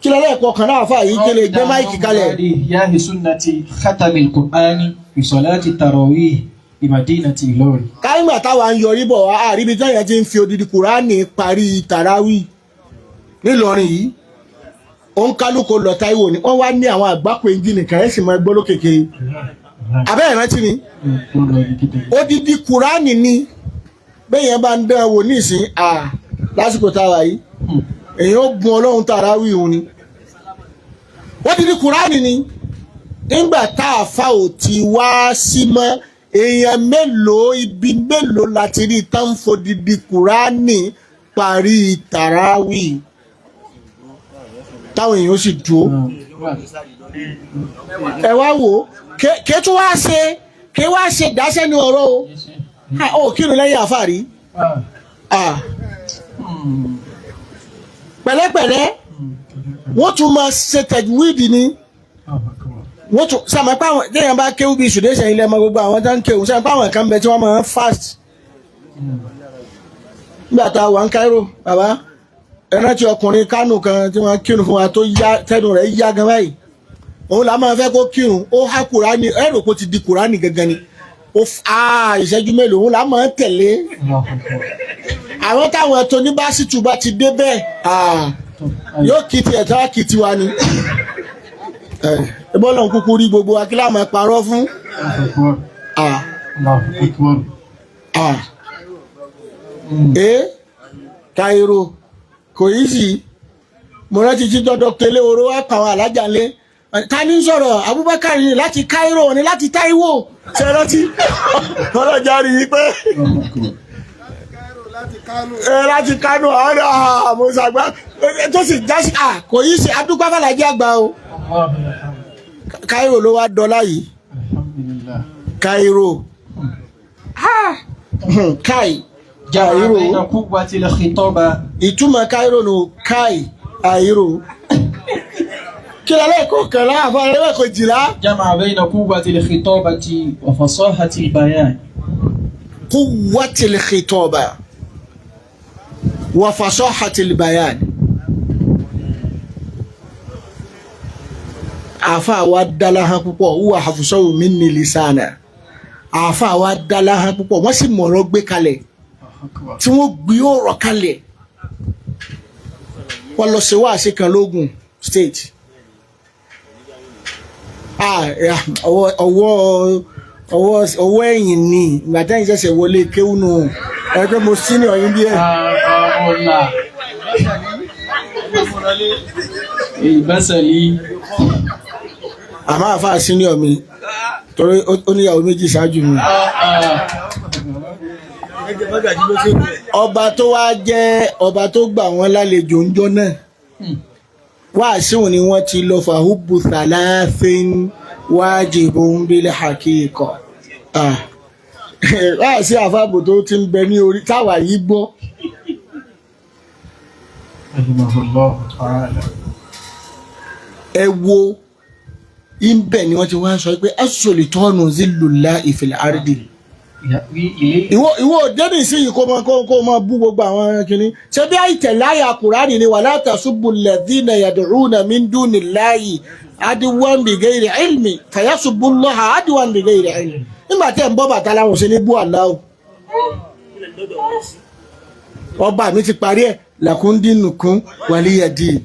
kí lọ́lọ́ ẹ̀kọ́ kan náà fà yìí kí lè gbé máìkì kalẹ̀. Ìyáhi sunnati khatami al-Qur'ani fi salati tarawih bi madinati Ilorin. Káyìngbà táwa ń yọrí bọ̀ wá àríbi táyà ti ń fi odidi Kùránì parí tàràwì nílọrin yìí, òun kálukú lọ Táíwò ni wọ́n wá ní àwọn àgbákò ẹnjìnì kan, ẹ̀ sì máa gbọ́ lókèké abẹ́ ìrántí ni odidi Kùránì ni bẹ́ẹ̀ yẹn bá ń dán wò ní ìsín à lásìkò táwa yìí, èèyàn ó gun Ọlọ́run tàràwì òun ni odidi Kùránì ni. Nígbà tá a fa ò ti wá sí mọ́, èèyàn mélòó, ibi mélòó láti rí tán fodidi Kùránì parí tàràwì táwọn èèyàn sì dúró? Ẹ wá wò ó, ké tún wá ṣe ké wá ṣe dáṣẹ́ ní ọ̀rọ̀ o. Ó kírun lẹ́yìn àfàrí pẹ̀lẹ́pẹ̀lẹ́, wọ́n tún máa ṣe tẹ̀wíìdì ni. Wọ́n tún sàmọ́ pé àwọn téèyàn bá kéwú bíi ṣùdẹ́sẹ̀ ilẹ̀ ọmọ gbogbo àwọn tó ń kéwú, sàmọ́ pé àwọn kan bẹ tí wọ́n máa ń fast. Nígbà tá a wà ń Cairo, bàbá, ẹ rántí ọkùnrin Kánò kan tí wọ́n kírun fún wa tó yá tẹnu rẹ̀ yá gan báyìí? Òun là máa fẹ́ kó kírun, ó há Kùránì, ẹ rò pé ó ti di Kùránì gangan ni. Ó ìṣẹ́jú mélòó òun là máa ń tẹ̀lé. Àwọn táwọn tó ní bá sì tù bá ti dé bẹ́ẹ̀, yóò kí tiẹ̀ tá kí tiwa ni. Ẹ bọ́lọ̀ ń kúkú rí gbogbo wa, kí láà máa parọ́ fún? Cairo kò yí sí. Mo rántí títọ́ Dr. Eléwòrò wá pa àwọn alájà ńlẹ̀. Ta ni ń sọ̀rọ̀? Abubakar ni láti Cairo, ni láti Taiwo. Ṣe rántí ọlọ́jà rí i pé ẹ láti Kano ọ̀rọ̀ àmọ́sàgbà tó sì já sí kò yí sí. Adúgbò afọlájẹ àgbà o. Cairo ló wá dọ́là yìí. Cairo, Kai Cairo, ìtumọ̀ Cairo nù Kai Cairo. Kí lálẹ́ kó kàn láàfọ̀ ẹlẹ́kọ̀ọ́ jìlá. Jama bayna quwwati al-khitabati wa fasahati al-bayan. Quwwati al-khitaba wa fasahati al-bayan. Àáfàá wa dáláhán púpọ̀, wúwa àfùsọ̀wò mi ní lisana. Àáfàá wa dáláhán púpọ̀, wọ́n sì mọ̀ọ́rọ̀ gbé kalẹ̀ tí wọ́n gbé ọ̀rọ̀ kalẹ̀. Wọ́n lọ ṣe wáàsí kan lógùn state. Ọwọ́ ẹ̀yìn ni ìgbà tẹ́yìn ṣẹ̀ṣẹ̀ wọlé kéwú nù, ẹgbẹ́ mo senior yín díẹ̀. Àmọ́ àáfàá senior mi torí ó níyàwó méjì ṣáájú mi. Ọba tó wá jẹ́ ọba tó gbà wọ́n lálejò ńjọ́ náà, wáàsíù ni wọ́n ti lọ fàhùbù thalathin wajibun bil haqiqa. Wáàsí àfàbò tó ti ń bẹ ní orí táwa yìí gbọ́. Ẹ wo ibẹ̀ ni wọ́n ti wá sọ pé as-sultanu zillullahi fil ardi. Ìwọ òdẹ́nì sí yìí kó máa bú gbogbo àwọn kìíní. Ṣé bí àìtẹ̀lé àyà Kùránì ni wala tasubbu alladhina yad'una min dunillahi adwan bighayri ilmi fayasubbullaha adwan bighayri ilmi. Nígbà tí ẹ̀ ń bọ́ bàtà láwọn ṣe ní bú Allah. Ọba mi ti parí ẹ̀ lakundinukum waliyadin.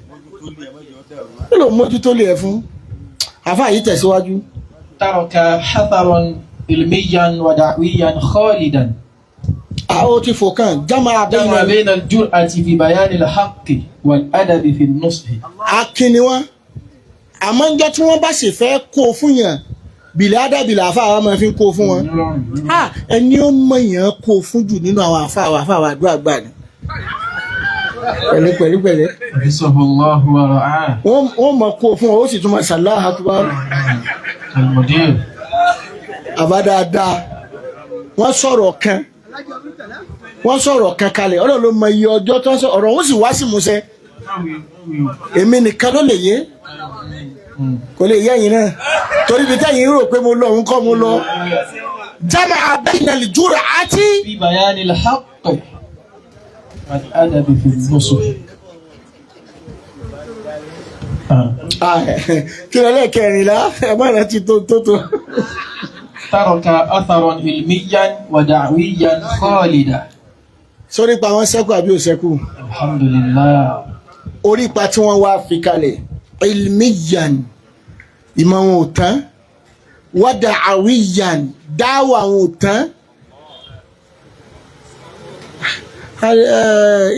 Kí ló mójútó lè ẹ fún? Àfáà yìí tẹ̀síwájú. Taraka hatharan ilmiyan wa da'wiyan khalidan. Ó ti fò kàn jama bayna al-jur'ati fi bayan al-haqqi wal-adabi fi an-nushi. Akin ni wọ́n, àmọ́ njọ́ tí wọ́n bá sì fẹ́ kó fún yàn bìlẹ̀ ádàbìlà àfáà wa máa fi kó fún wọn. Ẹni ó mọ̀ yàn kó fún jù nínú àwọn àfáà wa àdúrà gbà ni. Pẹ̀lẹ́ pẹ̀lú pẹ̀lẹ́. Wọ́n mọ̀ kó fún wọn, ó sì tún máa ṣàlàyé akbar. Àbá dáadáa, wọ́n sọ̀rọ̀ kan kalẹ̀, Ọlọ́run ló mọ iye ọjọ́ tó ń sọ ọ̀rọ̀ wọ́n sì wá sí musẹ́. Èmi nìkan ló lè yé, kò lè yé ẹ̀yin náà, torí ibi tẹ́yin rò pé mo lọ òun kọ́ mo lọ. Jama'a bayna al-jur'ati fi bayanil haqqi wal-adabi fi an-nusuh. Kí ló lẹ́ẹ̀kẹrìnlá ẹ má rántí tó tó tó. Taraka atharan ilmiyan wa da'wiyan khalida. Sórí pa wọn sẹ́kù àbí òsẹ́kù? Alhamdulillah. Orí pa tí wọ́n wá fi kalẹ̀ ilmiyan, ìmọ̀ wọn ò tán, wa da'wiyan, dáwà wọn ò tán.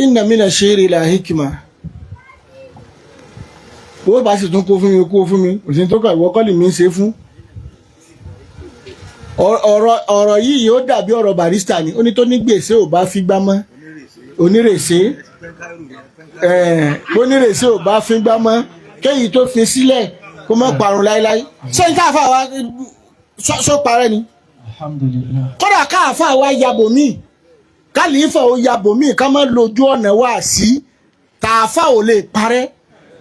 Inna mina shi'ri la hikma. Bó bá sì tún kó fún mi kó fún mi, òsì tó kà ìwọ kọ́lì mi ń ṣe fún. Ọ̀rọ̀ yìí yóò dàbí ọ̀rọ̀ barista ni, ó ní tó ní gbèsè ò bá fi gbá mọ́, onírèsé onírèsé ò bá fi gbá mọ́, kéyìí tó fi sílẹ̀ kó má parun láéláé. Ṣé ní káfà wa sọ parẹ́ ni? Alhamdulillah. Kódà káfà wa yabò míì, kálífà ó yabò míì, ká má lójú ọ̀nà wá sí, tààfà ò lè parẹ́.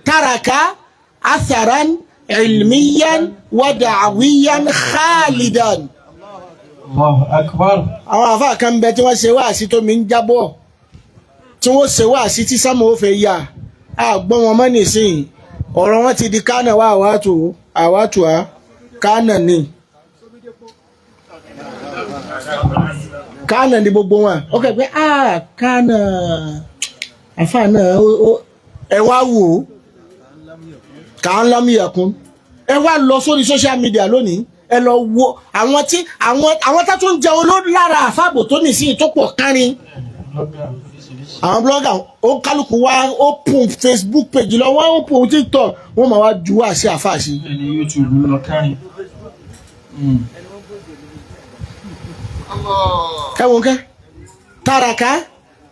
Taraka atharan ilmiyan wa da'wiyan khalidan. Allahu akbar. Àwọn àfáà kan bẹ tí wọ́n ṣe wáàsí tó mi ń jábọ̀, tí wọ́n ṣe wáàsí tí sámù ó fẹ́ yà á gbọ́n wọn mọ́ nísìnyí. Ọ̀rọ̀ wọn ti di kánà wá àwátò á kánà ni kánà ni gbogbo wọn. Ó kẹ́ pé kánà àfáà náà ẹ wá wò ó kà ń lámìyàkún. Ẹ wá lọ sórí social media lónìí, ẹ lọ wo àwọn tí àwọn tá tún jẹun ló lára àfàbò tó ní sí tó pọ̀ kárin. Àwọn blogger ó kálukú wá open Facebook page lọ, wọ́n open TikTok, wọ́n máa wá ju wá sí àfáà sí. Ẹni YouTube lọ kárin. Kẹwọn kẹ taraka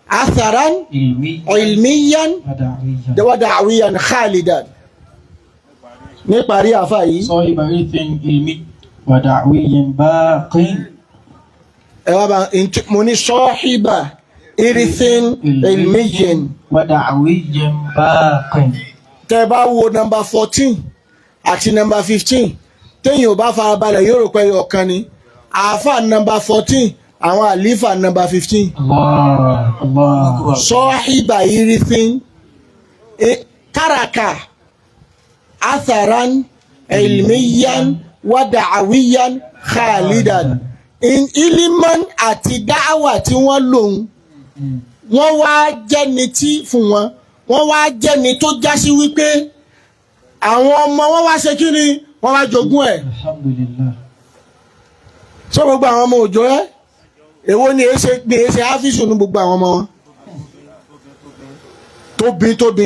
atharan ilmiyan wa da'wiyan khalidan. Níparí àfáà yìí. Sahiba irthin ilmi wa da'wiyyin baqin. Ẹ wá bá mo ní sahiba irthin ilmiyyin wa da'wiyyin baqin. Tẹ́ bá wo nọ́mbà 14 àti nọ́mbà 15, téèyàn ò bá farabalẹ̀ yóò rò pé ọ̀kan ni. Àáfà nọ́mbà 14, àwọn àlífà nọ́mbà 15. Allah Allah. Sahiba irthin taraka atharan ilmiyan wa da'awiyan khalidan. Iliman àti dáwà tí wọ́n lòun, wọ́n wá jẹ́ni tí fún wọn, wọ́n wá jẹ́ni tó jásí wípé àwọn ọmọ wọn wá ṣe kí ni, wọ́n wá jogún ẹ̀. Alhamdulillah. Sọ gbogbo àwọn ọmọ òjò ẹ, èwo ni èé ṣe ni èé ṣe áfíìsì ní gbogbo àwọn ọmọ wọn tóbi tóbi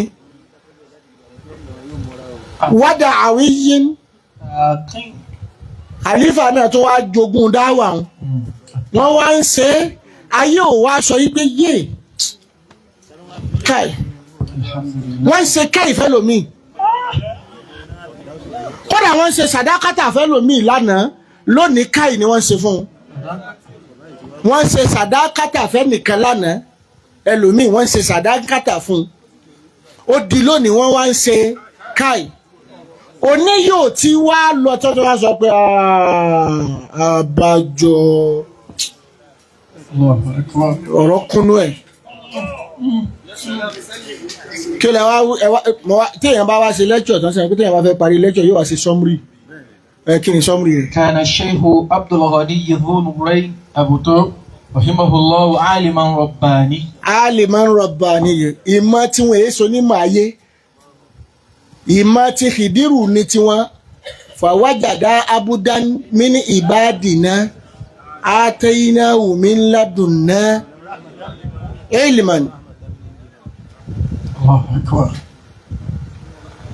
wádà àwíyín. Akin. Àlífà náà tó wá jogún dáwà wọn, wọ́n wá ń ṣe é, ayé ò wá sọ yí pé yé káì. Alhamdulillah. Wọ́n ń ṣe káì fẹ́lòmíì, kódà wọ́n ń ṣe sàdákàtà fẹ́lòmíì lánàá, lónìí káì ni wọ́n ń ṣe fún un. Wọ́n ń ṣe sàdákàtà fẹ́nìkan lánàá, ẹlòmíì wọ́n ń ṣe sàdákàtà fún un, ó di lónìí wọ́n wá ń ṣe káì. Òní yóò ti wá lọ tọ́jú wá sọ pé "Ah, àbájọ." Allahu akbar. Ọ̀rọ̀ kúnú ẹ̀ kí lẹ wá ẹ wá mọ wá. Téèyàn bá wá ṣe lecture tán sẹ́yìn pé téèyàn bá fẹ́ parí lecture yóò wá ṣe summary ẹ, kí ni summary rẹ̀? كان الشيخ عبد الغني ذو نورين أبو تور رحمه الله عالما رباني. Aliman rabbani, ìmọ̀ tí wọ́n èso onímọ̀ ayé, ìmọ̀ tí Khidiru ní tiwọn. Fàwájàdá abudan mini ibadina atayinahu min ladunna ilman. الله أكبر.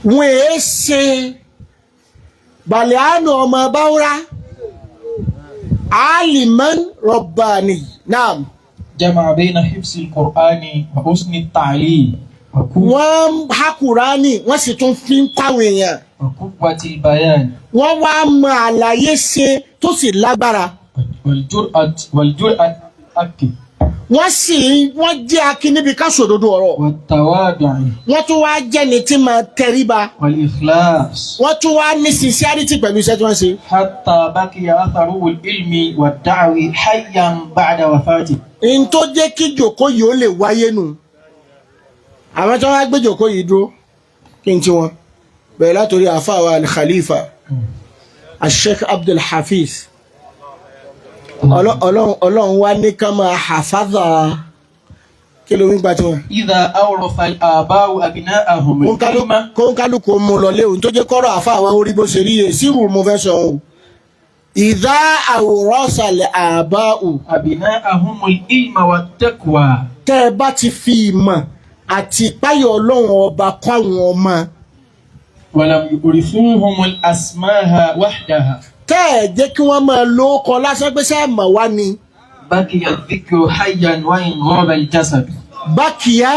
Wọ́n èé ṣe bàlẹ́ánù ọmọ báwúrá, aliman rabbani, naam. جمع بين حفظ القرآن وحسن التعليم Wọ́n há Kùránì, wọ́n sì tún fi ń kọ́ àwọn èèyàn. وقوة البيان. Wọ́n wá mọ àlàyé ṣe tó sì lágbára. والجرأة الحق. Wọ́n sì wọ́n jẹ́ akin níbi ká sòdodo ọ̀rọ̀. والتواضع. Wọ́n tún wá jẹ́ni tí máa tẹríba. والإخلاص. Wọ́n tún wá ní sincerity pẹ̀lú iṣẹ́ tí wọ́n ṣe. حتى بقي أثره العلمي والدعوي حيا بعد وفاته. N tó jẹ́ kí jòkó yìí ó lè wáyé nù, àwọn tí wọ́n wá gbé jòkó yìí dúró, kí n tí wọn bẹ̀rẹ̀ látòrí àáfàá wa al-Khalifa Sheikh Abdul Hafiz. Ọlọ́run Ọlọ́run wá ní ká máa hàfáàdà kí ló ń gba tiwọn. إذا أورث الآباء أبناءهم العلم. Kó ń kálukú mú lọ léwu tó jẹ́ kọ́rọ̀ àáfàá wa orí bó ṣe rí yẹ sírù mo fẹ́ sọ ohun ìdá àwòrán ṣàlẹ̀ àbá ò. أبناءهم العلم والتقوى. Tẹ́ ẹ bá ti fi ìmọ̀ àti ìpáyọ̀ Ọlọ́run ọba kọ́ àwọn ọmọ. ولم يورثوهم الأسماء وحدها. Tẹ́ ẹ jẹ́ kí wọ́n máa lo ọkọ̀ lásán pé sẹ́ mọ̀ wá ni. بقي الذكر حيا وإن غاب الجسد. Bákìá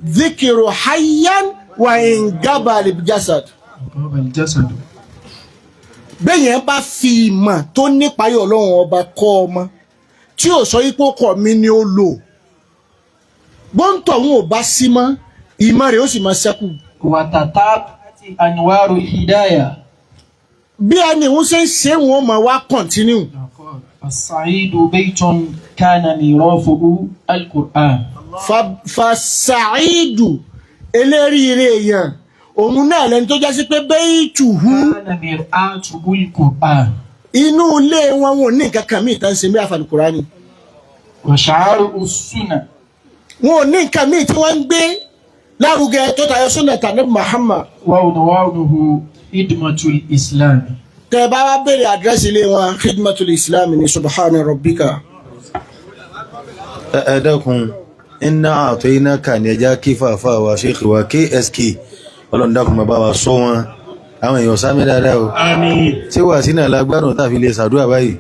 zikiru hayyan wa ingaba jasad. غاب الجسد. Bẹ́yẹn bá fi ìmọ̀ tó nípayọ̀ Ọlọ́run ọba kọ́ ọmọ tí ò sọ ipò kọ̀ mi ni ó lò, gbóǹtọ̀ òun ò bá sí mọ́, ìmọ̀ rẹ̀ ó sì máa ṣẹ́kù. وتتابعت أنوار الهداية. Bí ẹni òun ṣe ń ṣe, wọn máa wá continue. السعيد بيت كان ميراثه القرآن. Fasaidu eléríire èèyàn, òun náà lẹni tó jásí pé bẹ́ẹ̀tù hu. كان مرآته القرآن. Inú ilé wọn, wọn ò ní nǹkan kan míì tá ń ṣe bí àfàlùkùránì. وشعاره السنة. Wọn ò ní nǹkan míì tí wọ́n ń gbé lárugẹ tó tayọ súnà tàbí Muhammad. وعنوانه خدمة الإسلام. Tẹ bá wá béèrè àdírẹ́sì ilé wọn, khidmatul islam ní. Subhana rabbika. Ẹ dákun, iná àtọ́ iná kà ní ẹja kí fàáfà wa ṣéèkì wa KSK. Ọlọ́run dákun, bàbá wa sọ wọn, àwọn èèyàn sámi dáadáa o. Àmín. Tí wàá sínú alágbádùn tá a fi lè ṣàdúrà báyìí,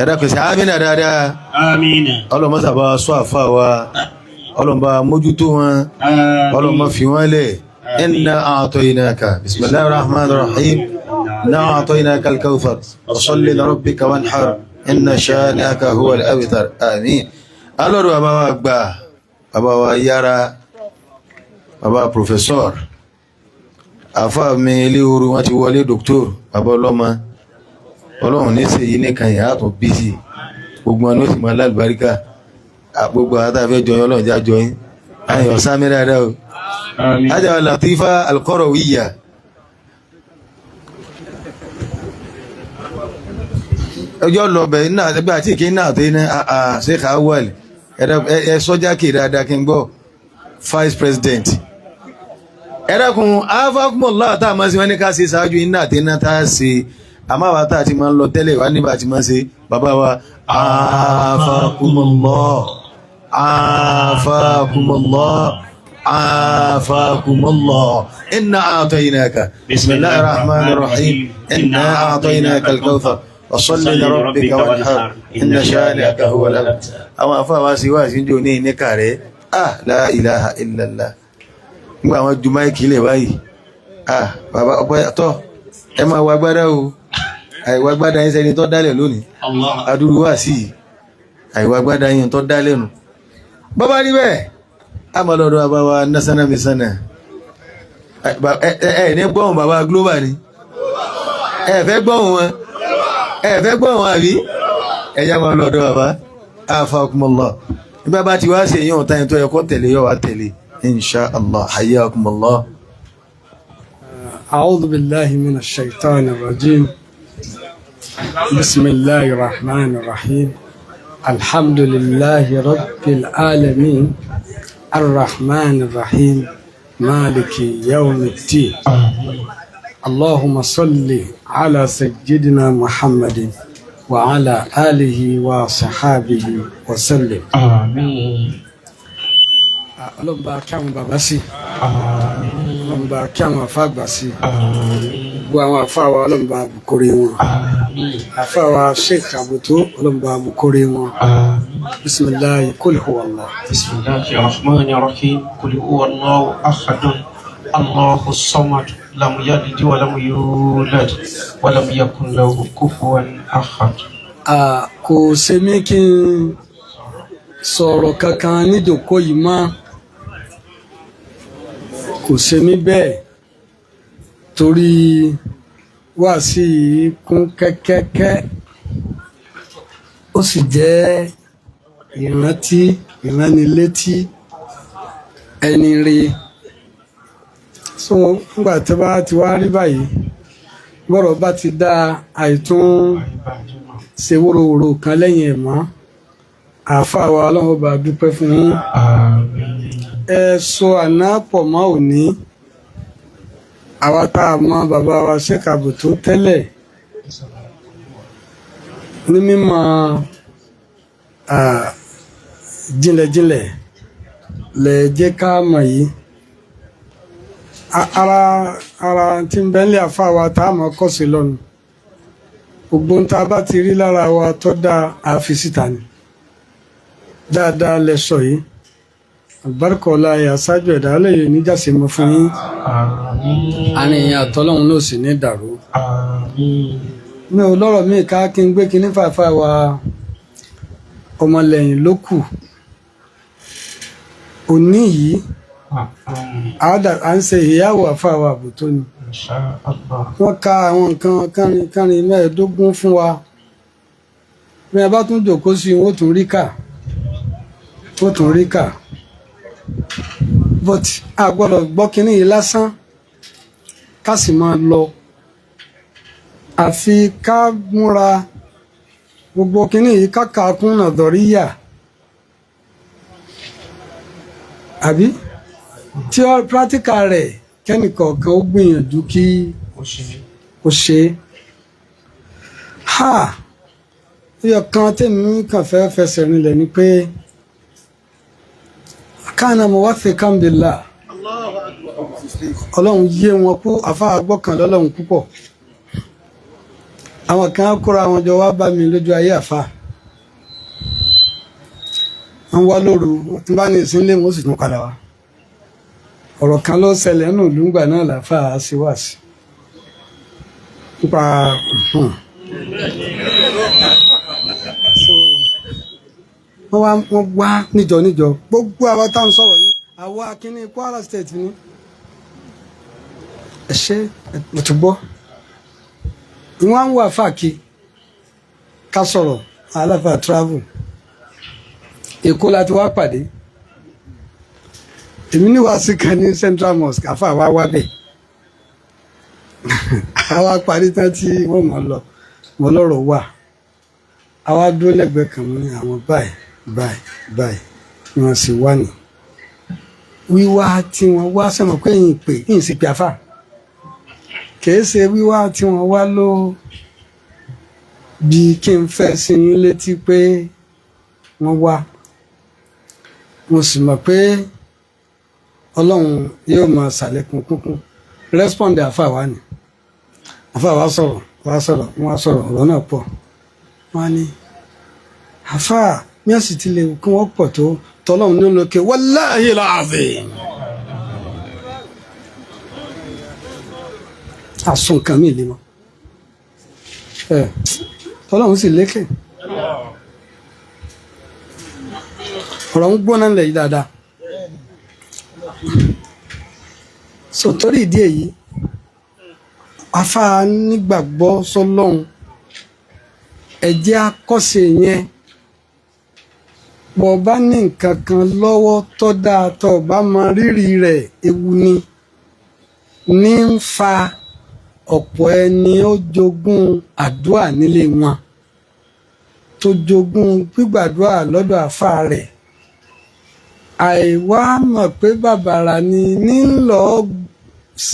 ẹ dákun, sí àmínà dáadáa. Àmín. Ọlọ́run sábà wa sọ àfà wa, ọlọ́run bá mójútó wọn, ọlọ́run má fi wọn lẹ̀. Iná àtọ́ iná kà, bismillahir rahmanir rahim, iná àtọ́ iná kal-kawthar, fasalli li rabbika wanhar, inna shani'aka huwal abtar. Àmín. Alọ́dọ̀ bàbá wa gbà, bàbá wa yára, bàbá professor àfáà mi eléoru, wọn ti wọlé, doctor bàbá ọlọ́mọ, ọlọ́run ní sèyí nìkan yìí àtún bísí gbogbo wọn ní ó sì máa lálùbáríkà. Gbogbo àwọn tá a fẹ́ jọyún, ọlọ́run já jọyún ayọ̀ sámi dáadáa o. Àmín. Ajá Latifa Al-Qarawiyya. Ọjọ́ lọ bẹ̀ iná ẹgbẹ́ àti ìkíní náà tó iná Sheikh Awal ẹ sọ́jà kì dáadáa kí n gbọ́ vice president. Ẹ dákun afakumullah tá a máa ṣe wọ́n ní ká ṣe ṣáájú iná àti iná tá a ṣe àmọ́ àwa tá a ti máa ń lọ tẹ́lẹ̀ wá nígbà tí máa ń ṣe bàbá wa afakumullah afakumullah afakumullah inna a'tainaka bismillahir rahmanir rahim inna a'tainaka al-kawthar wasalli li rabbika wanhar inna shani'aka huwal abtar. Àwọn afáwa sí wá sí jò ní ìníkà rẹ̀ ah la ilaha illallah nígbà àwọn ju máìkì lè báyìí ah bàbá ọpẹ́ tọ́ ẹ máa wá gbádá o àìwá gbádá yín sẹ́ni tó dálẹ̀ lónìí adúrú wá sí i àìwá gbádá yín tó dálẹ̀ nù. Bàbá rí bẹ́ẹ̀ a máa lọ́dọ̀ bàbá wa nasana misana ẹ ní gbọ́hùn bàbá global ni ẹ fẹ́ gbọ́hùn wọn ẹ fẹ́ gbọ́hùn wọn àbí ẹ yá máa lọ́dọ̀ bàbá afakumullah nígbà bá ti wá sí èyàn ọ̀tá yẹn tó yẹ kó tẹ̀lé yọ wá tẹ̀lé insha allah hayyakumullah. أعوذ بالله من الشيطان الرجيم بسم الله الرحمن الرحيم الحمد لله رب العالمين الرحمن الرحيم مالك يوم الدين اللهم صل على سيدنا محمد وعلى آله وصحابه وسلم آمين. Ọlọ́run bá kí àwọn bàbá sí, Ọlọ́run bá kí àwọn àfa àgbà sí, gbogbo àwọn àfa wa Ọlọ́run bá bùkóre wọn, àfa wa Sheikh Abutu Ọlọ́run bá bùkóre wọn. Bisimilahi kul huwa Allah. Bisimilahi rahman rahim kul huwa Allahu ahad Allahu samad lam yalid wa lam yulad wa lam yakun lahu kufuwan ahad. Kò ṣe mí kí n sọ̀rọ̀ kankan níjòkó yìí mọ́, kò ṣe mí bẹ́ẹ̀ torí wáàsí yìí kún kẹ́kẹ́kẹ́, ó sì jẹ́ ìrántí ìránnilétí ẹni rí. So nígbà tí bá ti wá rí báyìí, bọ́rọ̀ bá ti dá àìtún ṣe wóróworó kan lẹ́yìn ẹ̀ mọ́. Àáfàá wa Ọlọ́run bá dúpẹ́ fún yín. Ẹ sọ àná pọ̀ mọ́ òní. Àwa tá a mọ bàbá wa Sheikh Abutu tẹ́lẹ̀ ní mímọ̀ jinlẹ̀jinlẹ̀ lè jẹ́ ká mọ̀ yìí. Ara ara tí ń bẹ́ńlẹ̀ àáfàá wa tá a mọ̀ kọ́ sí lọ́nu. Gbogbo ń tá a bá ti rí lára wa tó dáa àfi síta ni. Dáadáa lẹ sọ yìí. Àlùbáríkà ọlá ẹ̀ aṣáájú ẹ̀dá ọlẹ́yìn oníjàsí mọ́ fún yín. Àárín ìyẹn àtọ́lọ́hún náà sì ní dàrú. Mi ò lọ́rọ̀ míì ká kí n gbé kinní fàáfàá wa ọmọlẹ́yìn ló kù. Òní yìí à ń ṣe ìyàwó àfáà wa Àbùtó ni. Wọ́n ka àwọn nǹkan kánrin kánrin 25 fún wa. Bí a bá tún jòkó sí i, wọ́n tún rí kà. Wọ́n tún rí kà. But a gbọ́dọ̀ gbọ́ kinní yìí lásán ká sì máa lọ. Àfi ká múra gbogbo kinní yìí ká kà á kún nàdọ̀ríyà. Àbí? Tí ó practical rẹ̀ kẹ́nìkọ̀ọ̀kan ó gbìyànjú kí ó ṣe é. Ha! Iyọ̀ kan tèmi kàn fẹ́ fẹsẹ̀ rinlẹ̀ ni pé kana muwathiqan billah. Ọlọ́run yé wọn kú àfáà gbọ́kàn lọ́lọ́run púpọ̀. Àwọn kan kóra wọn jọ wá bá mi lójú ayé àfáà. Wọ́n wá lóru tí bá ní ìsínlé wọn ó sì tún padà wá. Ọ̀rọ̀ kan ló ṣẹlẹ̀ nínú ìlú ńgbà náà làáfàá ṣe wá sí. Nípa so wọ́n wá níjọ níjọ gbogbo àwa tá à ń sọ̀rọ̀ yìí àwa akínní Kwara State ni. Ẹ ṣe mo ti gbọ́. Wọ́n á ń wà fàákì ká sọ̀rọ̀ aláfà travel. Èkó la ti wá pàdé. Èmi ní wàásù kan ní Central Mosque àfà wa wá bẹ̀. Àwa parí tán tí wọ́n mọ̀ lọ mọ̀ lọ́rọ̀ wà. Àwa dúró lẹ́gbẹ̀ẹ́ kan mú ní àwọn báyìí báyìí báyìí ni wọ́n sì wá ní. Wíwá tí wọ́n wá sẹ́mọ̀ pé yìí pè yìí sì pè àfà. Kìí ṣe wíwá tí wọ́n wá ló bí kí n fẹ́ sí yín létí pé wọ́n wá. Mo sì mọ̀ pé Ọlọ́run yóò máa ṣàlékún kúnkún. Rẹ́spọ̀ndì àfà wa ni. Àfà wa sọ̀rọ̀, wa sọ̀rọ̀, wọ́n sọ̀rọ̀, ọ̀rọ̀ náà pọ̀. Wọ́n á ní àfà mi ò sì ti lè kí wọ́n pọ̀ tó tọ́lọ́run ní olókè wallahi láàfin. Àsun nǹkan mi lè mọ́. Ẹ tọ́lọ́run sì lékè. Ọ̀rọ̀ ń gbóná lẹ̀ yìí dáadáa. So torí ìdí èyí, àfà nígbàgbọ́ sọ́lọ́run, ẹ jẹ́ àkọ́ṣe yẹn. Bó bá ní nǹkan kan lọ́wọ́ tó dáa tó bá mọ rírì rẹ̀, ewu ni ní ń fa ọ̀pọ̀ ẹni ó jogún àdúrà nílé wọn, tó jogún gbígbàdúrà lọ́dọ̀ àfà rẹ̀. Àìwá mọ̀ pé bàbàrà ni ní lọ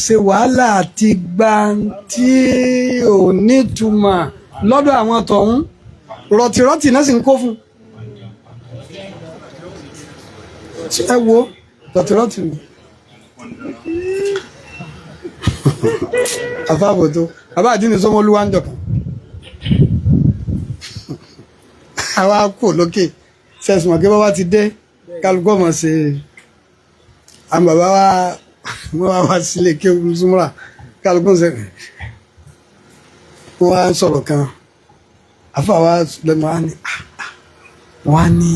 ṣe wàhálà àti gba tí ò nítumọ̀ lọ́dọ̀ àwọn tọ̀hún, rọ̀tìrọ̀tì náà sì ń kó fún un. Ẹ wo rọ̀tìrọ̀tì ni àfàbòtó bàbá àdínní sọmọlúwa ń jọkàn àwa kò lókè sẹsùn ọ̀gẹ́ bàbá ti dé kálukú ọmọ ṣe àwọn bàbá wa wọ́n wá wá sílé kí ogun súnmọ́ra kálukú ń ṣe wọ́n wá ń sọ̀rọ̀ kan àfà wa lẹ́nu wa ní wọ́n á ní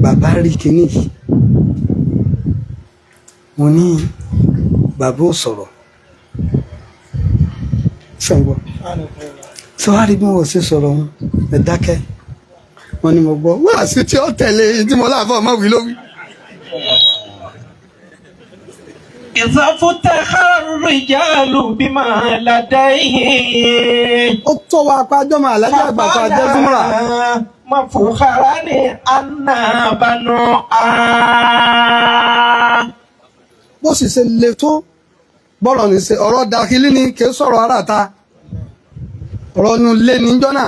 bàbá rí kinní yìí. Mo ní bàbá ò sọ̀rọ̀ sọ̀rọ̀ tí wàá rí bí wọn ò ṣe sọ̀rọ̀ wọn ẹ dákẹ́. Wọn ni mo gbọ́ wá sí tí ó tẹ̀lé tí mo láàfọ̀ ọmọ wí ló wí. إذا افتخر الرجال بما لديهم Ó tó wa apá jọmọ alájà àgbà tó ajẹ́ súnmọ́ra. مفخرا أنا بنو Bó sì ṣe le tó bọ́rọ̀ ní ṣe ọ̀rọ̀ dàkílì ni kì í sọ̀rọ̀ ara ta ọ̀rọ̀ nu lé ní jọ́nà.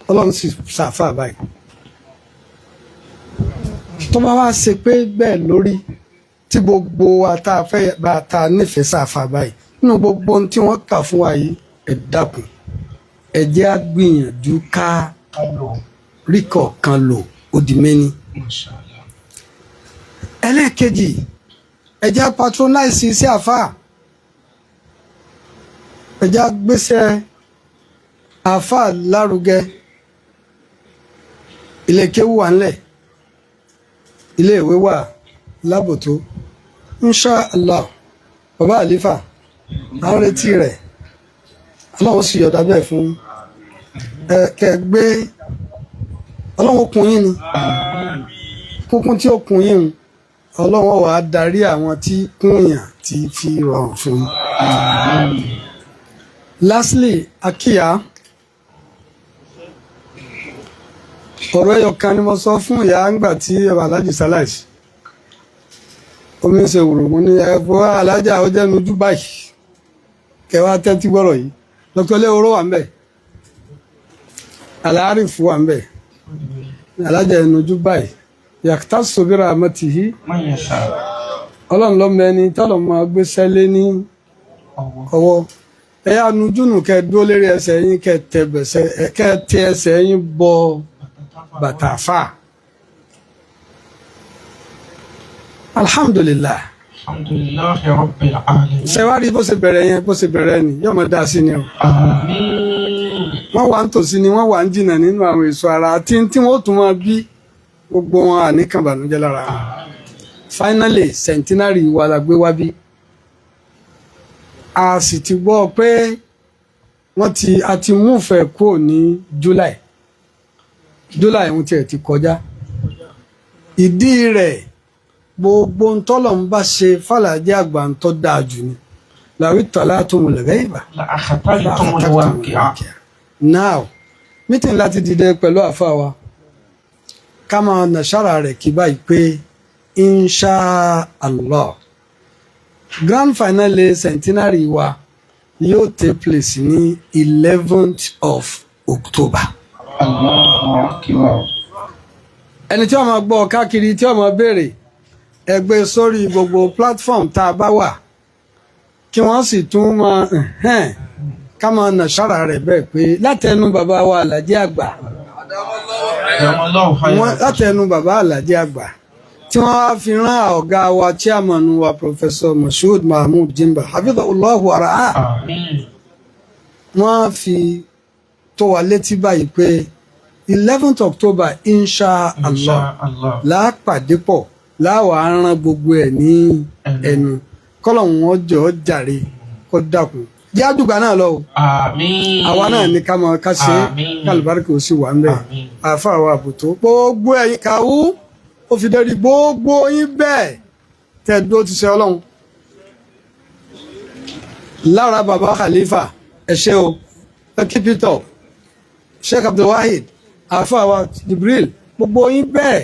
Ọlọ́run sì ṣàfà báyìí. Tó bá wá ṣe pé bẹ́ẹ̀ lórí tí gbogbo wa tá a fẹ́ bá a ta nífẹ̀ẹ́ ṣàfà báyìí nínú gbogbo ohun tí wọ́n kà fún wa yìí, ẹ dákun ẹ jẹ́ á gbìyànjú ká rí kọ̀ọ̀kan lò ó di méní. Ẹlẹ́ẹ̀kejì, ẹ jẹ́ á patronize iṣẹ́ àfáà, ẹ jẹ́ á gbéṣẹ́ àfáà lárugẹ. Ilé kéwú wà ńlẹ̀, ilé ìwé wà lábòtó. Insha Allah bàbá àlífà à ń retí rẹ̀, Ọlọ́run sì yọ̀dá bẹ́ẹ̀ fún ẹ kẹ́ gbé. Ọlọ́run kún yín ni kúnkún tí ó kún yín, Ọlọ́run wàá darí àwọn tí kúnyàn ti fi rọrùn fún. Lastly, akíyà ọ̀rọ̀ ẹyọ kan ni mo sọ fún ìyá ńgbà tí aláàjì sáláìsì omi ń ṣe wùrù. Mo ní ẹ̀fọ́ alájà ó jẹ́ nujú báyìí kẹwàá tẹ́tí gbọ́rọ̀ yìí. Dr. Léwòrò wà ń bẹ̀, aláàrífù wà ń bẹ̀, alájà ẹnujú báyìí yàtá sobira amatihi Ọlọ́run lọ́mọ ẹni tọ́lọ̀ máa gbéṣẹ́ lé ní ọwọ́. Ẹ̀yà nujúnù kẹ dúró lérí ẹsẹ̀ yín, kẹ tẹ ẹsẹ̀ yín bọ bàtà fà. Alhamdulillah. Alhamdulillahi rabbil alamin. Ṣé wàá rí bó ṣe bẹ̀rẹ̀ yẹn, bó ṣe bẹ̀rẹ̀ ni yóò máa dá sí ni o. Wọ́n wà ń tòsí ni wọ́n wà ń jìnnà nínú àwọn èso ara àti tí wọ́n tún máa bí gbogbo wọn àníkàn bànújẹ́ lára wọn. Finally, centenary wa la gbé wá bí. A sì ti gbọ́ pé wọ́n ti a ti múfẹ̀ kúrò ní July. July ń tiẹ̀ ti kọjá. Ìdí rẹ̀ gbogbo ntọ́lọ̀ ń bá ṣe fàlàjẹ́ àgbà ń tọ́ dáa jù ni. Làwí tọ́lá tó mú lẹ̀gẹ́ ìbà. Now, Meeting láti dìde pẹ̀lú àfa wa, ká máa nàṣàrà rẹ̀ kí báyìí pé insha Allah, grand finale centenary wa yóò take place ní 11th of October. Ẹni tí wọ́n máa gbọ́ káàkiri, tí wọ́n máa béèrè, ẹ gbé sórí gbogbo platform tá a bá wà, kí wọ́n sì tún máa ká máa nàṣàrà rẹ̀ bẹ́ẹ̀ pé látẹnu bàbá wa Àlàjì Àgbà, látẹnu bàbá Àlàjì Àgbà tí wọ́n wá fi rán ọ̀gá wa, chairman wa, Professor Moshood Mahmood Jimba, hafidhahullahu ara'a, wọ́n fi tó wa létí báyìí pé 11th October, insha Allah, láàpàdé pọ̀ láwàá rán gbogbo ẹ̀ ní ẹnu kọ́lọ̀ wọn jọ jàre, kó dákun jẹ́ àdùgbà náà lọ o. Àwa náà ní ká máa ká ṣe kálíbáríkì ó sì wà ń bẹ̀. Àfa àwọn àbùtó gbogbo ẹ̀yin kàwú ó fi dẹ́rí gbogbo yín bẹ́ẹ̀ tẹ́ dúró ti ṣe Ọlọ́run lára baba Khalifa, ẹ ṣé o, ẹ keep it up. Sheikh Abdulwahid, àfa wa Jibril, gbogbo yín bẹ́ẹ̀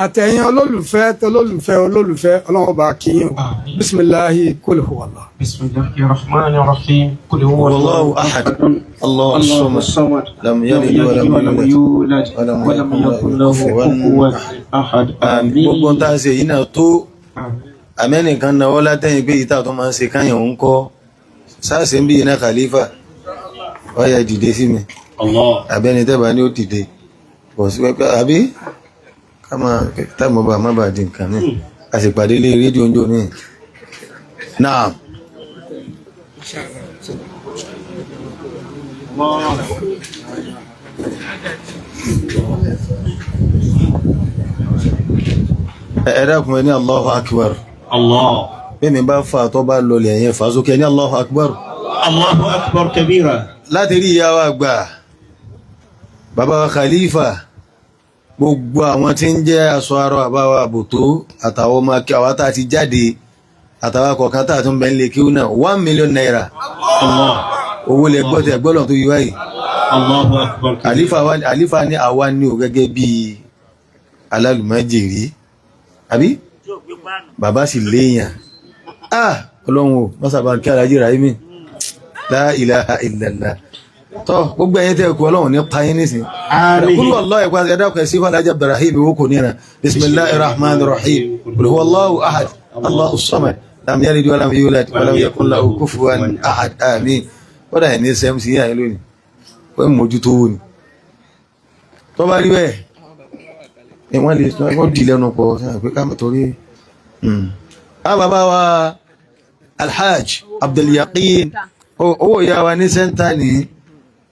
àtẹ̀yìn olólùfẹ́ tolólùfẹ́ olólùfẹ́, Ọlọ́run ọba kìíyàn. Bisimilahi kul huwa Allah. Bisimilahi rahman rahim, kul huwa Allahu ahad, Allahu samad, lam yalid walam yulad walam yakun lahu kufuwan ahad. Àmín. Gbogbo tá a ṣe yìí náà tó amẹ́nìkan náwó látẹ̀yìn pé ìta tó máa ń ṣe káyàn ń kọ́ sáàsì ń bí iná khalifa ọ̀yà dìde sí mi, abẹ́ni tẹ́bà ní ó dìde kò sí pẹ́pẹ́ àbí ká máa táìmọ̀ bá má bàa di nǹkan mi, a sì pàdé lé rédíò ń jò ní. Náà. Ẹ dákun, ẹ ní Allahu Akbar. Allah. Bí mi bá fà tó bá lọlẹ̀, ẹ̀yẹn fà sókè, ní Allahu Akbar. Allahu Akbar kabira. Láti rí ìyá wa àgbà, bàbá wa Khalifa, gbogbo àwọn tí ń jẹ́ aṣọ arọ àbáwa àbòtó àtàwọn ọmọ àwọn tá a ti jáde àtàwọn kọ̀ọ̀kan tá a tún bẹ̀ ń lè kí ó náà, ₦1 million. Owó lẹ gbọ́ tẹ gbọ́dọ̀ tó yí wáyé. Allahu Akbar kabira. Àlífà ní àwa ní o gẹ́gẹ́ bí alálùmọ́jèrè àbí bàbá sì léèyàn. Ah, Ọlọ́run o, mọ́sàbá kí alájí Rahimi, la ilaha illallah. Tọ́ gbogbo ẹ̀yin tẹ́ kú, Ọlọ́run ní payín nísìn. Kúrò Allah ẹ̀kọ́ ẹ̀dá sí fàlájà Ibrahim owó kò níra. Bismillahir rahmanir rahim, qul huwallahu ahad, Allahu samad, lam yalid walam yulad walam yakun lahu kufuwan ahad. Àmín. Kódà ẹ̀ ní sẹ́mùsì yíyá lónìí wọ́n mójútó wò ni tó bá rí bẹ́ẹ̀ wọ́n lè wọ́n dì lẹ́nu pọ̀ pé ká torí. Àwọn bàbá wa Alhaj Abdulyaqin, owó ìyá wa ní sẹ́ńtà ní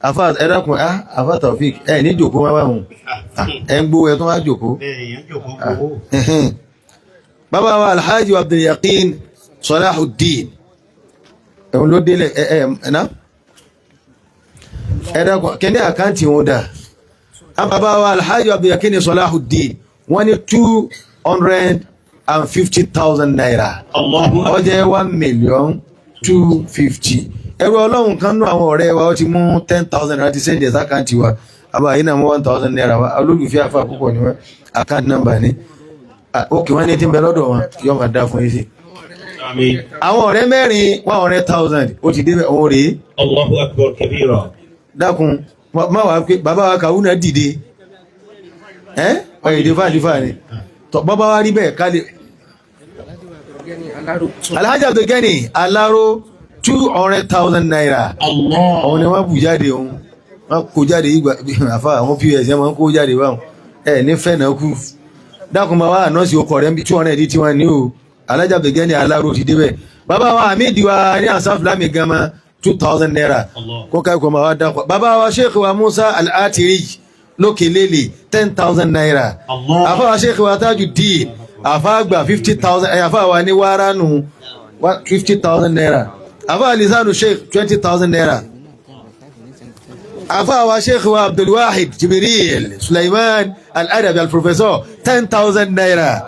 afa ẹ̀dàkùn, afa Taofik, ẹ̀ ní jòkó wá wáhùn ẹ̀ ń gbówó ẹ̀ tó wá jòkó. Bàbá wa Alhaj Abdulyaqin Salahuddin, ẹ̀hún ló délẹ̀ ẹ̀ ẹ̀ ẹ̀ ẹ̀dàkùn kẹ́ni àkáǹtì wọn dà. Bàbá wa Alhaji Abdulyakin Salahuddin, wọ́n ní ₦250,000, ó jẹ́ 1,250,000. Ẹrú Ọlọ́run kan nú àwọn ọ̀rẹ́ wa, ó ti mú ₦10,000 ti send ẹ̀ àkáǹtì wa. Àbá yìí náà mú ₦1,000 wa. Olólùfẹ́ àfa púpọ̀ ni wọ́n. Àkáǹtì nọ́mbà ni ókè, wọ́n ní tí ń bẹ lọ́dọ̀ wọn yóò máa dá fún yín sí. Àwọn ọ̀rẹ́ mẹ́rin, 100,000, ó ti débẹ̀ òun rèé. Allahu Akbar kabira. Dákun, má wàá pé bàbá wa kàwú náà dìde ẹ́ ọ̀yẹ̀dẹ̀ fàlífà ni tọ́ bàbá wa rí bẹ́ẹ̀ ká lè. Alhaji Abdulgani Alaro, ₦200,000, òun ni wọ́n bù jáde, òun wọ́n kó jáde ìgbà àfa àwọn pos yẹn máa ń kó jáde báwọn ẹ nífẹ̀ẹ́ náà kú. Dákun, máa wá ànọ́ọ̀sì ọkọ̀ rẹ̀ 200 tí wọ́n ní o. Alhaji Abdulgani Alaro ti débẹ̀. Bàbá wa Hamid wa ní Asaf Lami Gama, ₦2,000, kó ká ikọ̀ máa wá dákọ̀. Bàbá wa Sheikh wa Musa Al-Atiri lókè lélẹ̀, ₦10,000. Àfa wa Sheikh wa Tajuddin àfa àgbà, 50,000. Àfa wa ní wàránù, ₦50,000. Àfa Lisanu Sheikh, ₦20,000. Àfa wa Sheikh wa Abdulwahid Jibril Sulaiman Al-Adabi Al-Professor, ₦10,000.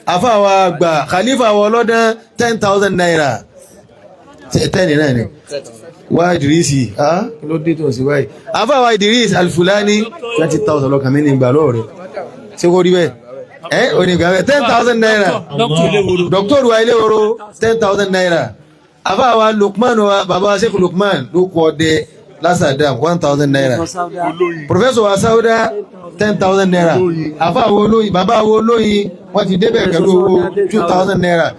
Àfa wa àgbà Khalifa wa ọlọ́dán, ₦10,000. Tẹ́ni náà ni. Wá Ìdírísì, á kí ló dé tó ń ṣe báyìí? Àfáà wa Ìdírísì Alfulani, 20,000 lọ́kàn mi ní ìgbà lọ́wọ́ rẹ̀. Ṣé kò rí bẹ́ẹ̀? Ẹ́ ò ní ìgbà bẹ́ẹ̀, ₦10,000. Dr. wa Ilé-Oro, ₦10,000. Àfáà wa Lukman wa, bàbá wa Sheikh Lukman ló kọ́ ọdẹ Lásàdàm, ₦1,000. Professor wa Sauda, ₦10,000. Àfáà wo olóyin, bàbá wo olóyin, wọ́n ti débẹ̀ pẹ̀lú owó ₦2,000.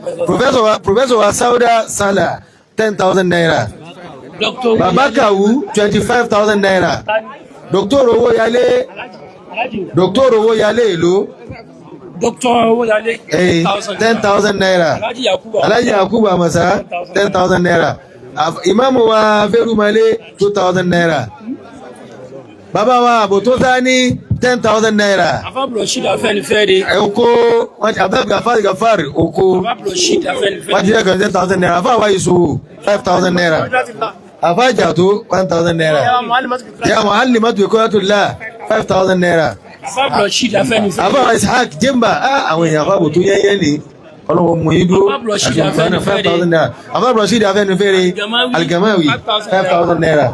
Professor wa Sauda Sala, ₦10,000. Bàbá Kàwú, ₦25,000. Dr. Owóyalé, Dr. Owóyalé èlò? Dr. Owóyalé. ₦10,000. Alhaji Yakubu Amasa, ₦10,000. Ìmáàmù wa Fẹ́rùmálé, ₦2,000. Bàbá wa Àbòtósá ní ₦10,000. Afábùrọ̀ṣìdì Afẹ́nifẹ́re. Oko wọ́n ti Abdul Gafar Gafar oko. Afábùrọ̀ṣìdì Afẹ́nifẹ́re. Wọ́n ti rẹ̀ kàn ₦10,000. Àfáà wa Ìṣòwò, ₦5,000. Àfáà Jàtó, ₦1,000. Ya Muallimatu Hikayatullah, ₦5,000. Afábùrọ̀ṣìdì Afẹ́nifẹ́re. Àfáà Ishaq Jemba, àwọn èèyàn àfáà bò tó yẹ́yẹ́ ni. Ọlọ́wọ́ mú yín dúró. ₦5,000. Afábùrọ̀ṣìdì Afẹ́nifẹ́re Aligamawi, ₦5,000.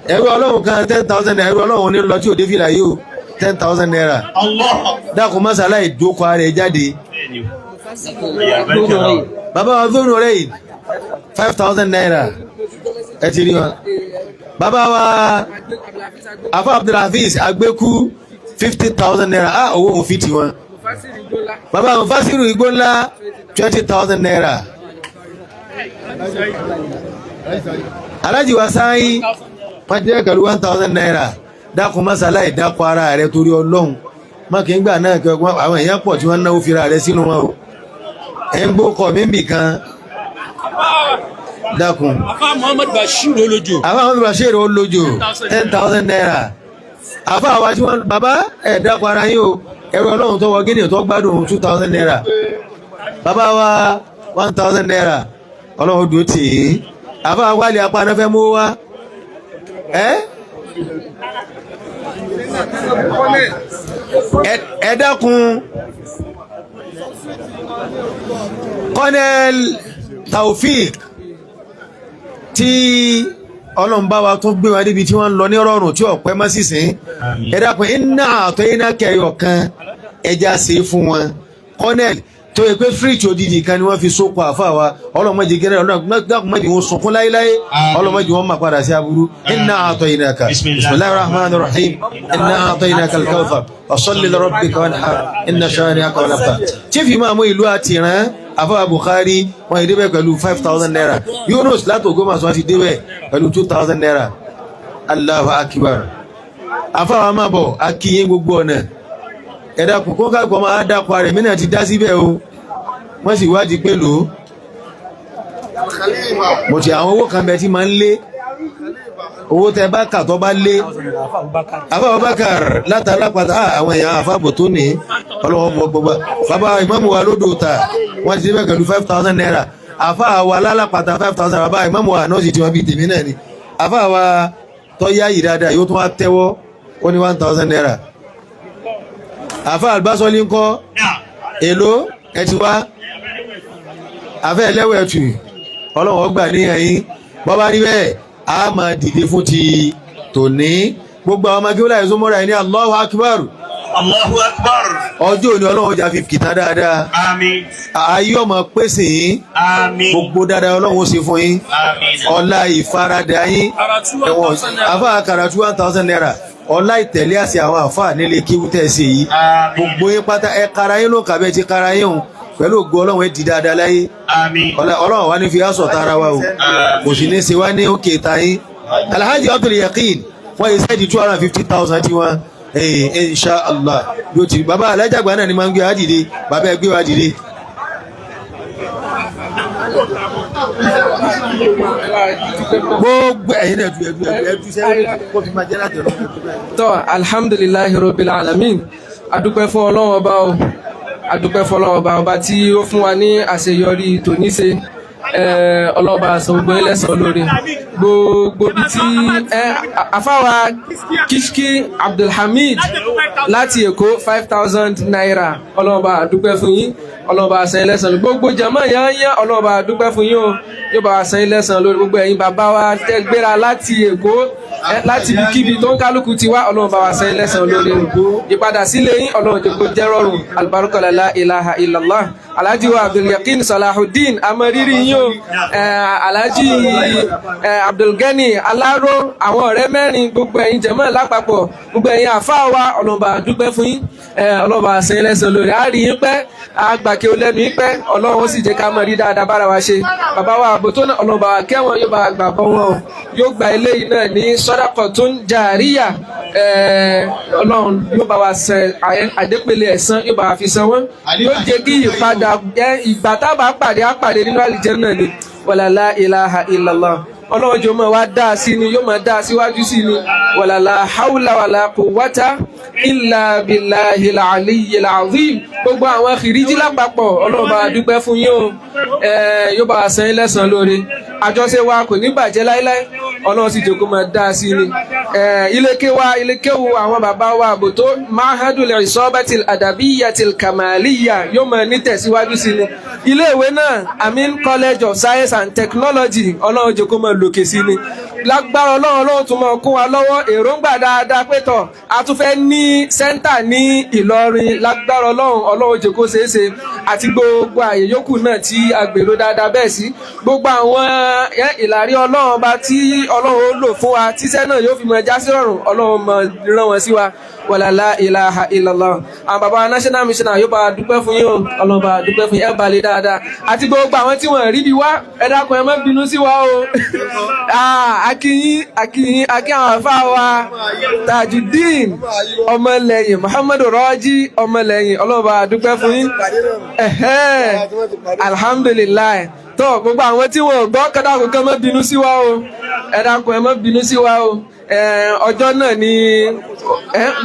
Ẹrú Ọlọ́run kan, ₦10,000. Ẹrú Ọlọ́run ní lọ tí ò dé fìlà yìí o, ₦10,000. Dákun masala ìdókò ara ẹ jáde. Bàbá wa Zoro rẹ̀ yìí, ₦5,000. Ẹ ti rí wọn. Bàbá wa Afa Abdulhafiz Agbeku, ₦50,000. Ah, owó òun fi tiwọn. Bàbá wa Fasiru Igbó Ńlá, ₦20,000. Alhaji wa Sáyìn wọ́n jẹ́ pẹ̀lú ₦1,000. Dákun masala ìdákọ̀ ara rẹ torí Ọlọ́run. Má kí n gbà náà kí àwọn èèyàn pọ̀ tí wọ́n náwó fira rẹ sínú wọn o. Ẹ̀ ń gbókọ̀ mí bì kan. Dákun. Afa Muhammad Bashir Olójó. Afa Muhammad Bashir Olójó, ₦10,000. Afa àwa tí wọ́n bàbá ẹ̀ dákun ara yín o. Ẹ̀rọ Ọlọ́run tó wọ gíní tó gbádùn, ₦2,000. Bàbá wa, ₦1,000. Ọlọ́run dùn tì í. Afa wálé apá náà fẹ́ mú wá. Ẹ́ ẹ dákun, Colonel Taofik tí Ọlọ́run bá wa tún gbé wa débi tí wọ́n ń lọ ní rọrùn tí ọ̀pẹ́ mọ́ sísìn. Ẹ dákun, iná àtọ́ iná kẹyọ kan ẹja ṣe fún wọn. Colonel tó yẹ pé fíríjì odidi kan ni wọ́n fi sóko àfa wa. Ọlọ́mọdé gẹ́rẹ́, ọlọ́mọdé wọn sunkún láéláé, ọlọ́mọdé wọn máa padà sí aburú. Inna a'tainaka, bismillahir rahmanir rahim, inna a'tainaka al-kawthar, fasalli li rabbika wanhar, inna shani'aka huwal abtar. Chief imam ìlú àtìrán, àfa Bukhari, wọn yìí débẹ̀ pẹ̀lú ₦5,000. Yunus láti Ògbómọ̀ṣọ́ ti débẹ̀ pẹ̀lú ₦2,000. Allahu akbar. Àfa wa máa bọ̀ akíyín gbogbo ọ̀nà. Ẹ̀dá kò kó káàkó máa dákọ̀ rẹ̀ mí náà ti dá síbẹ̀ o. Wọ́n sì wádìí pé lò ó mo ti àwọn owó kan bẹ tí máa ń lé owó tẹ bá kà tó bá lé. Àfa Abubakar látàlápàtà, àwọn èèyàn àfàbò tó ní ọlọ́wọ́ mọ gbogbo. Bàbá ìmáàmù wa lódò ta, wọ́n ti débẹ̀ pẹ̀lú ₦5,000. Àfa wa lálàpàtà, 5,000. Bàbá ìmáàmù wa náà sì ti wọn bíi tèmi náà ni. Àfa wa tọ́ yá yìí dáadáa yóò tún wá tẹ́wọ́, ó ní ₦1,000. Àfa àlùbásọ́lí ńkọ́? Èló ẹ ti wá? Àfẹ́ ẹlẹ́wẹ̀ ẹ̀tù, Ọlọ́run ọgbà ní ẹ̀yìn. Bọ́bá rí bẹ́ẹ̀, a máa dìde fún ti tòní. Gbogbo àwọn ọmọ kí ó láyé sómọ́ra ẹ̀ ní Allahu Akbar. Allahu Akbar. Ọjọ́ òní Ọlọ́run ọjà fi kìtà dáadáa. Àmín. Ayé ọmọ pèsè yín. Àmín. Gbogbo dáadáa Ọlọ́run ó ṣe fún yín. Àmín. Ọlá ìfaradà yín. Ẹ̀wọ̀n àfa àkàrà tí ₦1,000. Ọlá ìtẹ̀lé àṣẹ àwọn àfa nílé kíwú tẹ̀ ṣe yìí. Gbogbo yín pátá ẹ kara yín ló kàbẹ́ ti kara yín o. Pẹ̀lú ògo Ọlọ́run ẹ di dáadáa láyé. Àmín. Ọlọ́run wa ní fi aṣọ tara wa o. Kò sì ní ṣe wá ní òkè ta yín. Alhaji Abdul Yakin wọ́n yìí sẹ́ẹ̀dì 250,000 tí wọ́n insha Allah yóò ti. Bàbá alájàgbá náà ni máa ń gbé wa dìde. Bàbá ẹ gbé wa dìde. Gbogbo ẹ̀yin náà ẹ̀dù ẹ̀dù ẹ̀dù sẹ́yìn kó fi máa jẹ́ láti ọ̀rọ̀. Tọ́, alhamdulillahi rabbil alamin. Adúpẹ́ fún Ọlọ́run ọba o, adúpẹ́ fún Ọlọ́run ọba, ọba tí ó fún wa ní àṣeyọrí tòní ṣe. Ọlọ́ba sọ gbogbo yín lẹ́san lórí gbogbo bí tí àfáwà Kishki Abdulhamid láti Èkó 5,000 naira. Ọlọ́ba dúpẹ́ fún yín, ọlọ́ba san yín lẹ́san lórí gbogbo jàmá yányán. Ọlọ́ba dúpẹ́ fún yín o, yóò bá wa san yín lẹ́san lórí gbogbo ẹ̀yin bàbá wa tẹ́ gbéra láti Èkó, láti ibikíbi tó ń kálukú ti wá. Ọlọ́run bá wa san yín lẹ́san lórí o, ìpadà sílé yín Ọlọ́run tó kó jẹ́ rọrùn. Alibarika la ilaha illallah. Alhaji wa Abdulyakin Salahuddin, amọ̀rírì yín o. Alhaji Abdulgani Alaro, àwọn ọ̀rẹ́ mẹ́rin, gbogbo ẹ̀yin jẹ̀mọ́ lápapọ̀, gbogbo ẹ̀yin àfáà wa, Ọlọ́run bá dúpẹ́ fún yín. Ọlọ́run bá san yín lẹ́san lórí. A rí yín pẹ́, àgbàkẹ́ olẹ́nu yín pẹ́. Ọlọ́run ó sì jẹ́ ká mọ̀ rí dáadáa bára wa ṣe. Bàbá wa àbò tó náà, Ọlọ́run bá wa kẹ́wọ̀n, yóò bá wa gbà bọ́ wọn o, yóò gba eléyìí náà ní sọ́dákọ̀ tó ń jàríyà. Ọlọ́run yóò bá wa san àdépele ẹ̀san, yóò bá wa fi san wọ́n, yóò jẹ́ kí ìpadà ìgbà tábà pàdé á pàdé nínú àlìjánnà ni. Wàlálà ilaha illallah. Ọlọ́run jọ máa wá dáa sí ni, yóò máa dáa síwájú sí ni. Wàlálà haúlà wàlà quwwata illa billahil aliyyil azim. Gbogbo àwọn kìrìjì lápapọ̀, Ọlọ́run bá dúpẹ́ fún yín o. Yóò bá wa san yín lẹ́san lóore. Àjọṣe wa kò ní bàjẹ́ láíláí. Ọlọ́run sì jẹ́ kó máa dáa sí ni. Iléeké wa, iléekéwu àwọn bàbá wa àbòtó mahadul isobatil adabiyatil kamaliya yóò máa ní tẹ̀síwájú sí ni. Iléèwé náà, Amin College of Science and Technology, Ọlọ́run jẹ́ kó máa lòkè sí ni lágbára Ọlọ́run. Ọlọ́run tún máa kún wa lọ́wọ́ èròǹgbà dáadáa pé tọ̀ a tún fẹ́ ní sẹ́ńtà ní Ìlọrin lágbára Ọlọ́run. Ọlọ́run jẹ́ kó ṣeé ṣe, àti gbogbo àyè yòókù náà tí a gbèrò dáadáa bẹ́ẹ̀ sí. Gbogbo àwọn ìlàrí Ọlọ́run ọba tí Ọlọ́run ó lò fún wa tíṣẹ́ náà yóò fi mọ já sí rọrùn, Ọlọ́run mọ rán wọn sí wa. Wàlálà ilaha illallah. Àwọn bàbá national missioner, yóò bá a dúpẹ́ fún yín o. Ọlọ́run bá a dúpẹ́ fún yín, ẹ balẹ̀ dáadáa. Àti gbogbo àwọn tí wọ́n rí bí wá, ẹ dákun, ẹ má bínú sí wa o. Akínyín, akínyín, akí àwọn àfáà wa Tajudeen ọmọlẹ́yìn Muhammadu Rọ́jí ọmọlẹ́yìn, Ọlọ́run bá a dúpẹ́ fún yín. Alhamdulilayi. Tó gbogbo àwọn tí wọ́n gbọ́ kọ́dàkùn kan, má bínú sí wa o. Ẹ dákun, ẹ má bínú sí wa o. Ọjọ́ náà ni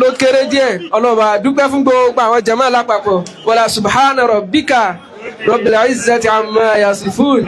ló kéré díẹ̀. Ọlọ́ba dúpẹ́ fún gbogbo àwọn jàmáà lápapọ̀. Wàlá subhana rabbika rabbil izzati amma yasifun.